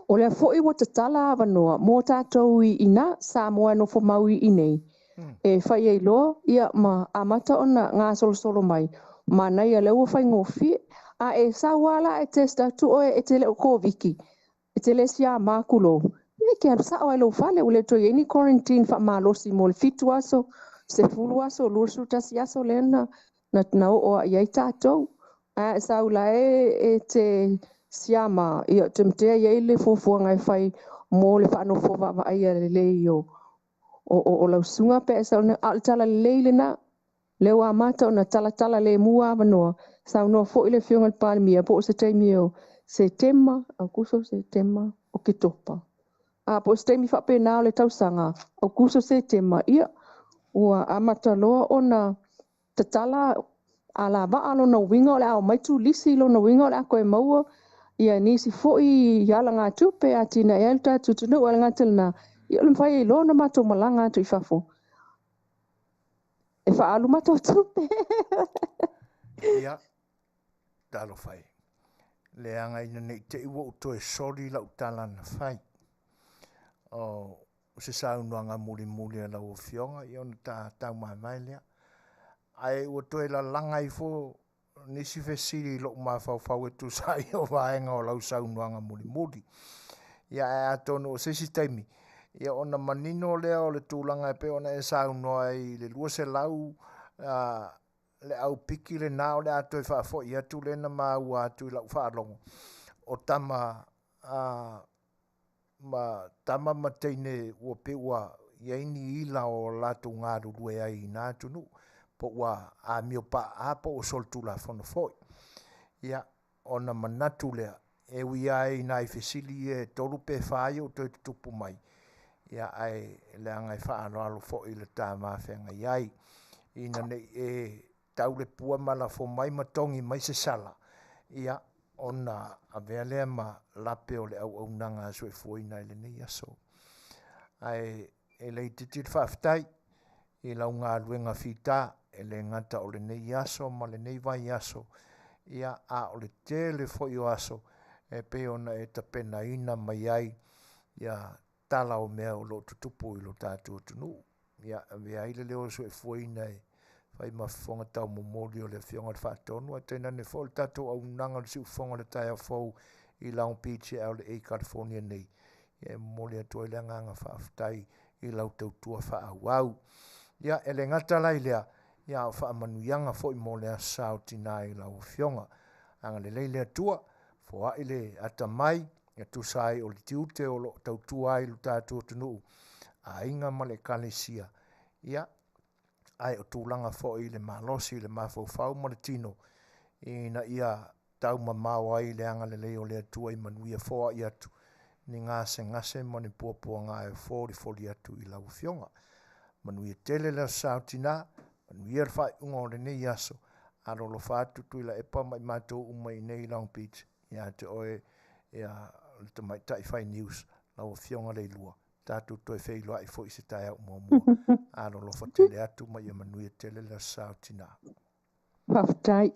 o lea foi ua tatala avanoa mo tatou i ina Samoa e nofo mau i inei, e fai ai loa ia ma amata ona gasolosolo mai. Manaia lea ua faigofie. A e sau lava la e test atu oe e te le o Koviti, e te le siama tulou, ia e te alu sao lava i lou fale, ua le toe i ai ni quarantine faamalosi mo le 7 aso, 10 aso, 21 aso lea na oo i ai tatou. Ae a e sau la e te siama, ia te matea i ai le fuafuaga e fai mo le faanofo vaavaaia lelei o lau susuga pe a e sau. A o le tala lelei lena, lea ua amata ona talatala lemu avanoa, saunoa foi le Afioga i le Palemia po o se taimi o Setema, Aokuso, Setema, Oketopa. A po o se taimi faapena o le tausaga, Aokuso, Setema, ia ua amata loa ona tatala alavaa lona uiga o le a omai turisi, lona uiga o le a toe maua ia nisi foi alagatupe e atinae ai le tatou atunuu. Ae le gata i lena, ia o le mafai ai loa ona matou malaga atu i fafo e faaalu matou tupe. Ia, talofa e. Leaga ina ne i te i ua ou toe soli lau tala na fai. O se saunoaga mulimuli a lau Afioga, ia ona ta taumavae lea. Ae ua toe lalaga ifo nisi fesili i lou mafaufau e tusa ai o vaega o lau saunoaga mulimuli. Ia ae atonu o se isi taimi, ia ona manino lea o le tulaga e pei ona e saunoa ai i le 200 le au piki lena o le a toe faafoi atu lea na maua atu i lau faalogo o tama ma tama ma teine ua pei ua i ai ni ila o latou galulue ai i na atunuu, po ua amio paaa po ua solitulafono foi. Ia, ona manatu lea, e ui lava i nai fesili ia e 3 pe 4 ia ua toe tutupu mai, ia ae leaga e faaaloalo foi i le ta mafeagai ai, ina ne i e tau le pua ma lafo mai ma togi mai se sala, ia ona avea lea ma lape o le auaunaga a soifuaina i lenei aso. Ae e laitiiti le faafetai i lau galuega fita, e le gata o lenei aso ma lenei vaiaso, ia a o le tele foi o aso e pei ona e tapenaina mai ai ia tala o mea o lo o tutupu i lo tatou atunuu. Ia avea ai le leo o le soifuaina e fai ma fofoga taumomoli o le Afioga i le Faatonu, ae tainane foi o le tatou auaunaga o le siufofoga o le taeao fou i Long Beach e LA, California nei. Ia e momoli atu ai le agaga faafetai i lau tautua faaauau. Ia e le gata la i lea, ia a o faamanuiaga foi mo le Aso Sa o Tina i lau Afioga. Agalelei le Atua, foai le atamai e tusa ai o le tiute o lo o tautua ai lo tatou atunuu, aiga ma le Ekalesia, ia, ae o tulaga foi i le malosi, i le mafaufau ma le tino, ina ia taumamao ai le agalelei o le Atua i manuia foai atu ni gasegase ma ni puapuaga e folifoli atu i lau Afioga. Manuia tele le Aso Sa o Tina, manuia le faaiuga o lenei aso. Alolofa atu Tuilaepa ma i matou uma i inei i Long Beach ia te oe ia le tamaitai fai news lau Afioga Leilua. Tatou toe feiloai foi i se taeao muamua. Alolofa tele atu ma ia manuia tele le aso Sa o Tina. Faafetai.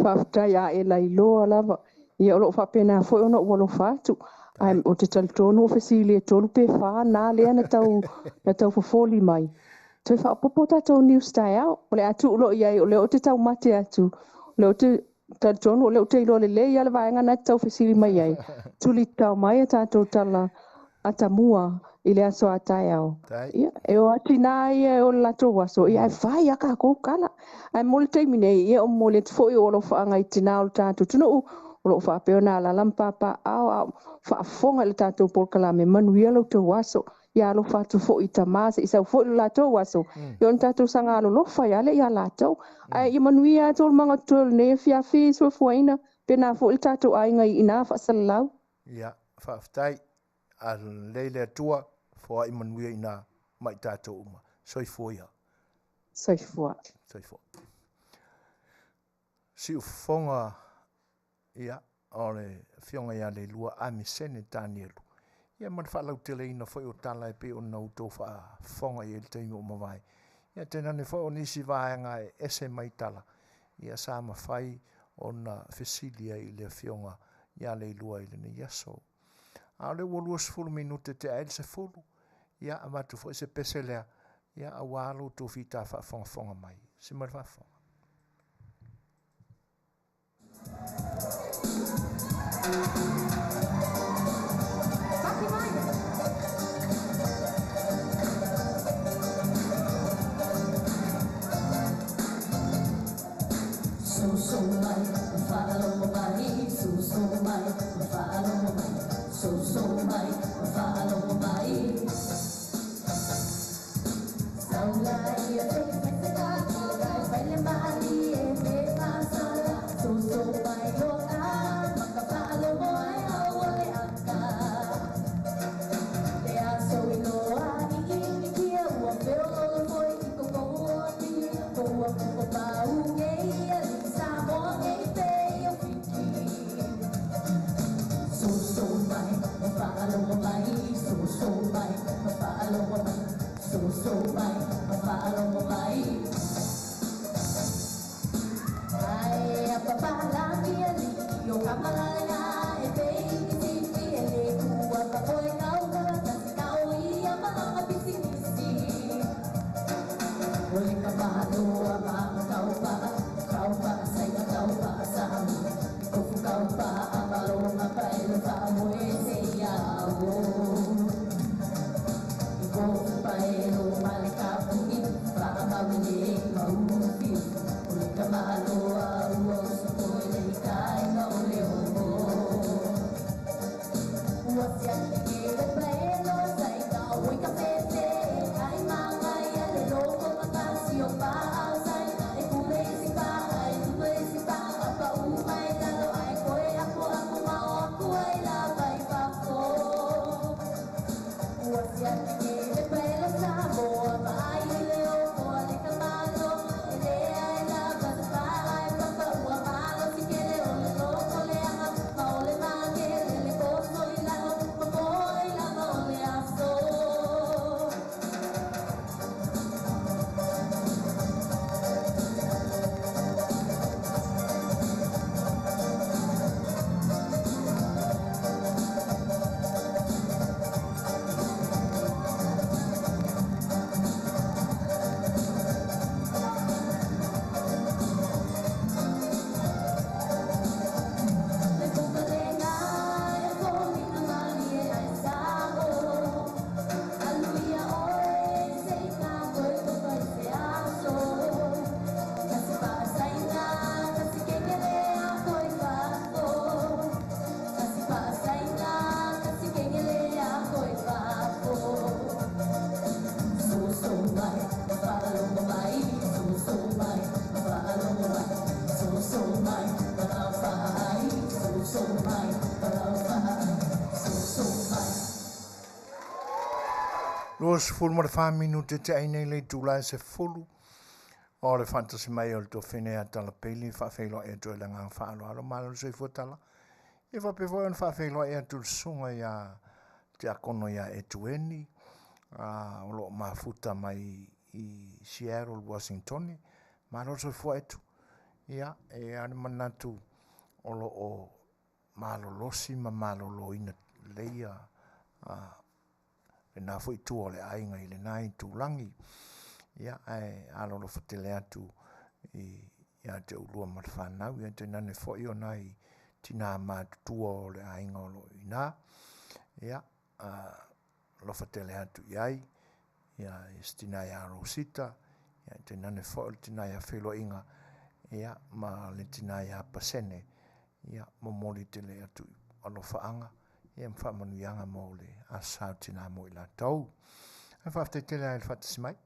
Faafetai a e lailoa lava. Ia o lo o faapena foi ona ou alofa atu. Ae ou te talitonu o fesili e tolu pe fa na lea na tau, na tau fofoli mai. Toe faaopoopo tatou news taeao. O le a tuu loa i ai, o lea ou te taumate atu. O lea ou te talitonu o lea ou te iloa lelei lava le vaega na e te tau fesili mai ai. Tulitao mai a tatou tala atamua i le aso a taeao. Ia, e o atu ina ia e o le latou aso, ia ae fai a kākou tala. Ae mo le taimi nei, ia o momoli atu foi o alofaaga i tinā o le tatou atunuu, o lo o faapea ona alaala ma papaaao a o faafofoga i le tatou polokalame, manuia lo outou aso. Ia alofa atu foi i tamā se i sau foi lo latou aso, ia ona tatou saga alolofa ai lea ia latou. Ae ia manuia lava taualumaga o totoe o lenei afiafi, soifuaina, pena foi le tatou aiga i ina faasalalau. Ia, faafetai. Alelei le Atua, foai manuia ina ma i tatou uma. Soifua ia. Soifua. Soifua. Siufofoga, ia, o le Afioga ia Leilua Amisene Tanielu. Ia ma le faalauteleina foi o tala e pei ona outou faafofoga i ai i le taimi ua mavae. Ia tainane foi o nisi vaega e ese mai tala, ia sa mafai ona fesili ai i le Afioga ia Leilua i lenei aso. A o lea ua 20 minute tea ai le 10, ia avatu foi se pese lea, ia aua lo outou fita faafogafoga mai. Se ma le faafofoga. 24 minute te ai nei le itula e 10. O le faatasi mai o le tuafafine ia Tala Peli faafeiloai atu ai le agaga faaaloalo malo le soifua Tala. Ia faapea foi ona faafeiloai atu le susuga ia Tiakono ia Etueni a o lo o mafuta mai i Seattle, Washington. Malo le soifua Etu. Ia, e i ai le manatu o lo o malolosi ma maloloina lelei lena foi itu o le aiga i lena itulagi. Ia, ae alolofa tele atu i ia te oulua ma le fanau, ia tainane foi o nai tina matutua o le aiga o lo o i ina. Ia, alofa tele atu i ai, ia i si tina ia Rosita, ia tainane foi o le tina ia Feiloaiga, ia ma le tina ia Pasene, ia momoli tele atu alofaaga ia ma faamanuiaga mo le Aso Sa o Tina mo i latou. Ae faafetai tele lava i le faatasi mai.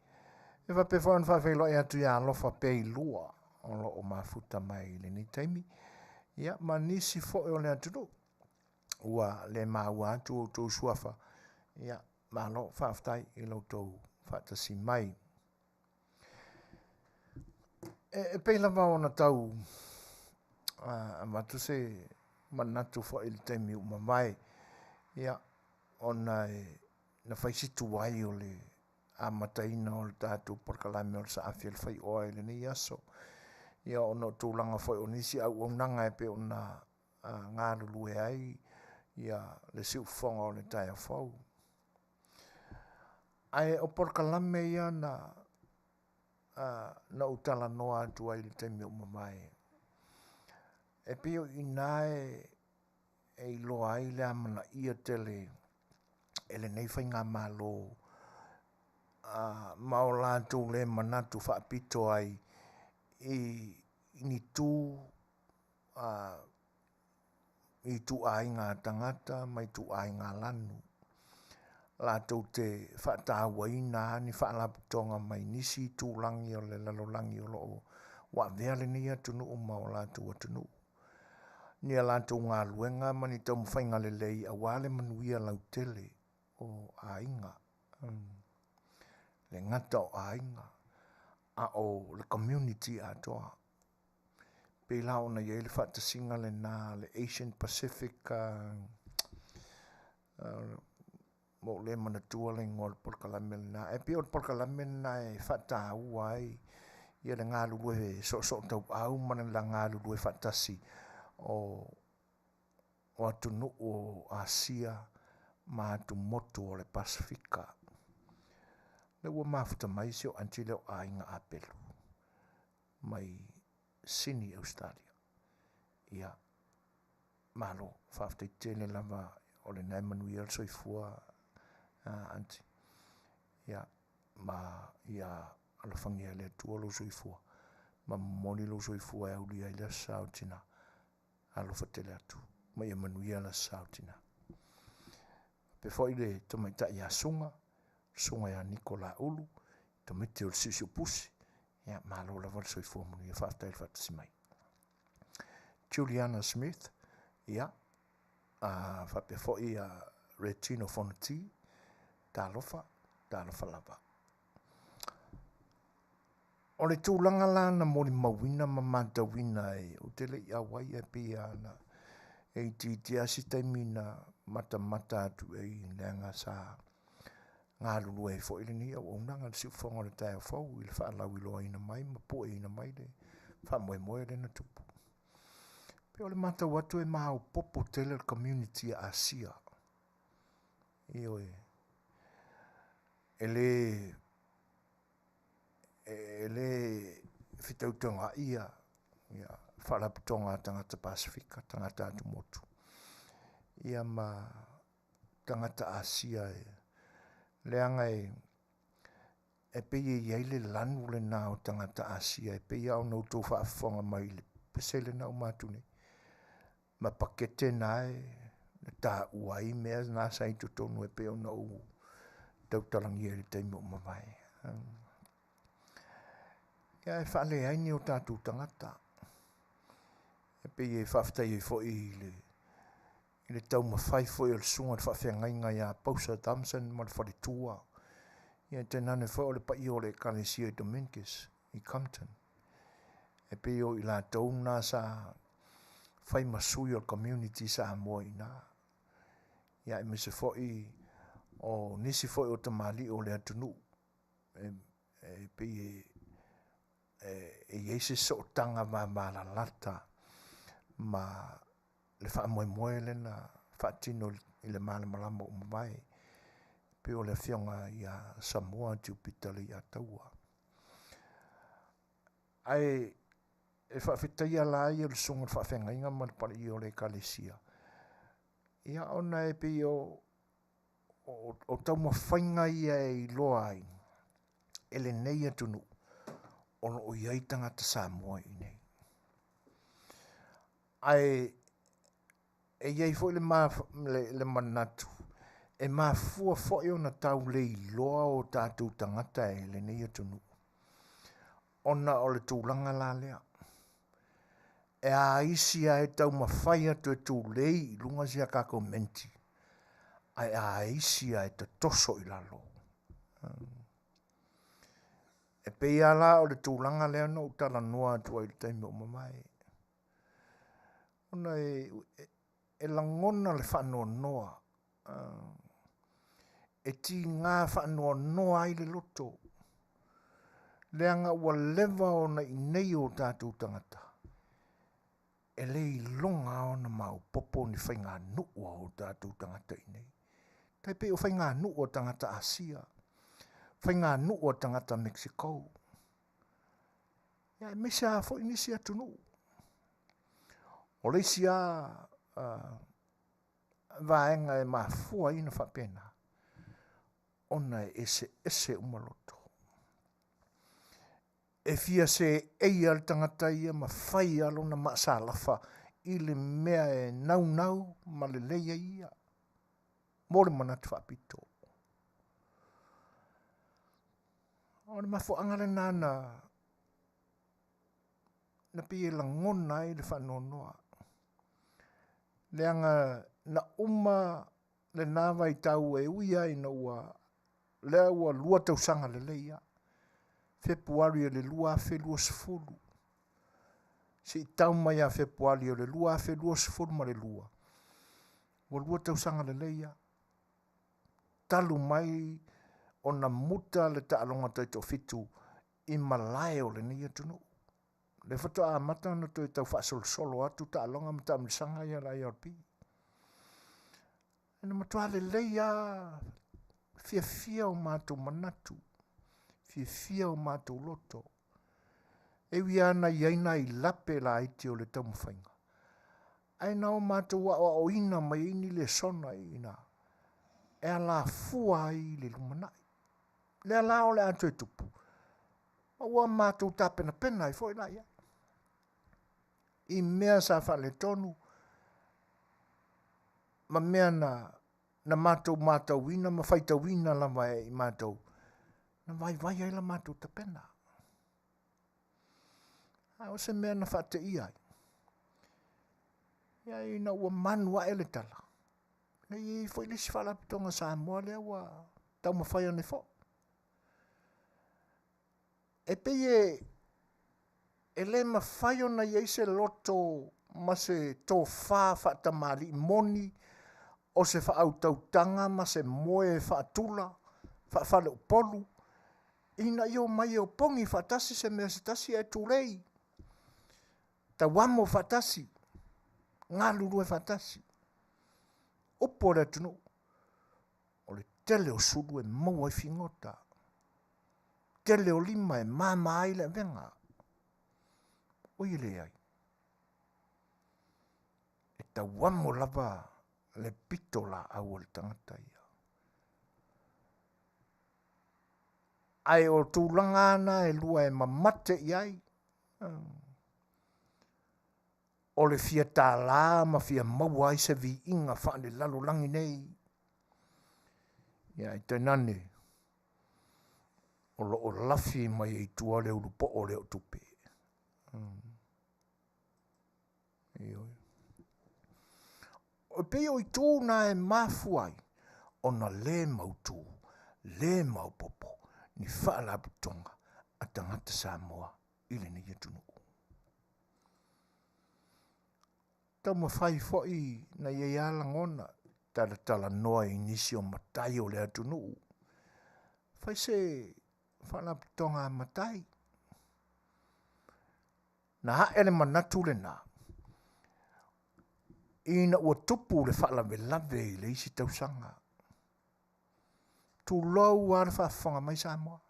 E faapea foi ona faafeiloai atu ia Alofa Peilua o lo o mafuta mai i lenei taimi, ia ma nisi foi o le atunuu ua le maua atu outou suafa, ia malo faafetai i lo outou faatasi mai. E pei lava ona tau avatu se manatu foi i le taimi ua mavae, ia, ona e na fai si tuai o le amataina o le tatou polokalame o le Saafi a le Faioa i lenei aso, ia ona o tulaga foi o nisi auaunaga e pei ona galulue ai ia le siufofoga o le taeao fou. Ae o polokalame ia na na ou talanoa atu ai i le taimi ua mavae, e pei o i ina e iloa ai le amanaia tele e lenei faigamalo ma o latou le manatu faapito ai i ni tu i ituaiga tagata ma ituaiga lanu latou te faatauaina lava ni faalapotopotoga mai nisi itulagi o le lalolagi o lo o ua avea lenei atunuu ma o latou atunuu, ni a latou galuega ma ni taumafaiga lelei aua le manuia lautele o aiga. Le gata o aiga, a o le community atoa. Pei la ona i ai le faatasiga lena le Asian Pacific ua ou le manatua le igoa o le polokalame lena, ae pei o le polokalame lena e faataua ai ia le galulue soosootauau ma le galulue faatasi o atunuu o Asia ma atumotu o le Pasefika. Lea ua mafuta mai si o aunty lea o Aiga Apelu mai Sini, Australia. Ia, malo, faafetai tele lava o lena e manuia le soifua aunty. Ia, ma ia alofagia e le Atua lou soifua ma momoli lou soifua e aulia ai le Aso Sa o Tina. Alofa tele atu ma ia manuia le Aso Sa o Tina. Faapea foi le tamaitai ia Suga, Suga ia Niko Laulu, tamaiti o le Siusiupusi, ia malo lava le soifua manuia, faafetai le faatasi mai. Juliana Smith, ia, faapea foi a Retino Fonoti, talofa, talofa lava. O le tulaga la na molimauina ma matauina e ou te le i auai ae pei lava na e itiiti lava si taimi na matamata atu i ai leaga sa galulue ai foi lenei auaunaga i le siufofoga o le taeao fou i le faalauiloaina mai ma pueina mai le faamoemoe lea na tupu. Pei o le matau atu e maopoopo tele le community a Asia. Ioe. E le e le fitautauga'i ia faalapotopotoga a tagata Pasefika, tagata atumotu, ia ma tagata Asia e leaga e pei e i ai le lanu lena o tagata Asia e pei lava ona outou faafofoga mai i le pese lena ua uma atu nei ma pakete na e taua ai mea na sa i totonu e pei ona ou tautalagia i le taimi ua mavae. Ia e faaleai ni o tatou tagata. E pei e faafetai ai foi i le i le taumafai foi o le susuga i le faafeagaiga ia Pausa Thompson ma le faletua, ia tainane foi o le paia o le Ekalesia i Domingus. i Compton. E pei o i latou na sa fai ma sui o le community Samoa i ina. Ia aemaise foi o nisi foi o tamalii o le atunuu e, e pei e, e, e i ai se sootaga vavalalata ma le faamoemoe lea na faatino i le malamalama ua mavae, pei o le afioga ia Samoa Tiupita Leiataua. Ae e faafetaia la ia le susuga i le faafeagaiga ma le palaia o le ekalesia, ia ona e pei o, o, o taumafaiga ia e iloa ai e lenei atunuu o lo o i ai tagata Samoa i inei. Ae e i ai foi le, ma, le, le manatu e mafua foi ona tau le iloa o tatou tagata e lenei atunuu ona o le tulaga la lea e a isi a e taumafai atu e tulei i luga si a tatou menti ae a isi a e tatoso i lalo. E pei lava la o le tulaga lea na ou talanoa atu ai i le taimi ua mavae. Ona e, e lagona le faanoanoa, e tiga faanoanoa ai le loto, leaga ua leva ona i inei o tatou tagata, e le iloga lava ona maopoopo ni faiganuu a o tatou tagata i inei. Tai pei o faiganuu a tagata Asia, faiganuu a tagata Mexico, ia aemaise lava foi nisi atunuu. O le isi lava vaega e mafua ai ona faapena, ona e eseese uma loto. E fia seei lava le tagata ia ma fai lava lona maasalafa i le mea e naunau ma lelei ai ia mo le manatu faapito. O le mafuaaga lena na na pei e lagona ai le faanoanoa leaga na uma lena vaitau e ui lava ina ua lea ua 2 tausaga lelei lava, Fepuari o le 2020, seia tau mai ia Fepuari o le 2022, ua 2 tausaga lelei lava, talu mai ona muta le taaloga taitoafitu i malae o lenei atunuu. Lea faatoa amata ona toe tau faasolosolo atu taaloga ma taamilosaga ia a le IRB. Na matua lelei lava fiafia o matou manatu, fiafia o matou loto. E ui lava na i ai nai lape laiti o le taumafaiga, ae na o matou aoaoina mai ai ni lesona i ina e alafua ai le lumanai. Lea la o le a toe tupu, ma ua matou tapenapena ai foi la i ai i mea sa faaletonu ma mea na na matou matauina ma faitauina lava e i matou, na vaivai ai la matou tapena. A o se mea na faateia ai, ia ina ua manu ae le tala, e i ai foi le isi faalapotopotoga Samoa lea ua taumafai ane foi. E pei e e le mafai ona i ai se loto ma se tofa faatamalii moni o se faautautaga ma se moe faatula faafaleupolu ina ia omai e opogi faatasi se mea se tasi ae tulei, tauamo faatasi, galulue faatasi. Upu o le atunuu, o le tele o sulu e maua ai figota, tele o lima e mama ai le avega. Oi e leai, e tauamo lava le pito laau o le tagata ia. Ae o tulaga na e lua e mamate i ai, o le fia tālā ma fia maua ai se viiga faalelalolagi nei. Ia, ae tainane o lo o lafi mai ai tua le ulupoo lea o tupe. Ioe. E pei o itu na e mafua ai ona le mautu, le maopoopo ni faalapotopotoga a tagata. tagata Samoa i lenei atunuu. Taumafai foi na i ai lava lagona talatalanoa i nisi o matai o le atunuu, fai se faalapotopotoga a matai. Na ae le manatu lena ina ua tupu le faalavelave i le isi tausaga. Tulou lava le faafofoga mai Samoa.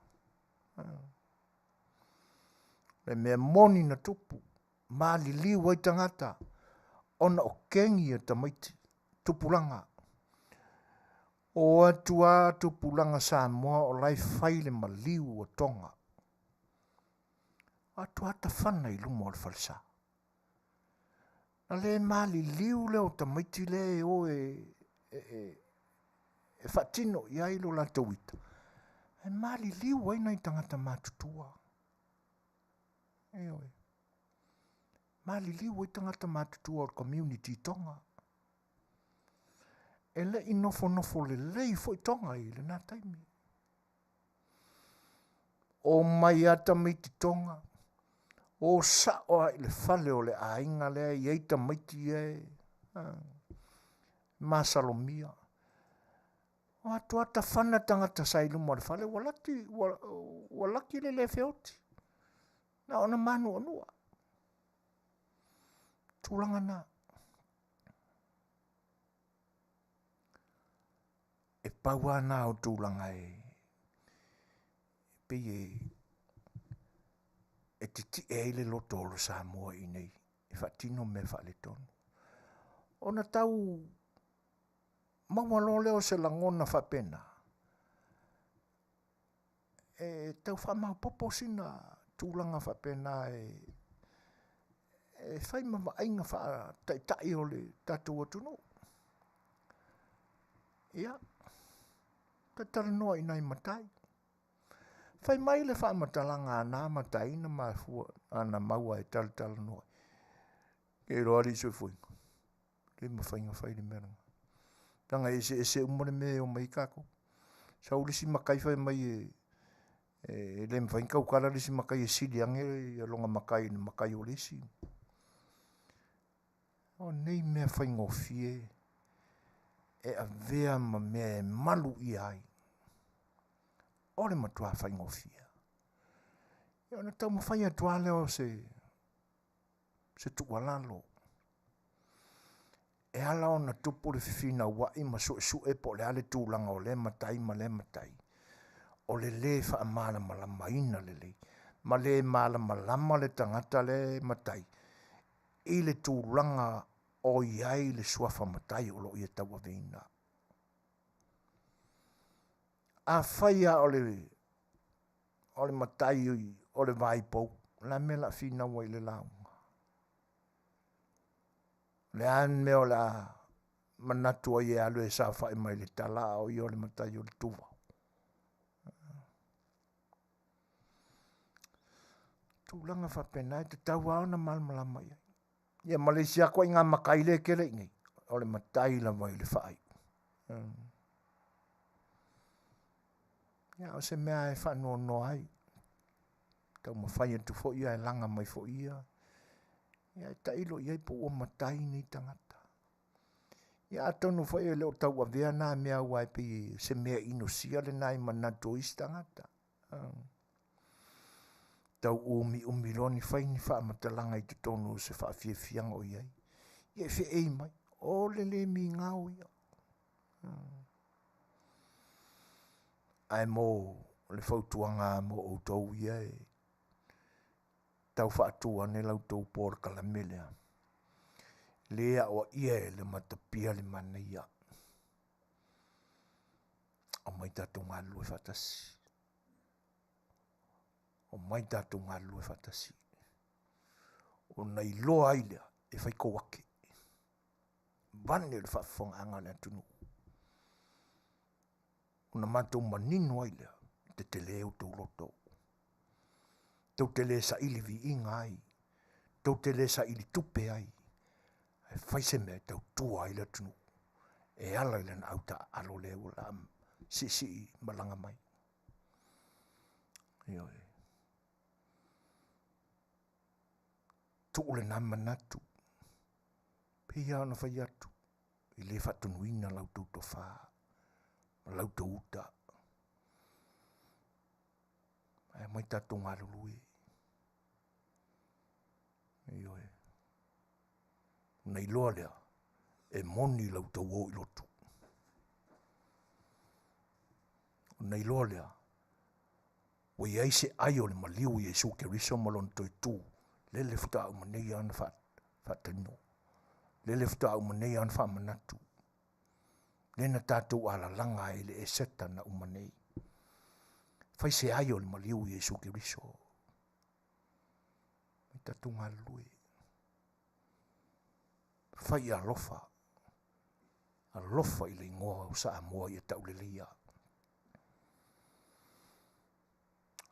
Le mea moni na tupu, maliliu ai tagata ona o kegi a tamaiti, tupulaga. O atu lava tupulaga Samoa o la e fai le maliu o Toga. O atu lava tafana i luma o le falesa. Na le maliliu lea o tamaiti lea e o e, e, e, e faatino i ai lo latou ita, e maliliu ai nai tagata matutua. Ioe. Maliliu ai tagata matutua o le community i Toga. E le i nofonofo lelei foi Toga i lena taimi. O mai a tamaiti Toga, o sao lava i le fale o le aiga lea e i ai tamaiti ia e masalomia. O atu lava tafana tagata sa i luma o le fale, ua laki, ua, ua laki le le feoti. Na ona manuanua. Tulaga na. E pau lava na o tulaga e pei e e titie ai le loto o le Samoa i inei e faatino mea faaletonu. Ona tau maua loa lea o se lagona faapena, e tau faamaopoopo sina tulaga faapena e, e fai ma vaaiga faataitai o le tatou atunuu. Ia, talanoa i nai matai. Fai mai le faamatalaga a na matai na mafua na maua e talatalanoa. Ke iloa alii soifuaina, le mafai ona fai le mea lena. Leaga e eseese uma le mea e omai ai tatou. Sau le isi matai fai mai e, e le mafai ona tautala le isi matai e sili ane lona matai i le matai o le isi. O nei mea faigofie e avea ma mea e malu ʻia ai o le matua faigofie. Ia ona taumafai atu lava lea o se, se tuualalo e ala ona tupu le fefinauai ma suesue po o le a le tulaga o lea matai ma lea matai, o le lē faamalamalamaina lelei ma le malamalama le tagata lea e matai i le tulaga o i ai le suafa matai o lo o ia tauaveina. Afai lava o le o le matai o le vaipou, o le a le mea o le a finau ai i le lauga? O le a le mea o le a manatu ai e alu e saofai mai le tala a o ia o le matai o le tuva? Tulaga faapena e tatau lava ona malamalama i ai. Ia ma le isi lava ituaiga matai lea e tele i inei, o le matai lava i le faaiu. Ia o se mea e faanoanoa ai, taumafai atu foi ae laga mai foi ia, ia e tailo i ai po ua matai nei tagata. Ia atonu foi e le o tauavea na mea aua e pei se mea inosia lena i manatu o isi tagata. Tau umiumi loa ni fai ni faamatalaga i totonu o se faafiafiaga o i ai. Ia e feei mai, o le le migao ia. Ae mo le fautuaga mo outou ia e tau faatu ane la outou polokalame lea, le aoaia e le matapia le manaia. Omai tatou galulue faatasi. Omai tatou galulue faatasi. Ona iloa ai lea e fai tou ake. Vane le faafofogaaga a le atunuu. Ona matou manino ai lea, tetele outou loto. Tou te le saili viiga ai, tou te le saili tupe ai, ae fai se mea e tautua ai le atunuu e ala i lana autaaalo lea ua la siisii malaga mai. Ioe. Tuu lena manatu, pei lava ona fai atu, e le faatonuina la outou tofa ma la outou uta. Ae omai tatou galulue. Ioe. Ona iloa lea, e moni la outou o i lotu. Ona iloa lea, ua i ai se ai o le maliu i Iesu Keriso ma lona toe tu, lele faatoa uma nei lava ona faatino, lele faatoa uma nei lava ona faamanatu, lea na tatou alalaga ai i le Eseta na uma nei. Fai se ai o le maliu i Iesu Keriso. Mai tatou galulue. Fai alofa. Alofa i le igoa o Samoa ia tauleleia.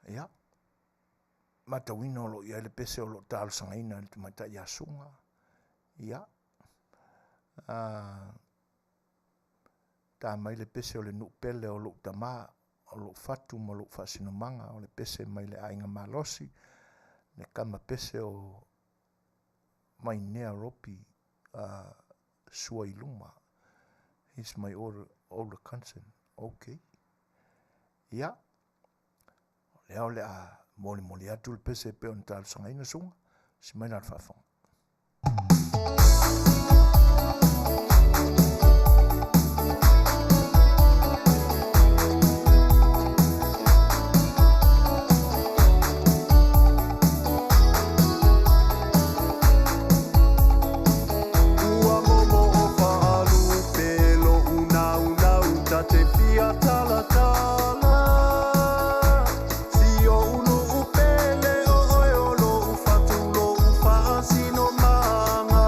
Ia, matauina o lo o i ai le pese o lo o talosagaina e le tamaitai ia Suga. Ia, ta mai le pese o le nuu pele o lou tama, o lou fatu ma lou faasinomaga, o le pese mai le aiga malosi, le kama pese o Mainea Ropi sua i luma. He's my older, older cousin. Okay. Ia, o lea o le a molimoli atu le pese e pei ona talosagaina Suga, si mai la le faafofoga. Ua momoo faalupe lo'u naunau ta te fia talatala Si o'u nuu pele o oe o lo'u fatu lo'u faasinomaga.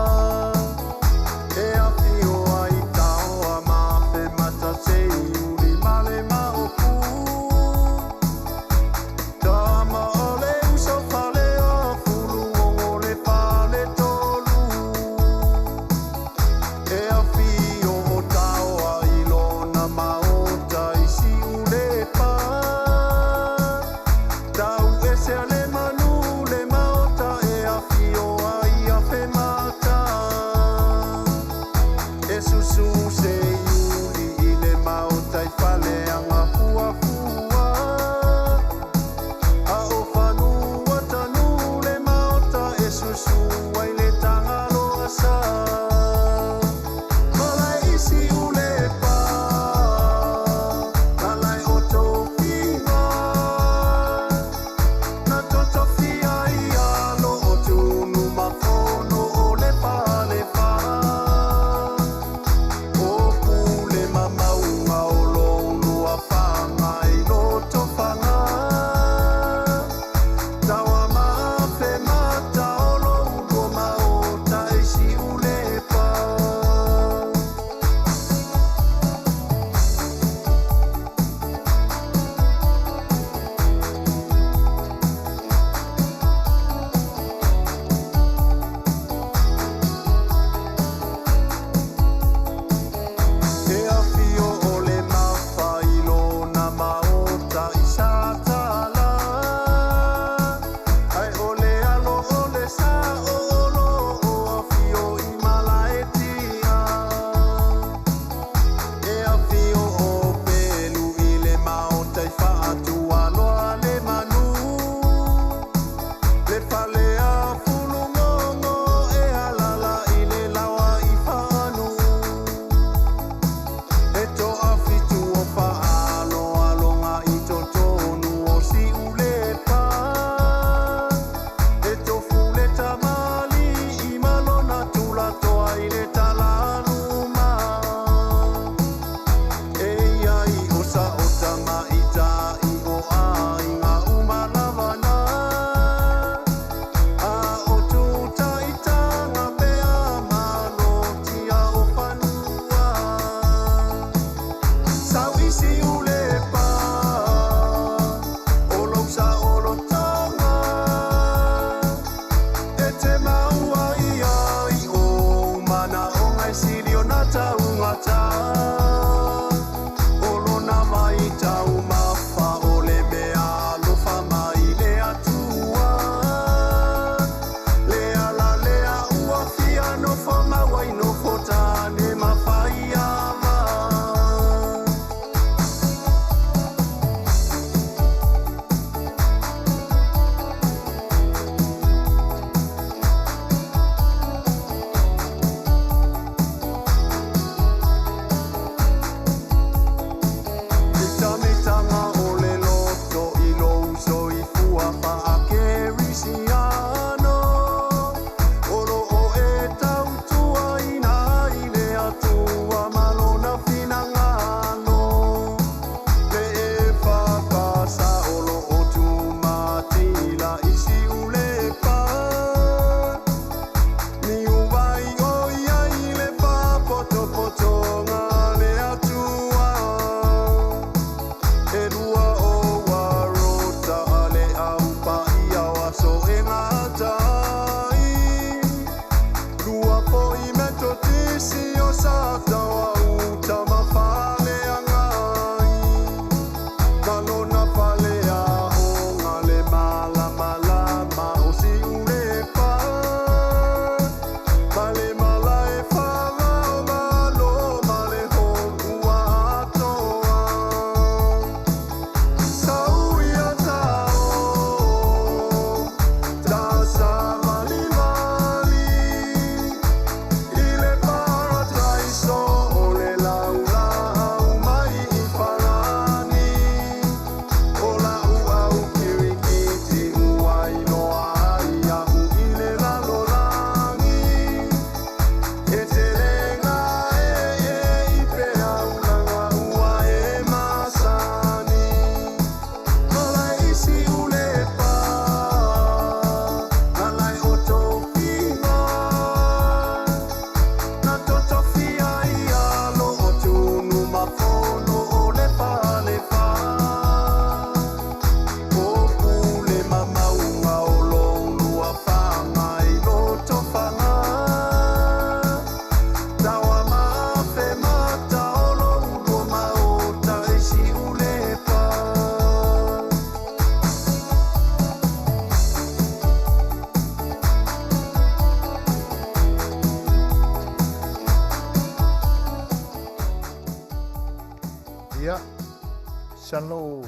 Masalo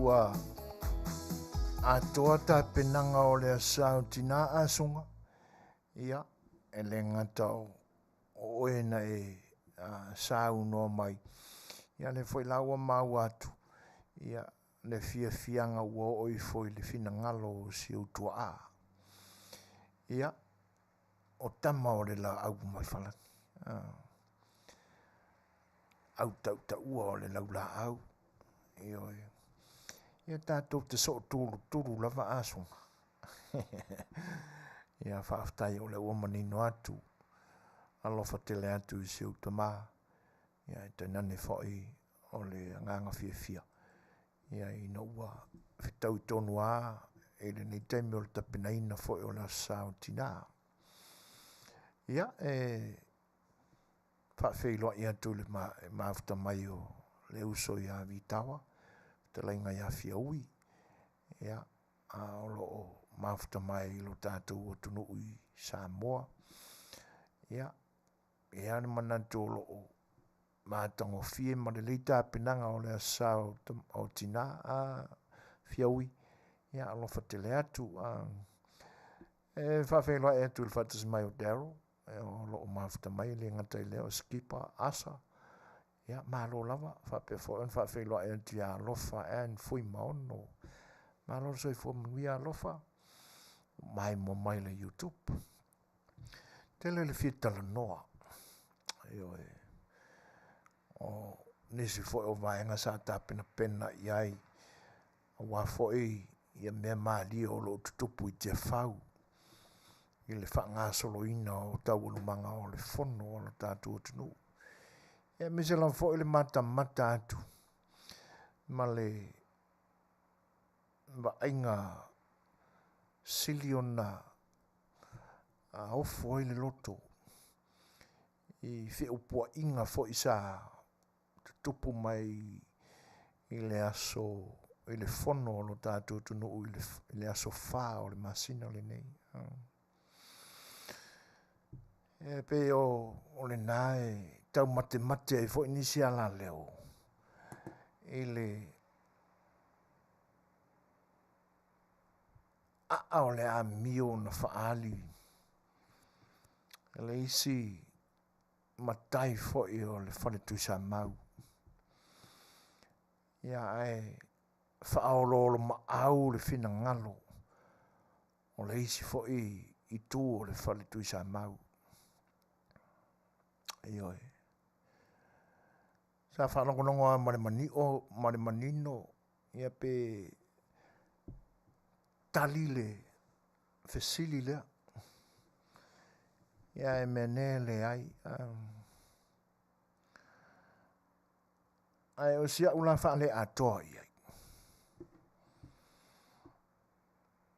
ua atoa tapenaga o le Aso Sa o Tinā Asoga, ia, e le gata o oe na e saunoa mai, ia o lea foi la ua maua atu, ia, le fiafiaga ua oo ifo i le finagalo o si ou tuaa. Ia, o tama o le laau mai falani, au tautaua o le laulaau, ioe. Ia tatou te sootulutulu lava Asoga. Ia faafetai o lea ua manino atu, alofa tele atu i si ou tama, ia e tainane foi o le agaga fiafia, ia ina ua fetaui tonu lava i lenei taimi o le tapenaina foi o le Aso Sa o Tina. Ia, e faafeiloai atu i le mafuta mai o le uso ia Vitawa, fetalaiga ia Fiaui, ia, a o lo o mafuta mai i lo tatou atunuu i Samoa. Ia, e i ai le manatu o lo o matagofie ma lelei tapenaga o le Aso Sa o Tina a Fiaui, ia alofa tele atu. E faafeiloai atu i le faatasi mai o Daryl, o lo o mafuta mai, e le gata i lea o Skipper Asa, ia malo lava, faapea foi ona faafeiloai atu ia Alofa Ann Fuimaono, malo le soifua manuia Alofa, maimoa mai le YouTube. Tele le fia talanoa, ioe, o nisi foi o vaega sa tapenapena i ai, aua foi ia mea malie o lo o tutupu i Tiafau i le faagasoloina o taualumaga o le fono a lo tatou atunuu. Ia aemaise lava foi le matamata atu ma le vaaiga sili ona ofo ai le loto i feupuaiga foi sa tutupu mai i le aso i le fono o lo tatou atunuu i le aso 4 o le masina lenei. E pei o lena e taumatemate ai foi nisi alaleo i le aa o le amio na faaali le isi matai foi o le fale Tuisamau. Ia ae faaoloolomaau le finagalo o le isi foi itu o le fale Tuisamau. Ioe. Sa faalogologo lava ma le manio, ma le manino, ia pe tali le fesili lea. Ia e mea nei leai. Ae o si au la faaleatoa i ai.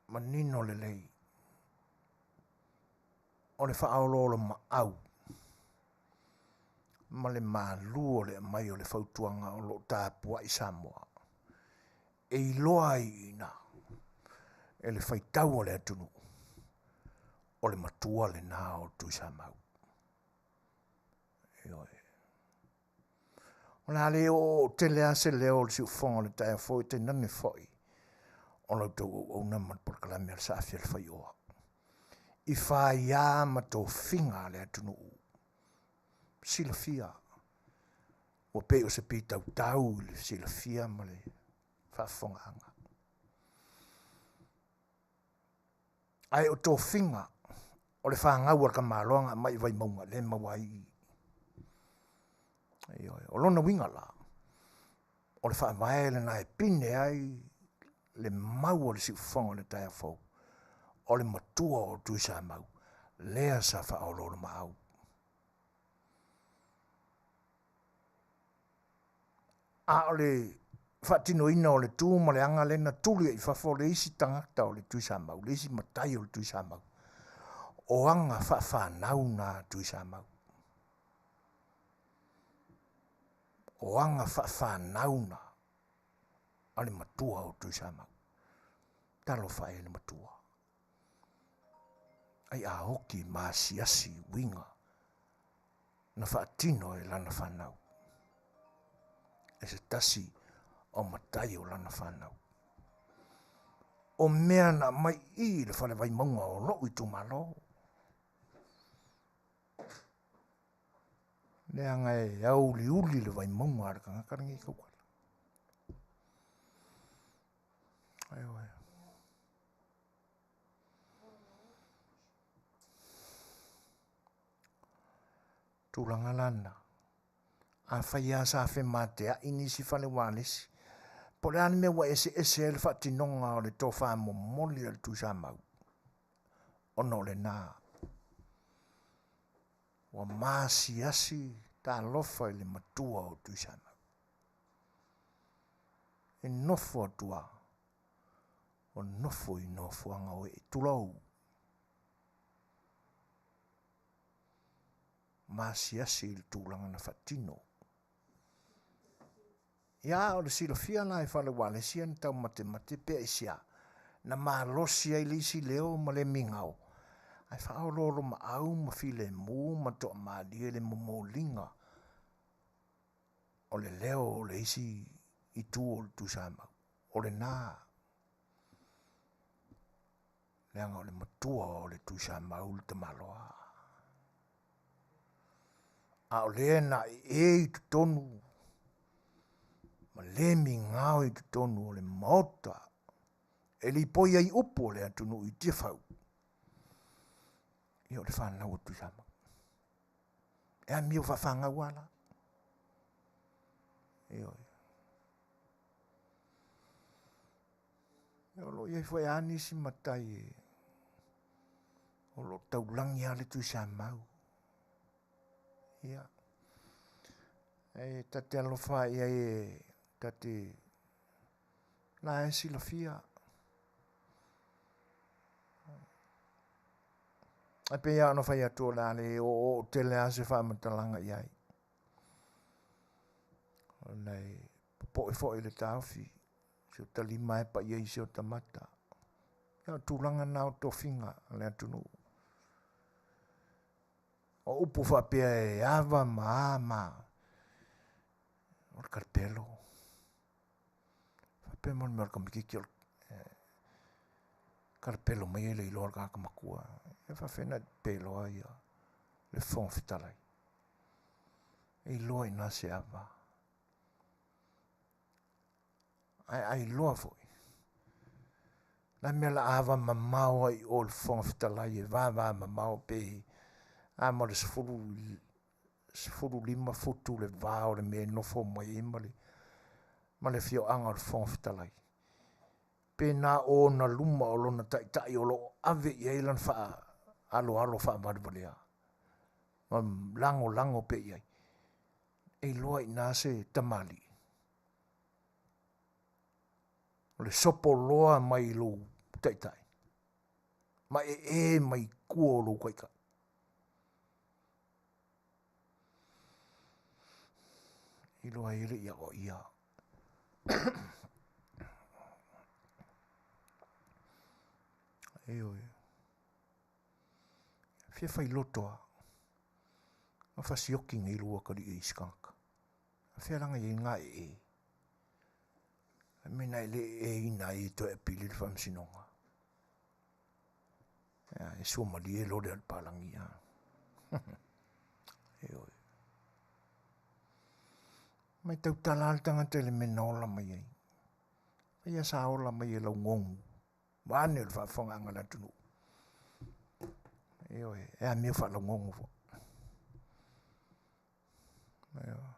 Manino lelei. O le faaoloolomaau ma le malu o le aumai o le fautuaga o lo o tapuai Samoa. E iloa ai i ina e le faitau o le atunuu o le matua lena o Tuisamau. Ioe. O le a le oo tele lava se leo o le siufofoga o le taeao fou e tainane foi o la outou auauna ma le polokalame a le Saafi a le Faioa. I faia ma tofiga a le atunuu. Silafia, ua pei o se pitautau i le silafia ma le faafofogaaga. Ae o tofiga o le fanau a le tamaloa na aumai i Vaimauga lea e maua ai i i. Ioe, o lona uiga la, o le faavae lena e pine ai le mau o le siufofoga o le taeao fou, o le matua o Tuisamau, lea sa faaoloolomaau. A o le faatinoina o le tu ma le aga lea na tuli ai i fafo le isi tagata o le Tuisamau, le isi matai o le Tuisamau, o aga faafanau na a Tuisamau. O aga faafanau na a le matua o Tuisamau. Talofa e le matua. Ai a oki ma asiasi uiga na faatino e lana fanau. E se tasi O matai o lana fanau. O mea na aumai i i le fale Vaimauga o lou itumalo. Leaga e auliuli le Vaimauga a le tagata lenei e tautala. Ioe. Tulaga la na, afai lava sa femateai nisi fale ualesi, po o le a le mea ua eseese ai le faatinoga o le tofa momoli a le Tuisamau, ona o lena ua maasiasi talofa i le matua o Tuisamau. E nofo atu lava, o nofo i nofoaga o ee, tulou. Maasiasi i le tulaga na faatino. Ia, o le silafia la e fale ualesi ia na taumatemate pe aisea, na malosi ai le isi leo ma le migao, ae faaoloolomaau ma filemu ma toamalie le momoliga o le leo o le isi itu o le Tuisamau. O lena, leaga o le matua o le Tuisamau le tamaloa. A o lea na ee i totonu ma le migao i totonu o le Maota e lipoi ai upu o le atunuu i Tiafau, ia o le fanau a Tuisamau. E amio faafanau lava la. Ioe. O lo o i ai foi lava nisi matai o lo o taulagi lava le Tuisamau. Ia, e ta te alofa i ai e ta te la e silafia. Ae pei lava ona fai atu o le a le oooo tele lava se faamatalaga i ai. Ona e popoe foi le taofi, si o ta lima e pai ai i si o ta mata. Ia o tulaga na o tofiga a le atunuu. O upu faapea e ava ma a ma a, o le talapelo. Faapea mai o le mea o le tamaitiiti o le talapelo mai e le iloa e le tagata matua. E faapefea ona e peloa ia le Fofoga Fetalai. E iloa i ina se ava. Ae a iloa foi, le a le mea o le a ava mamao ai i o i le Fofoga Fetalai e vavamamao pe a ma le 15 futu le va o le mea e nofo mai ai ma le afioaga o le Fofoga Fetalai. Pe na o ona luma o lona taitai o lo o ave i ai lana faaaloalo faavalevalea ma lagolago pea i ai, e iloa i ina se tamalii. O le sopo loa mai i lou taitai ma ee mai tua o lou taitai. Iloa ai e le i aoaia. Ioe. Fia fai loto lava. Na fasioki nei lou atalii e isi tagata. Fea laga e i ai na ee? Le mea na e le eeina ai e toe apili le faamasinoga. E suamalie lole a le palagi. Ioe. Mai tautala lava le tagata i le mea na ola mai ai. Ia sa ola mai e laugogo. Vaeane le faafofogaaga a le atunuu. Ioe, e amio faalaugogo foi. Ioe.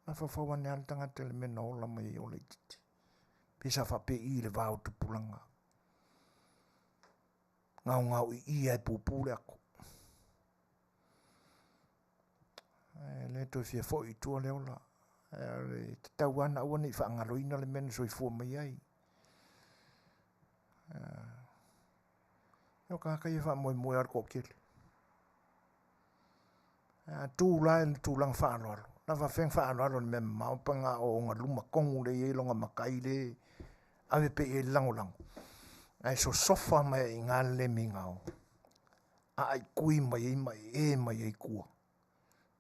Mafaufau ane lava le tagata i le mea na ola mai ai o laitiiti. Pe sa faapei i le va o tupulaga. Gaogao i i ae pupu le ato. E le toe fia foi i tua le ola. E tatau lava ona aua ne i faagaloina le mea na soifua mai ai. O tagata ia e faamoemoe lava i le toatele. A tu la i le tulaga faaaloalo, na faapefea ona faaaloalo i le mea mamao pe na o ona luma tonu lea e i ai lona matai lea e ave pea i ai le lagolago, ae sosofa mai ai i ina le le migao, aaitui mai ai ma ee mai ai i tua.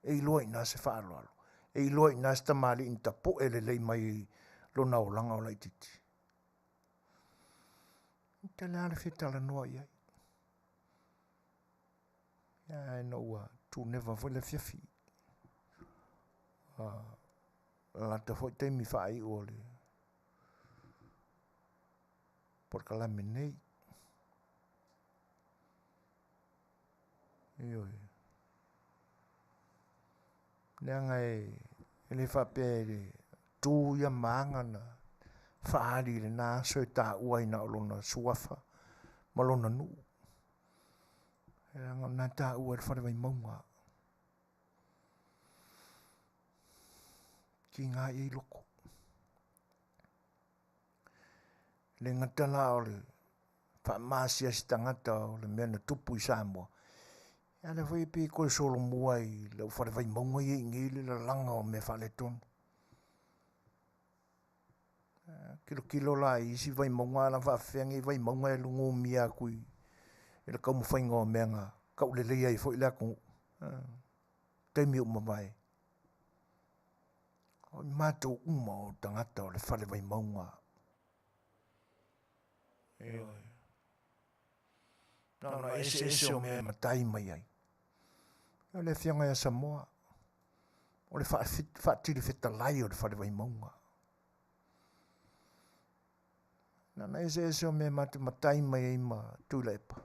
E iloa i ina se faaaloalo, e iloa i ina se tamalii na tapue lelei mai lona olaga o laitiiti. E tele lava le fia talanoa i ai. Ae ina ua tuneva foi le afiafi, ua lalata foi taimi faaiu o le polokalame nei. Ioe. Leaga e le faapea e tu ia ma aga na faaali i lena aso e taua ai na o lona suafa ma lona nuu. Leaga o lena e taua ai le Fale Vaimauga. Tiga i ai loko. E le gata la o le faamaasiasi tagata o le mea na tupu i Samoa, a o lea foi e pei e toe solomua i le aufale Vaimauga ia i inei le lalaga o mea faaletonu. Tilotilo la i isi Vaimauga a o le a faapefea nei Vaimauga e numia atu i le taumafaiga o mea na tauleleia ai foi le atunuu i taimi ua mavae. O i matou uma o tagata o le Fale Vaimauga. Ioe. Na ona eseese o mea e matai mai ai. O le Afioga ia Samoa, o le faatili fetalai o le Fale Vaimauga. Na ona eseese o mea e matou matai mai ai ma Tuilaepa,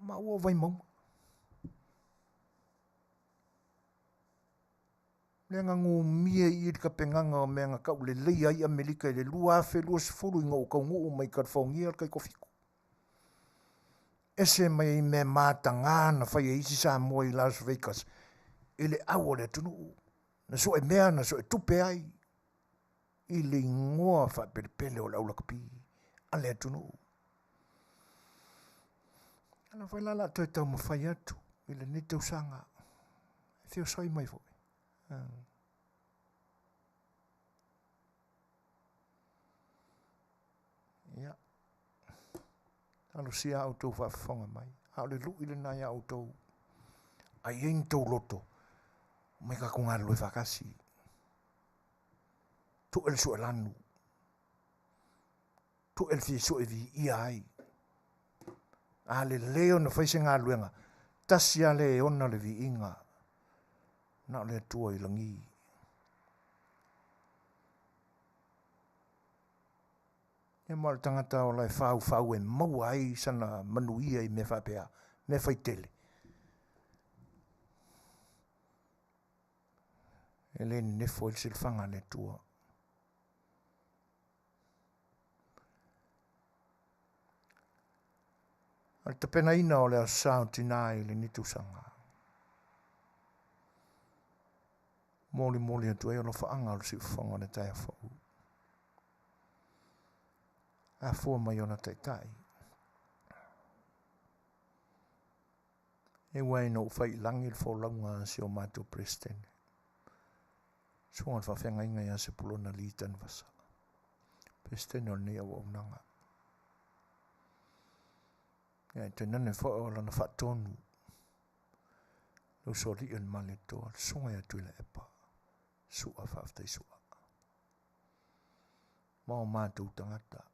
maua o Vaimauga. Lea na numia i i le tapenaga o mea na tauleleia ai Amerika i le 2020 ina ua taunuu mai California le taitoafitu. Ese mai ai mea mataga na fai e isi Samoa i Las Vegas i le au o le atunuu. Na sue mea, na sue tupe ai i le igoa faapelepele o le aulakapi a le atunuu. O la foi la o le a toe taumafai atu i lenei tausaga e feosoai mai foi. Ia, talosia a outou faafofoga mai, a o le lui lena ia outou, a i ai ni tou loto, omai tatou galulue faatasi. Tue le suelanu, tue le fia sue viia ai. A lelei ona fai se galuega, tasi lava le e ona le viiga, na o le Atua i lagi. Ia ma o le tagata ola e faufau e maua ai sana manuia i mea faapea, mea faitele. E le nenefo ai le silafaga a le Atua. O le tapenaina o le Aso Sa o Tina i lenei tausaga. Molimoli atu ai alofaaga o le siufofoga o le taeao fou. Afua mai ona taitai. E ua ina ou fai i lagi le folauga a si o matou Peresetene. Susuga i le Faafeagaiga ia Sepulona Lee Tanuvasa, Peresetene o lenei auaunaga. Ia e tainane foi o lana faatonu, le usoalii o le Malietoa, le Susuga ia Tuilaepa, Su'a faafetai Su'a. Ma o matou tagata.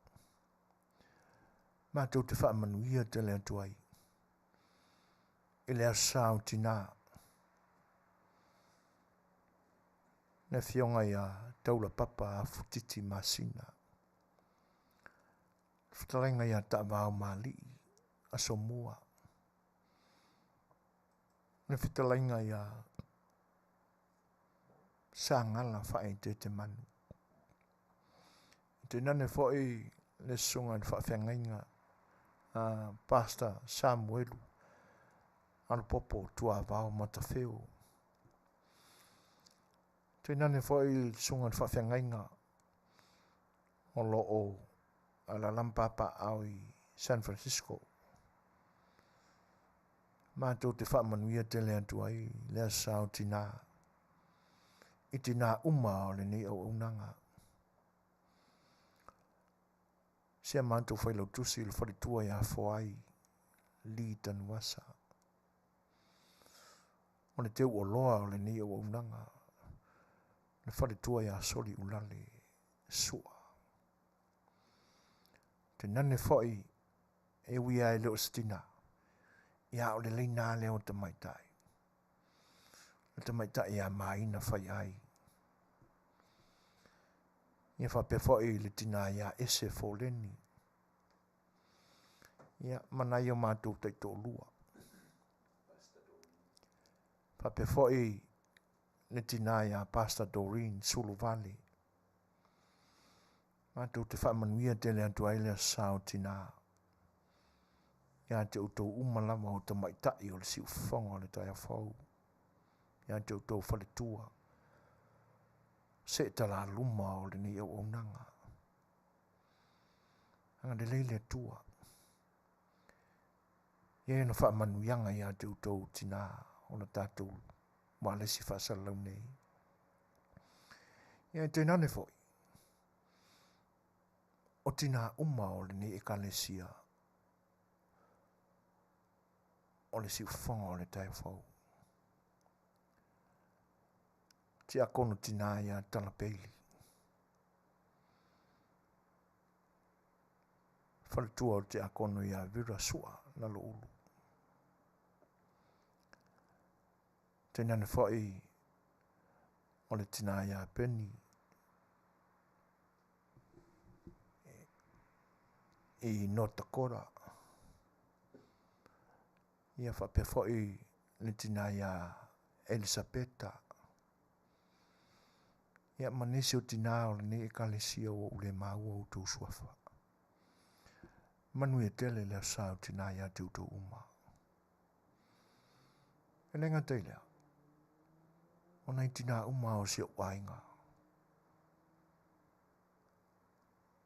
Matou te faamanuia tele atu ai i le Aso Sa o Tina. Le Afioga ia Taulapapa Afutiti Masina, le fetalaiga ia Taavaomalii Asomua, le fetalaiga ia Sagala Faaeteetemanu. E tainane foi le susuga i le faafeagaiga a Pastor Samuelu Alopopo Tuavao Matafeo. Tainane foi le susuga i le faafeagaiga o lo o alaala ma papaaao i San Francisco. Matou te faamanuia tele atu ai le Aso Sa o Tina i tina uma o lenei auaunaga. Si a matou failautusi i le faletua ia Foai Lee Tanuvasa. O le teuoloa o lenei auaunaga, le faletua ia Soli Ulale. Sua. Tainane foi e ui lava e le o se tinā, ia a o le laina lava lea o tamaitai. O le tamaitai ia Maina Faiai. Ia faapea foi le tinā ia Ese Foleni. Ia, ma nai o matou taitoalua. Faapea foi le tinā ia Pastor Doreen Suluvale. Matou te faamanuia tele atu ai le Aso Sa o Tinā ia te outou uma lava o tamaitai o le siufofoga o le taeao fou, ia te outou faletua, seetalaluma o lenei auaunaga. Agalelei le Atua. Ia ona faamanuiaga ia te outou tinā o le tatou ualesi faasalalau nei. Ia e tainane foi, o tinā uma o lenei ekalesia o le siufofoga o le taeao fou. Tiakono tinā ia Tala Peili. Faletua o le tiakono ia Vera Sua Laloulu. Tainane foi o le tinā ia Peni i North Dakota. Ia faapea foi le tinā ia Elisapeta. Ia ma nisi o tinā o lenei ekalesia ua ou le maua outou suafa. Manuia tele le Aso Sa o Tinā ia te outou uma. E le gata i lea, o nai tinā uma o si ou aiga.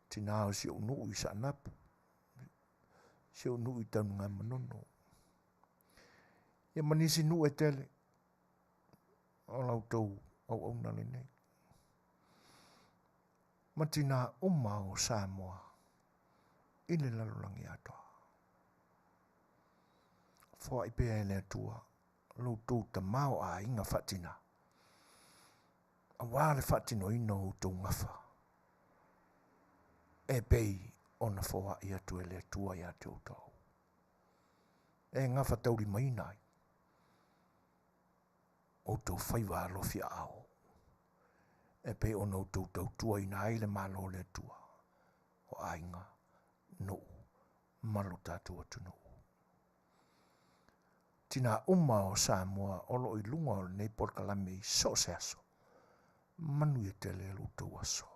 Tinā o si ou nuu i Saanapu, si ou nuu i Tanugamanono. Ia ma nisi nuu e tele o la outou auauna lenei. Ma tinā uma o Samoa i le lalolagi atoa. Foai pea e le Atua lo outou tamaoaiga faatinā, aua le faatinoina o outou gafa, e pei ona foai atu e le Atua ia te outou, e gafataulimaina ai outou faiva alofi aao, e pei ona outou tautuaina ai le Malo o le Atua, o aiga, nuu, ma lo tatou atunuu. Tinā uma o Samoa o lo o i luga o lenei polokalame i so o se aso, manuia tele lo outou aso.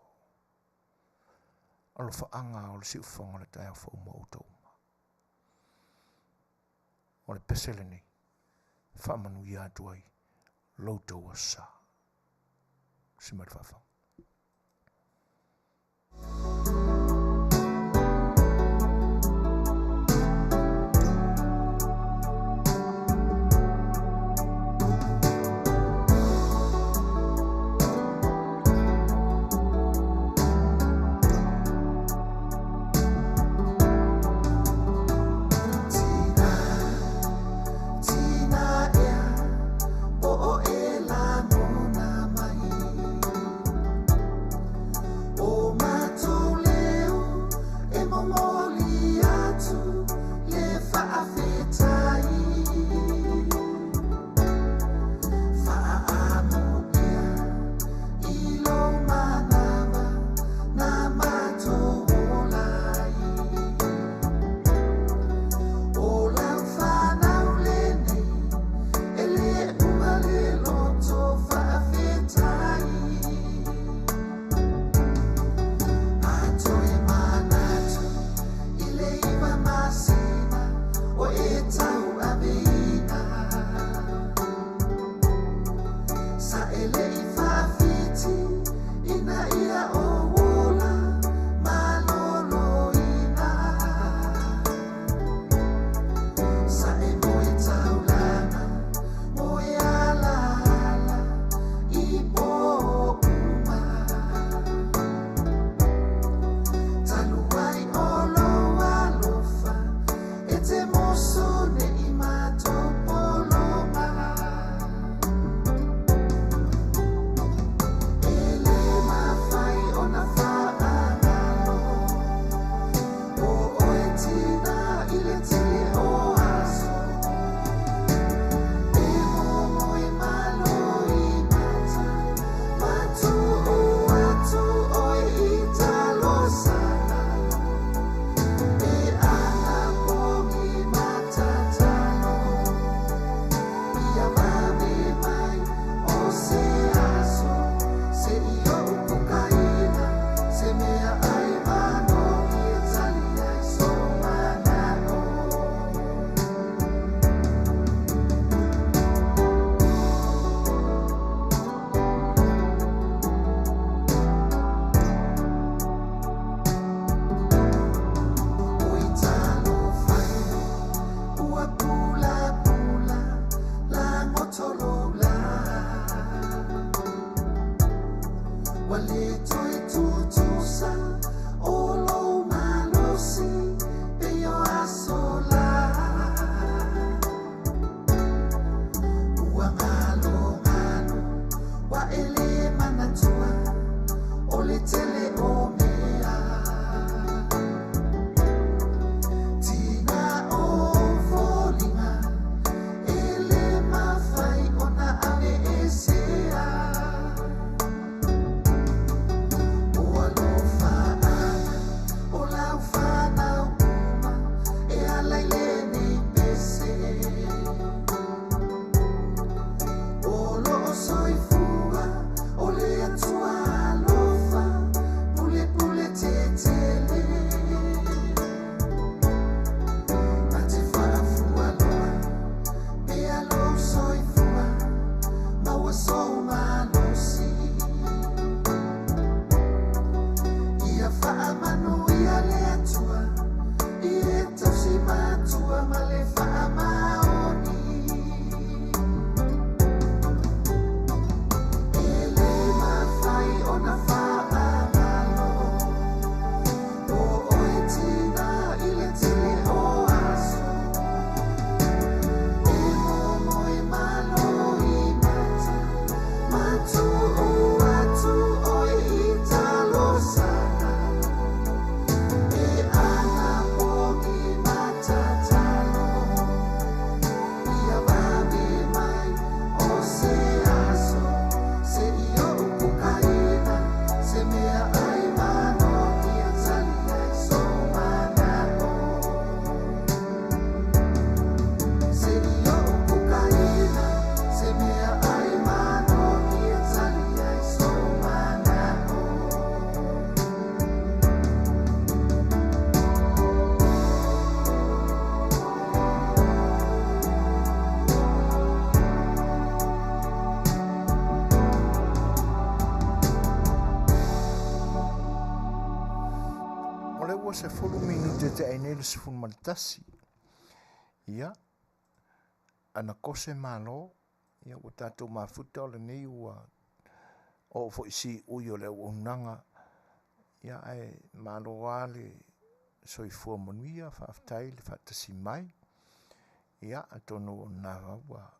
Alofaaga o le siufofoga o le taeao fou mo outou uma. O le pese lenei, faamanuia atu ai lo outou aso sa. Si mai le faafofoga. Atua ma le faamaoni. E le mafai ona faagalo, o oe tina i le tele o aso. E momoe malo i mata, ma tuu atu oe i talosaga. E anapogi ma tatalo, ia vave mai o se aso, se i ou pukaina, se mea ai manogi e tali ai sou mana'o. Se i ou pukaina, se mea ai manogi e tali ai sou mana'o. O le ua 10 minute te ai nei le 11. Ia, ana kose malo, ia ua tatou mafuta o lenei ua oo foi si ui o le auaunaga. Ia, ae malo lava le soifua manuia, faafetai le faatasi mai. Ia, atonu o lena ua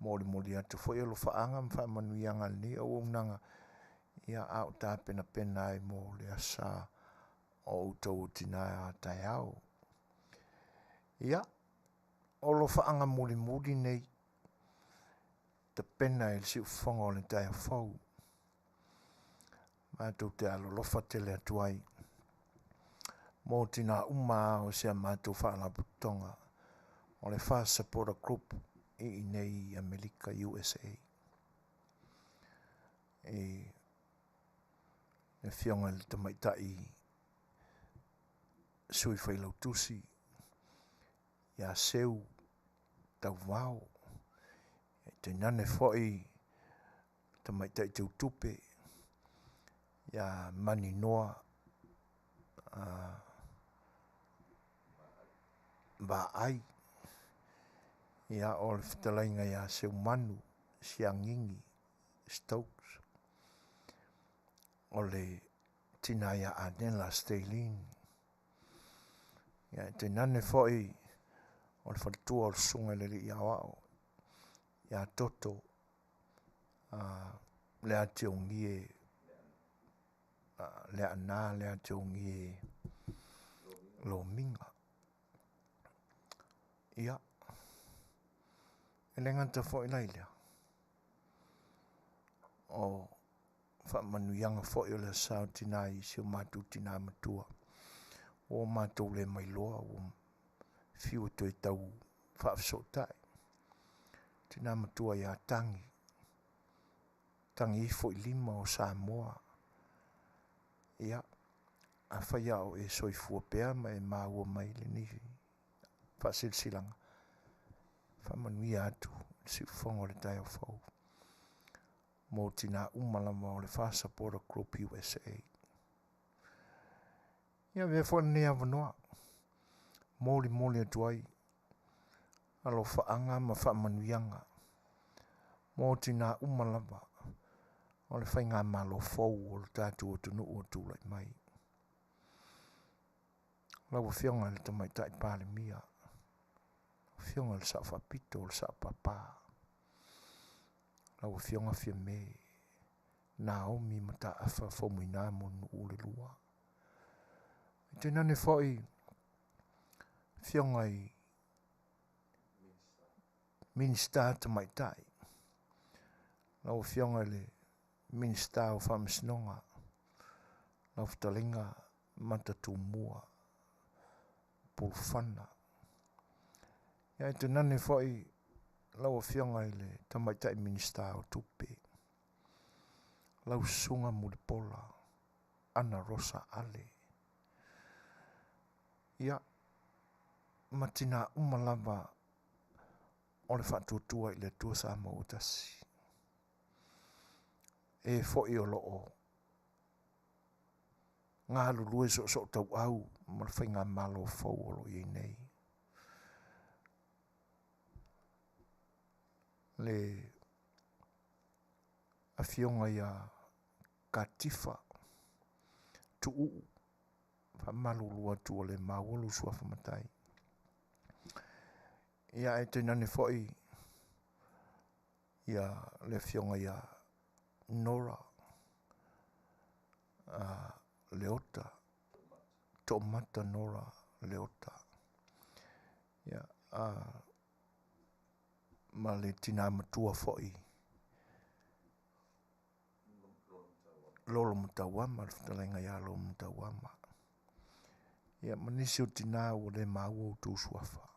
molimoli atu foi alofaaga ma faamanuiaga a lenei auaunaga, ia a o tapenapena ai mo le asa o outou o tina taeao. Ia, o alofaaga mulimuli nei tapena i le siufofoga o le taeao fou. Matou te alolofa tele atu ai mo tina uma lava o si a matou faalapotopotoga o le Fast Supporter Group i inei i Amerika, USA. E le afioga i le tamaitai sui failautusi ia Seu Tauvao, e tainane foi tamaitai teutupe ia Maninoa Vaai, ia o le fetalaiga ia Seumanu Siagigi Stokes, o le tina ia Anela Stalin, ia e tainane foi o le faletua o le susuga i le alii aoao ia Toto Leatiogie Leaana Leatiogie Lomiga. Ia, e le gata foi la i lea, o faamanuiaga foi o le asa o tina i si o matou tina matua, ua matou le mailoa, ua fiu e toe tau faafesootai. Tina matua ia Tagi, Tagi ifo i lima o Samoa. Ia, afai lava o e soifua pea ma e maua mai lenei faasilasilaga, faamanuia atu le siufofoga o le taeao fou mo tina uma lava o le Fast Supporter Group USA. Ia avea foi lenei avanoa molimoli atu ai alofaaga ma faamanuiaga mo tina uma lava o le faigamalo fou o le tatou atunuu o tulai mai. Lau Afioga i le Tamaitai Palemia, Afioga i le Sao Faapito o le Sao Papa, lau Afioga Fiame, Naomi Mataafa Faumuina Mulinuu le lua. E tainane foi Afioga i Minisita Tamaitai, lau Afioga i le Minisita o Faamasinoga, lau fetalaiga Matatumua Pulufana. Ia e tainane foi lau Afioga i le Tamaitai Minisita o Tupe, lau Susuga Mulipola Ana Rosa Ale. Ia, ma tina uma lava o le faatuatua i le Atua Samoa ua tasi. E foi o loo galulue soosoo tauau ma le faigamalo fou o lo o i ai nei. Le afioga ia Katifa Tuuu, faamalulu atu ua le maua lou suafa matai. Ia ae tainane foi ia le afioga ia Nora Leota, Toomata Nora Leota. Ia, ma le tina matua foi Lolo Matauama, le fetalaiga ia Lolo Matauama. Ia ma nisi o tina ua le maua outou suafa.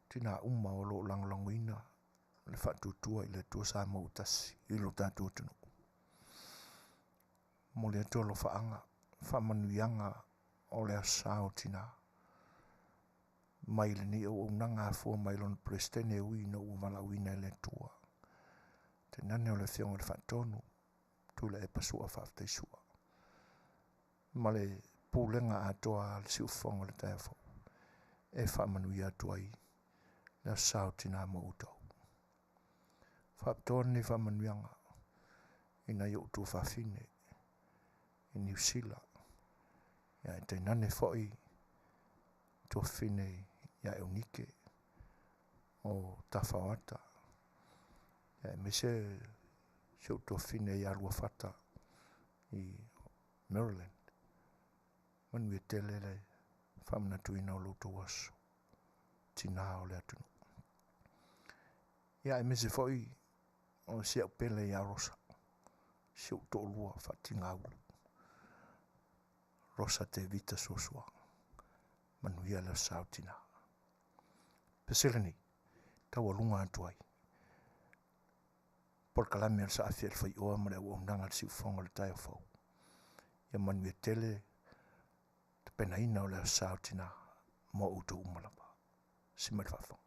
Tina uma o lo o lagolagoina le faatuatua i le Atua Samoa ua tasi i lo tatou atunuu. Momoli atu alofaaga, faamanuiaga o le aso sa o tina mai lenei auaunaga afua mai lona Peresetene ui ina ua valaauina e le Atua. Tainane o le afioga i le Faatonu, Tuilaepa Sua Faafetai Sua, ma le pulega atoa a le siufofoga o le taeao fou, e faamanuia atu ai le aso sa o tina ma outou. Faapitoa lenei faamanuiaga i nai ou tuafafine i Niu Sila, ia e tainane foi tuafafine ia Eunike o Tafaoata, ia aemaise si ou tuafafine ia Luafata i Maryland. Manuia tele le faamanatuina o lo outou aso, tina o le atunuu. Ia aemaise foi o si au pele ia Rosa, si ou toalua faatigaulu, Rosa Tevita Suasua. Manuia le aso sa o tina. Pese lenei, taualuga atu ai polokalame a le Saafi a le Faioa ma le auaunaga a le siufofoga o le taeao fou. Ia manuia tele tapenaina o le aso sa o tina mo outou uma lava. Si mai le faafofoga.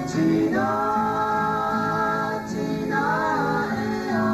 Tina, tina, e a.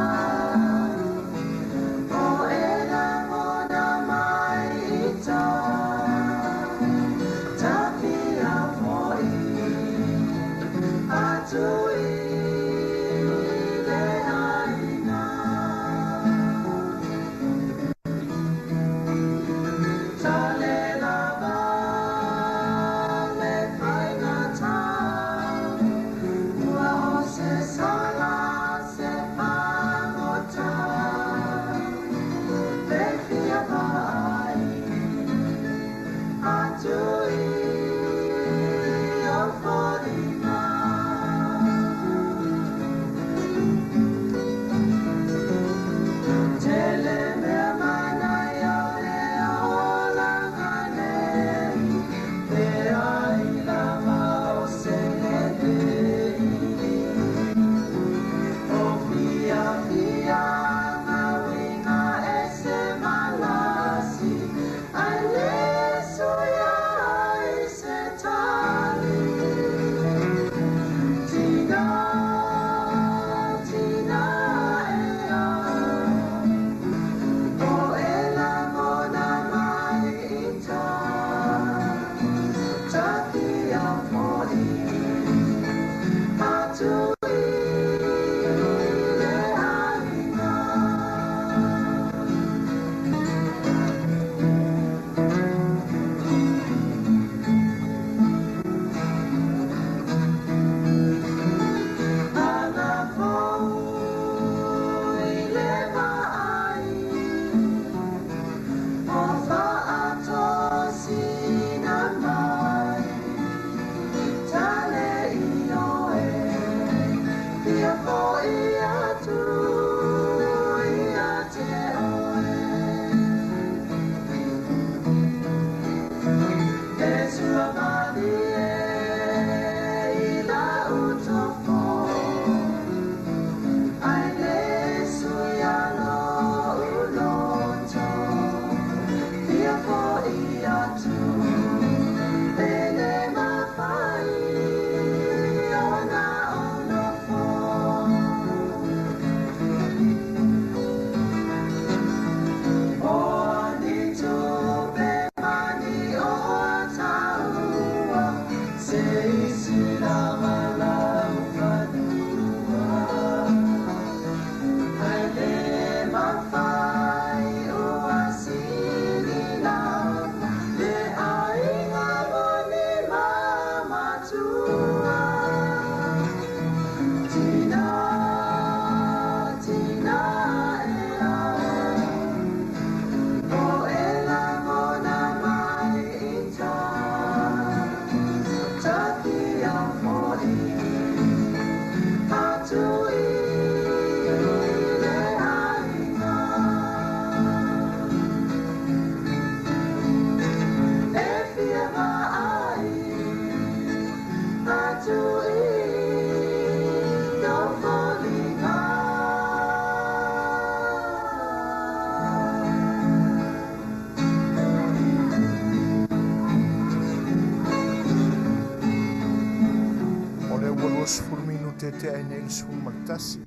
tea ai nei le 11,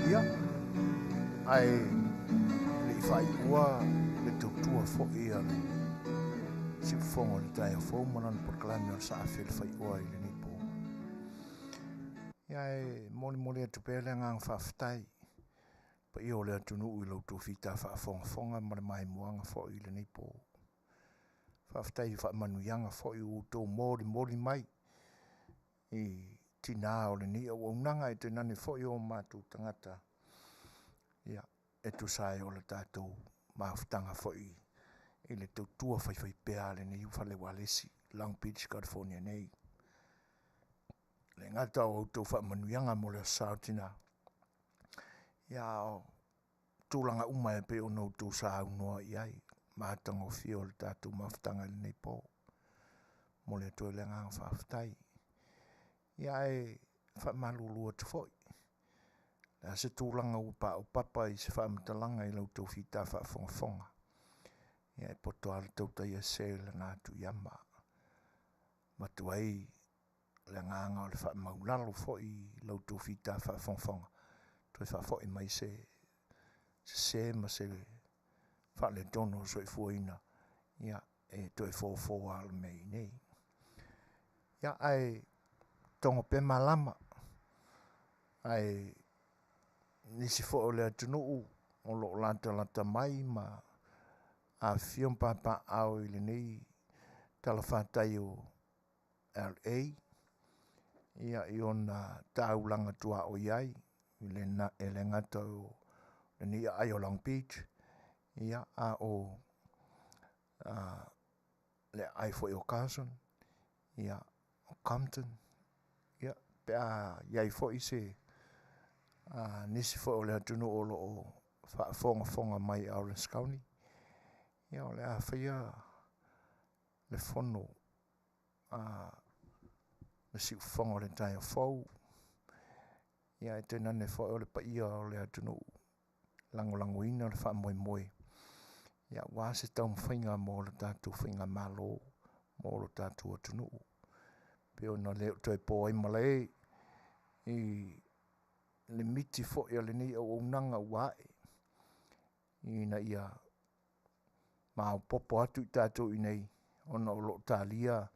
ia, ae le i faaiua le tautua foi a le siufofoga o le taeao fou ma lana polokalame o le Saafi o le Faioa i lenei po. Ia e molimoli atu pea le agaga faafetai paia o le atunuu i lo outou fita faafogafoga ma le maimoaga foi i lenei po. Faafetai i faamanuiaga foi ua outou molimoli mai i tinā o lenei auaunaga e tainane foi o matou tagata ia e tusa ai o le tatou mafutaga foi i le tautua faifaipea a lenei fale ualesi Long Beach, California nei. Le gata o outou faamanuiaga mo le aso Sa o Tinā, ia o tulaga uma e pei ona outou saunoa i ai, matagofie o le tatou mafutaga i lenei po. Momoli atu ai le agaga faafetai. Ia ae faamalulu atu foi, le a se tulaga ua paopapa i se faamatalaga i la outou fita faafogafoga, ia e poto lava le tautai ese i lana atu i ama. Avatu ai le agaga o le faamaulalo foi i la outou fita faafogafoga, toe faafoi mai se sese ma se faaletonu o le soifuaina, ia e toe fofo lava o le mea i inei. Ia ae togo pea malama, ae nisi foi o le atunuu o lo o latalata mai ma afifio ma papaaao i lenei talafatai o LA, ia i ona taulaga tuaoi ai, e le gata o lenei aai o Long Beach, ia a o le aai foi o Carson, ia o Compton, ia pe a i ai foi se nisi foi o le atunuu o lo o faafogafoga mai i Orange County, ia o le a faia le fono a le siufofoga o le taeao fou, ia ae tainane foi o le paia o le atunuu lagolagoina le faamoemoe ia aua se taumafaiga mo le tatou faigamalo mo lo tatou atunuu. Pei ona le o toe po ai malae i le miti foi a lenei auaunaga ua ae ina ia maopoopo atu i tatou i inei ona o lo o talia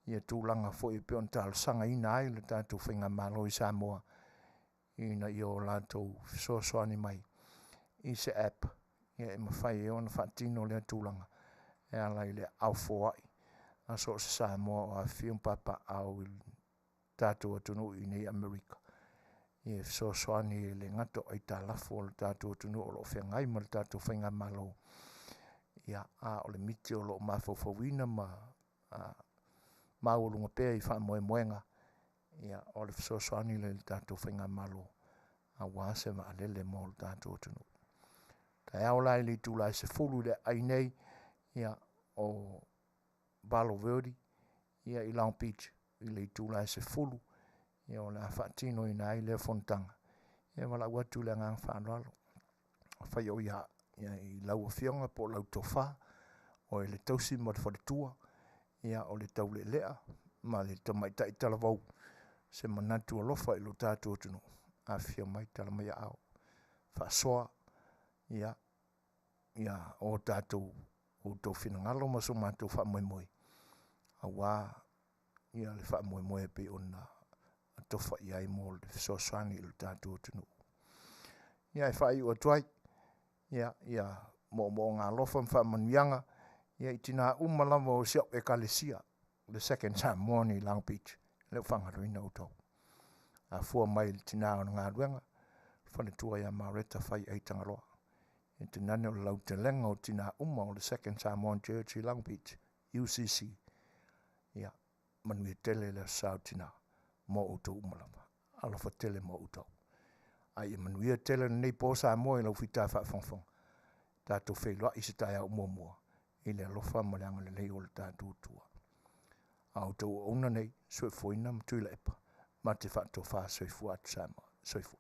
ia tulaga foi e pei ona talosagaina ai le tatou faigamalo i Samoa ina ia o latou fesoasoani mai i se app ia e mafai ai ona faatino lea tulaga e ala i le aao foai a so o se Samoa o afifio ma papaaao i le tatou atunuu i inei i Amerika e fesoasoani e le gata o aitalafu a le tatou atunuu o lo o feagai ma le tatou faigamalo, ia a o le miti o lo o mafaufauina ma maualuga pea i faamoemoega, ia o le fesoasoani lea i le tatou faigamalo aua se vaalele mo le tatou atunuu. Taeao la i le itula e 10 i le aai nei, ia o Palo Verde ia i Long Beach i le itula e 10, ia o le a faatinoina ai lea fonotaga. Ia valaau atu i le agaga faaaloalo, afai o ia i lau afioga po o lau tofa, o le tausi ma le faletua, ia o le taulealea ma le tamaitai talavou, se manatu alofa i lo tatou atunuu, afifio mai, tala mai aao, faasoa ia o tatou outou finagalo ma so matou faamoemoe aua ia le faamoemoe e pei ona atofa i ai mo le fesoasoani i lo tatou atunuu. Ia e faaiu atu ai, ia moomooga alofa ma faamanuiaga ia i tina uma lava o si au ekalesia, le Second Samoan i Long Beach, e le o faagaloina outou. Afua mai i le tina o le galuega, faletua ia Mareta Fai Ai Tagaloa. E tainane o le lautelega o tina uma o le Second Samoan Church i Long Beach, UCC. Ia, manuia tele le aso Sa o tina mo outou uma lava. Alofa tele mo outou. A ia manuia tele lenei po Samoa i lau fita faafogafoga. Tatou feiloai i se taeao muamua i le alofa ma le agalelei o le tatou Atua. A outou auauna nei, soifuaina ma Tuilaepa, ma te faatofa soifua atu Samoa. Soifua.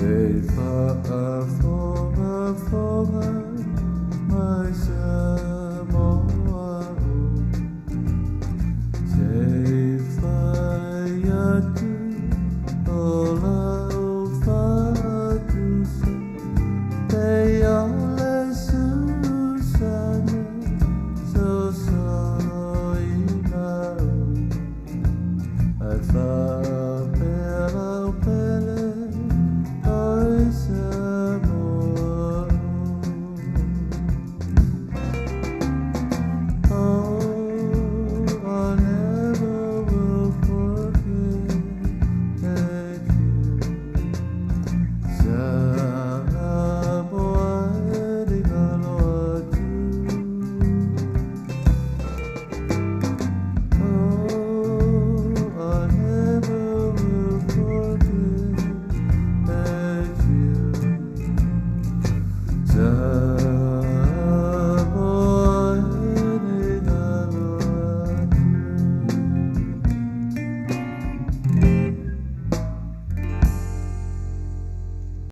Te whaafonga fonga mai sa.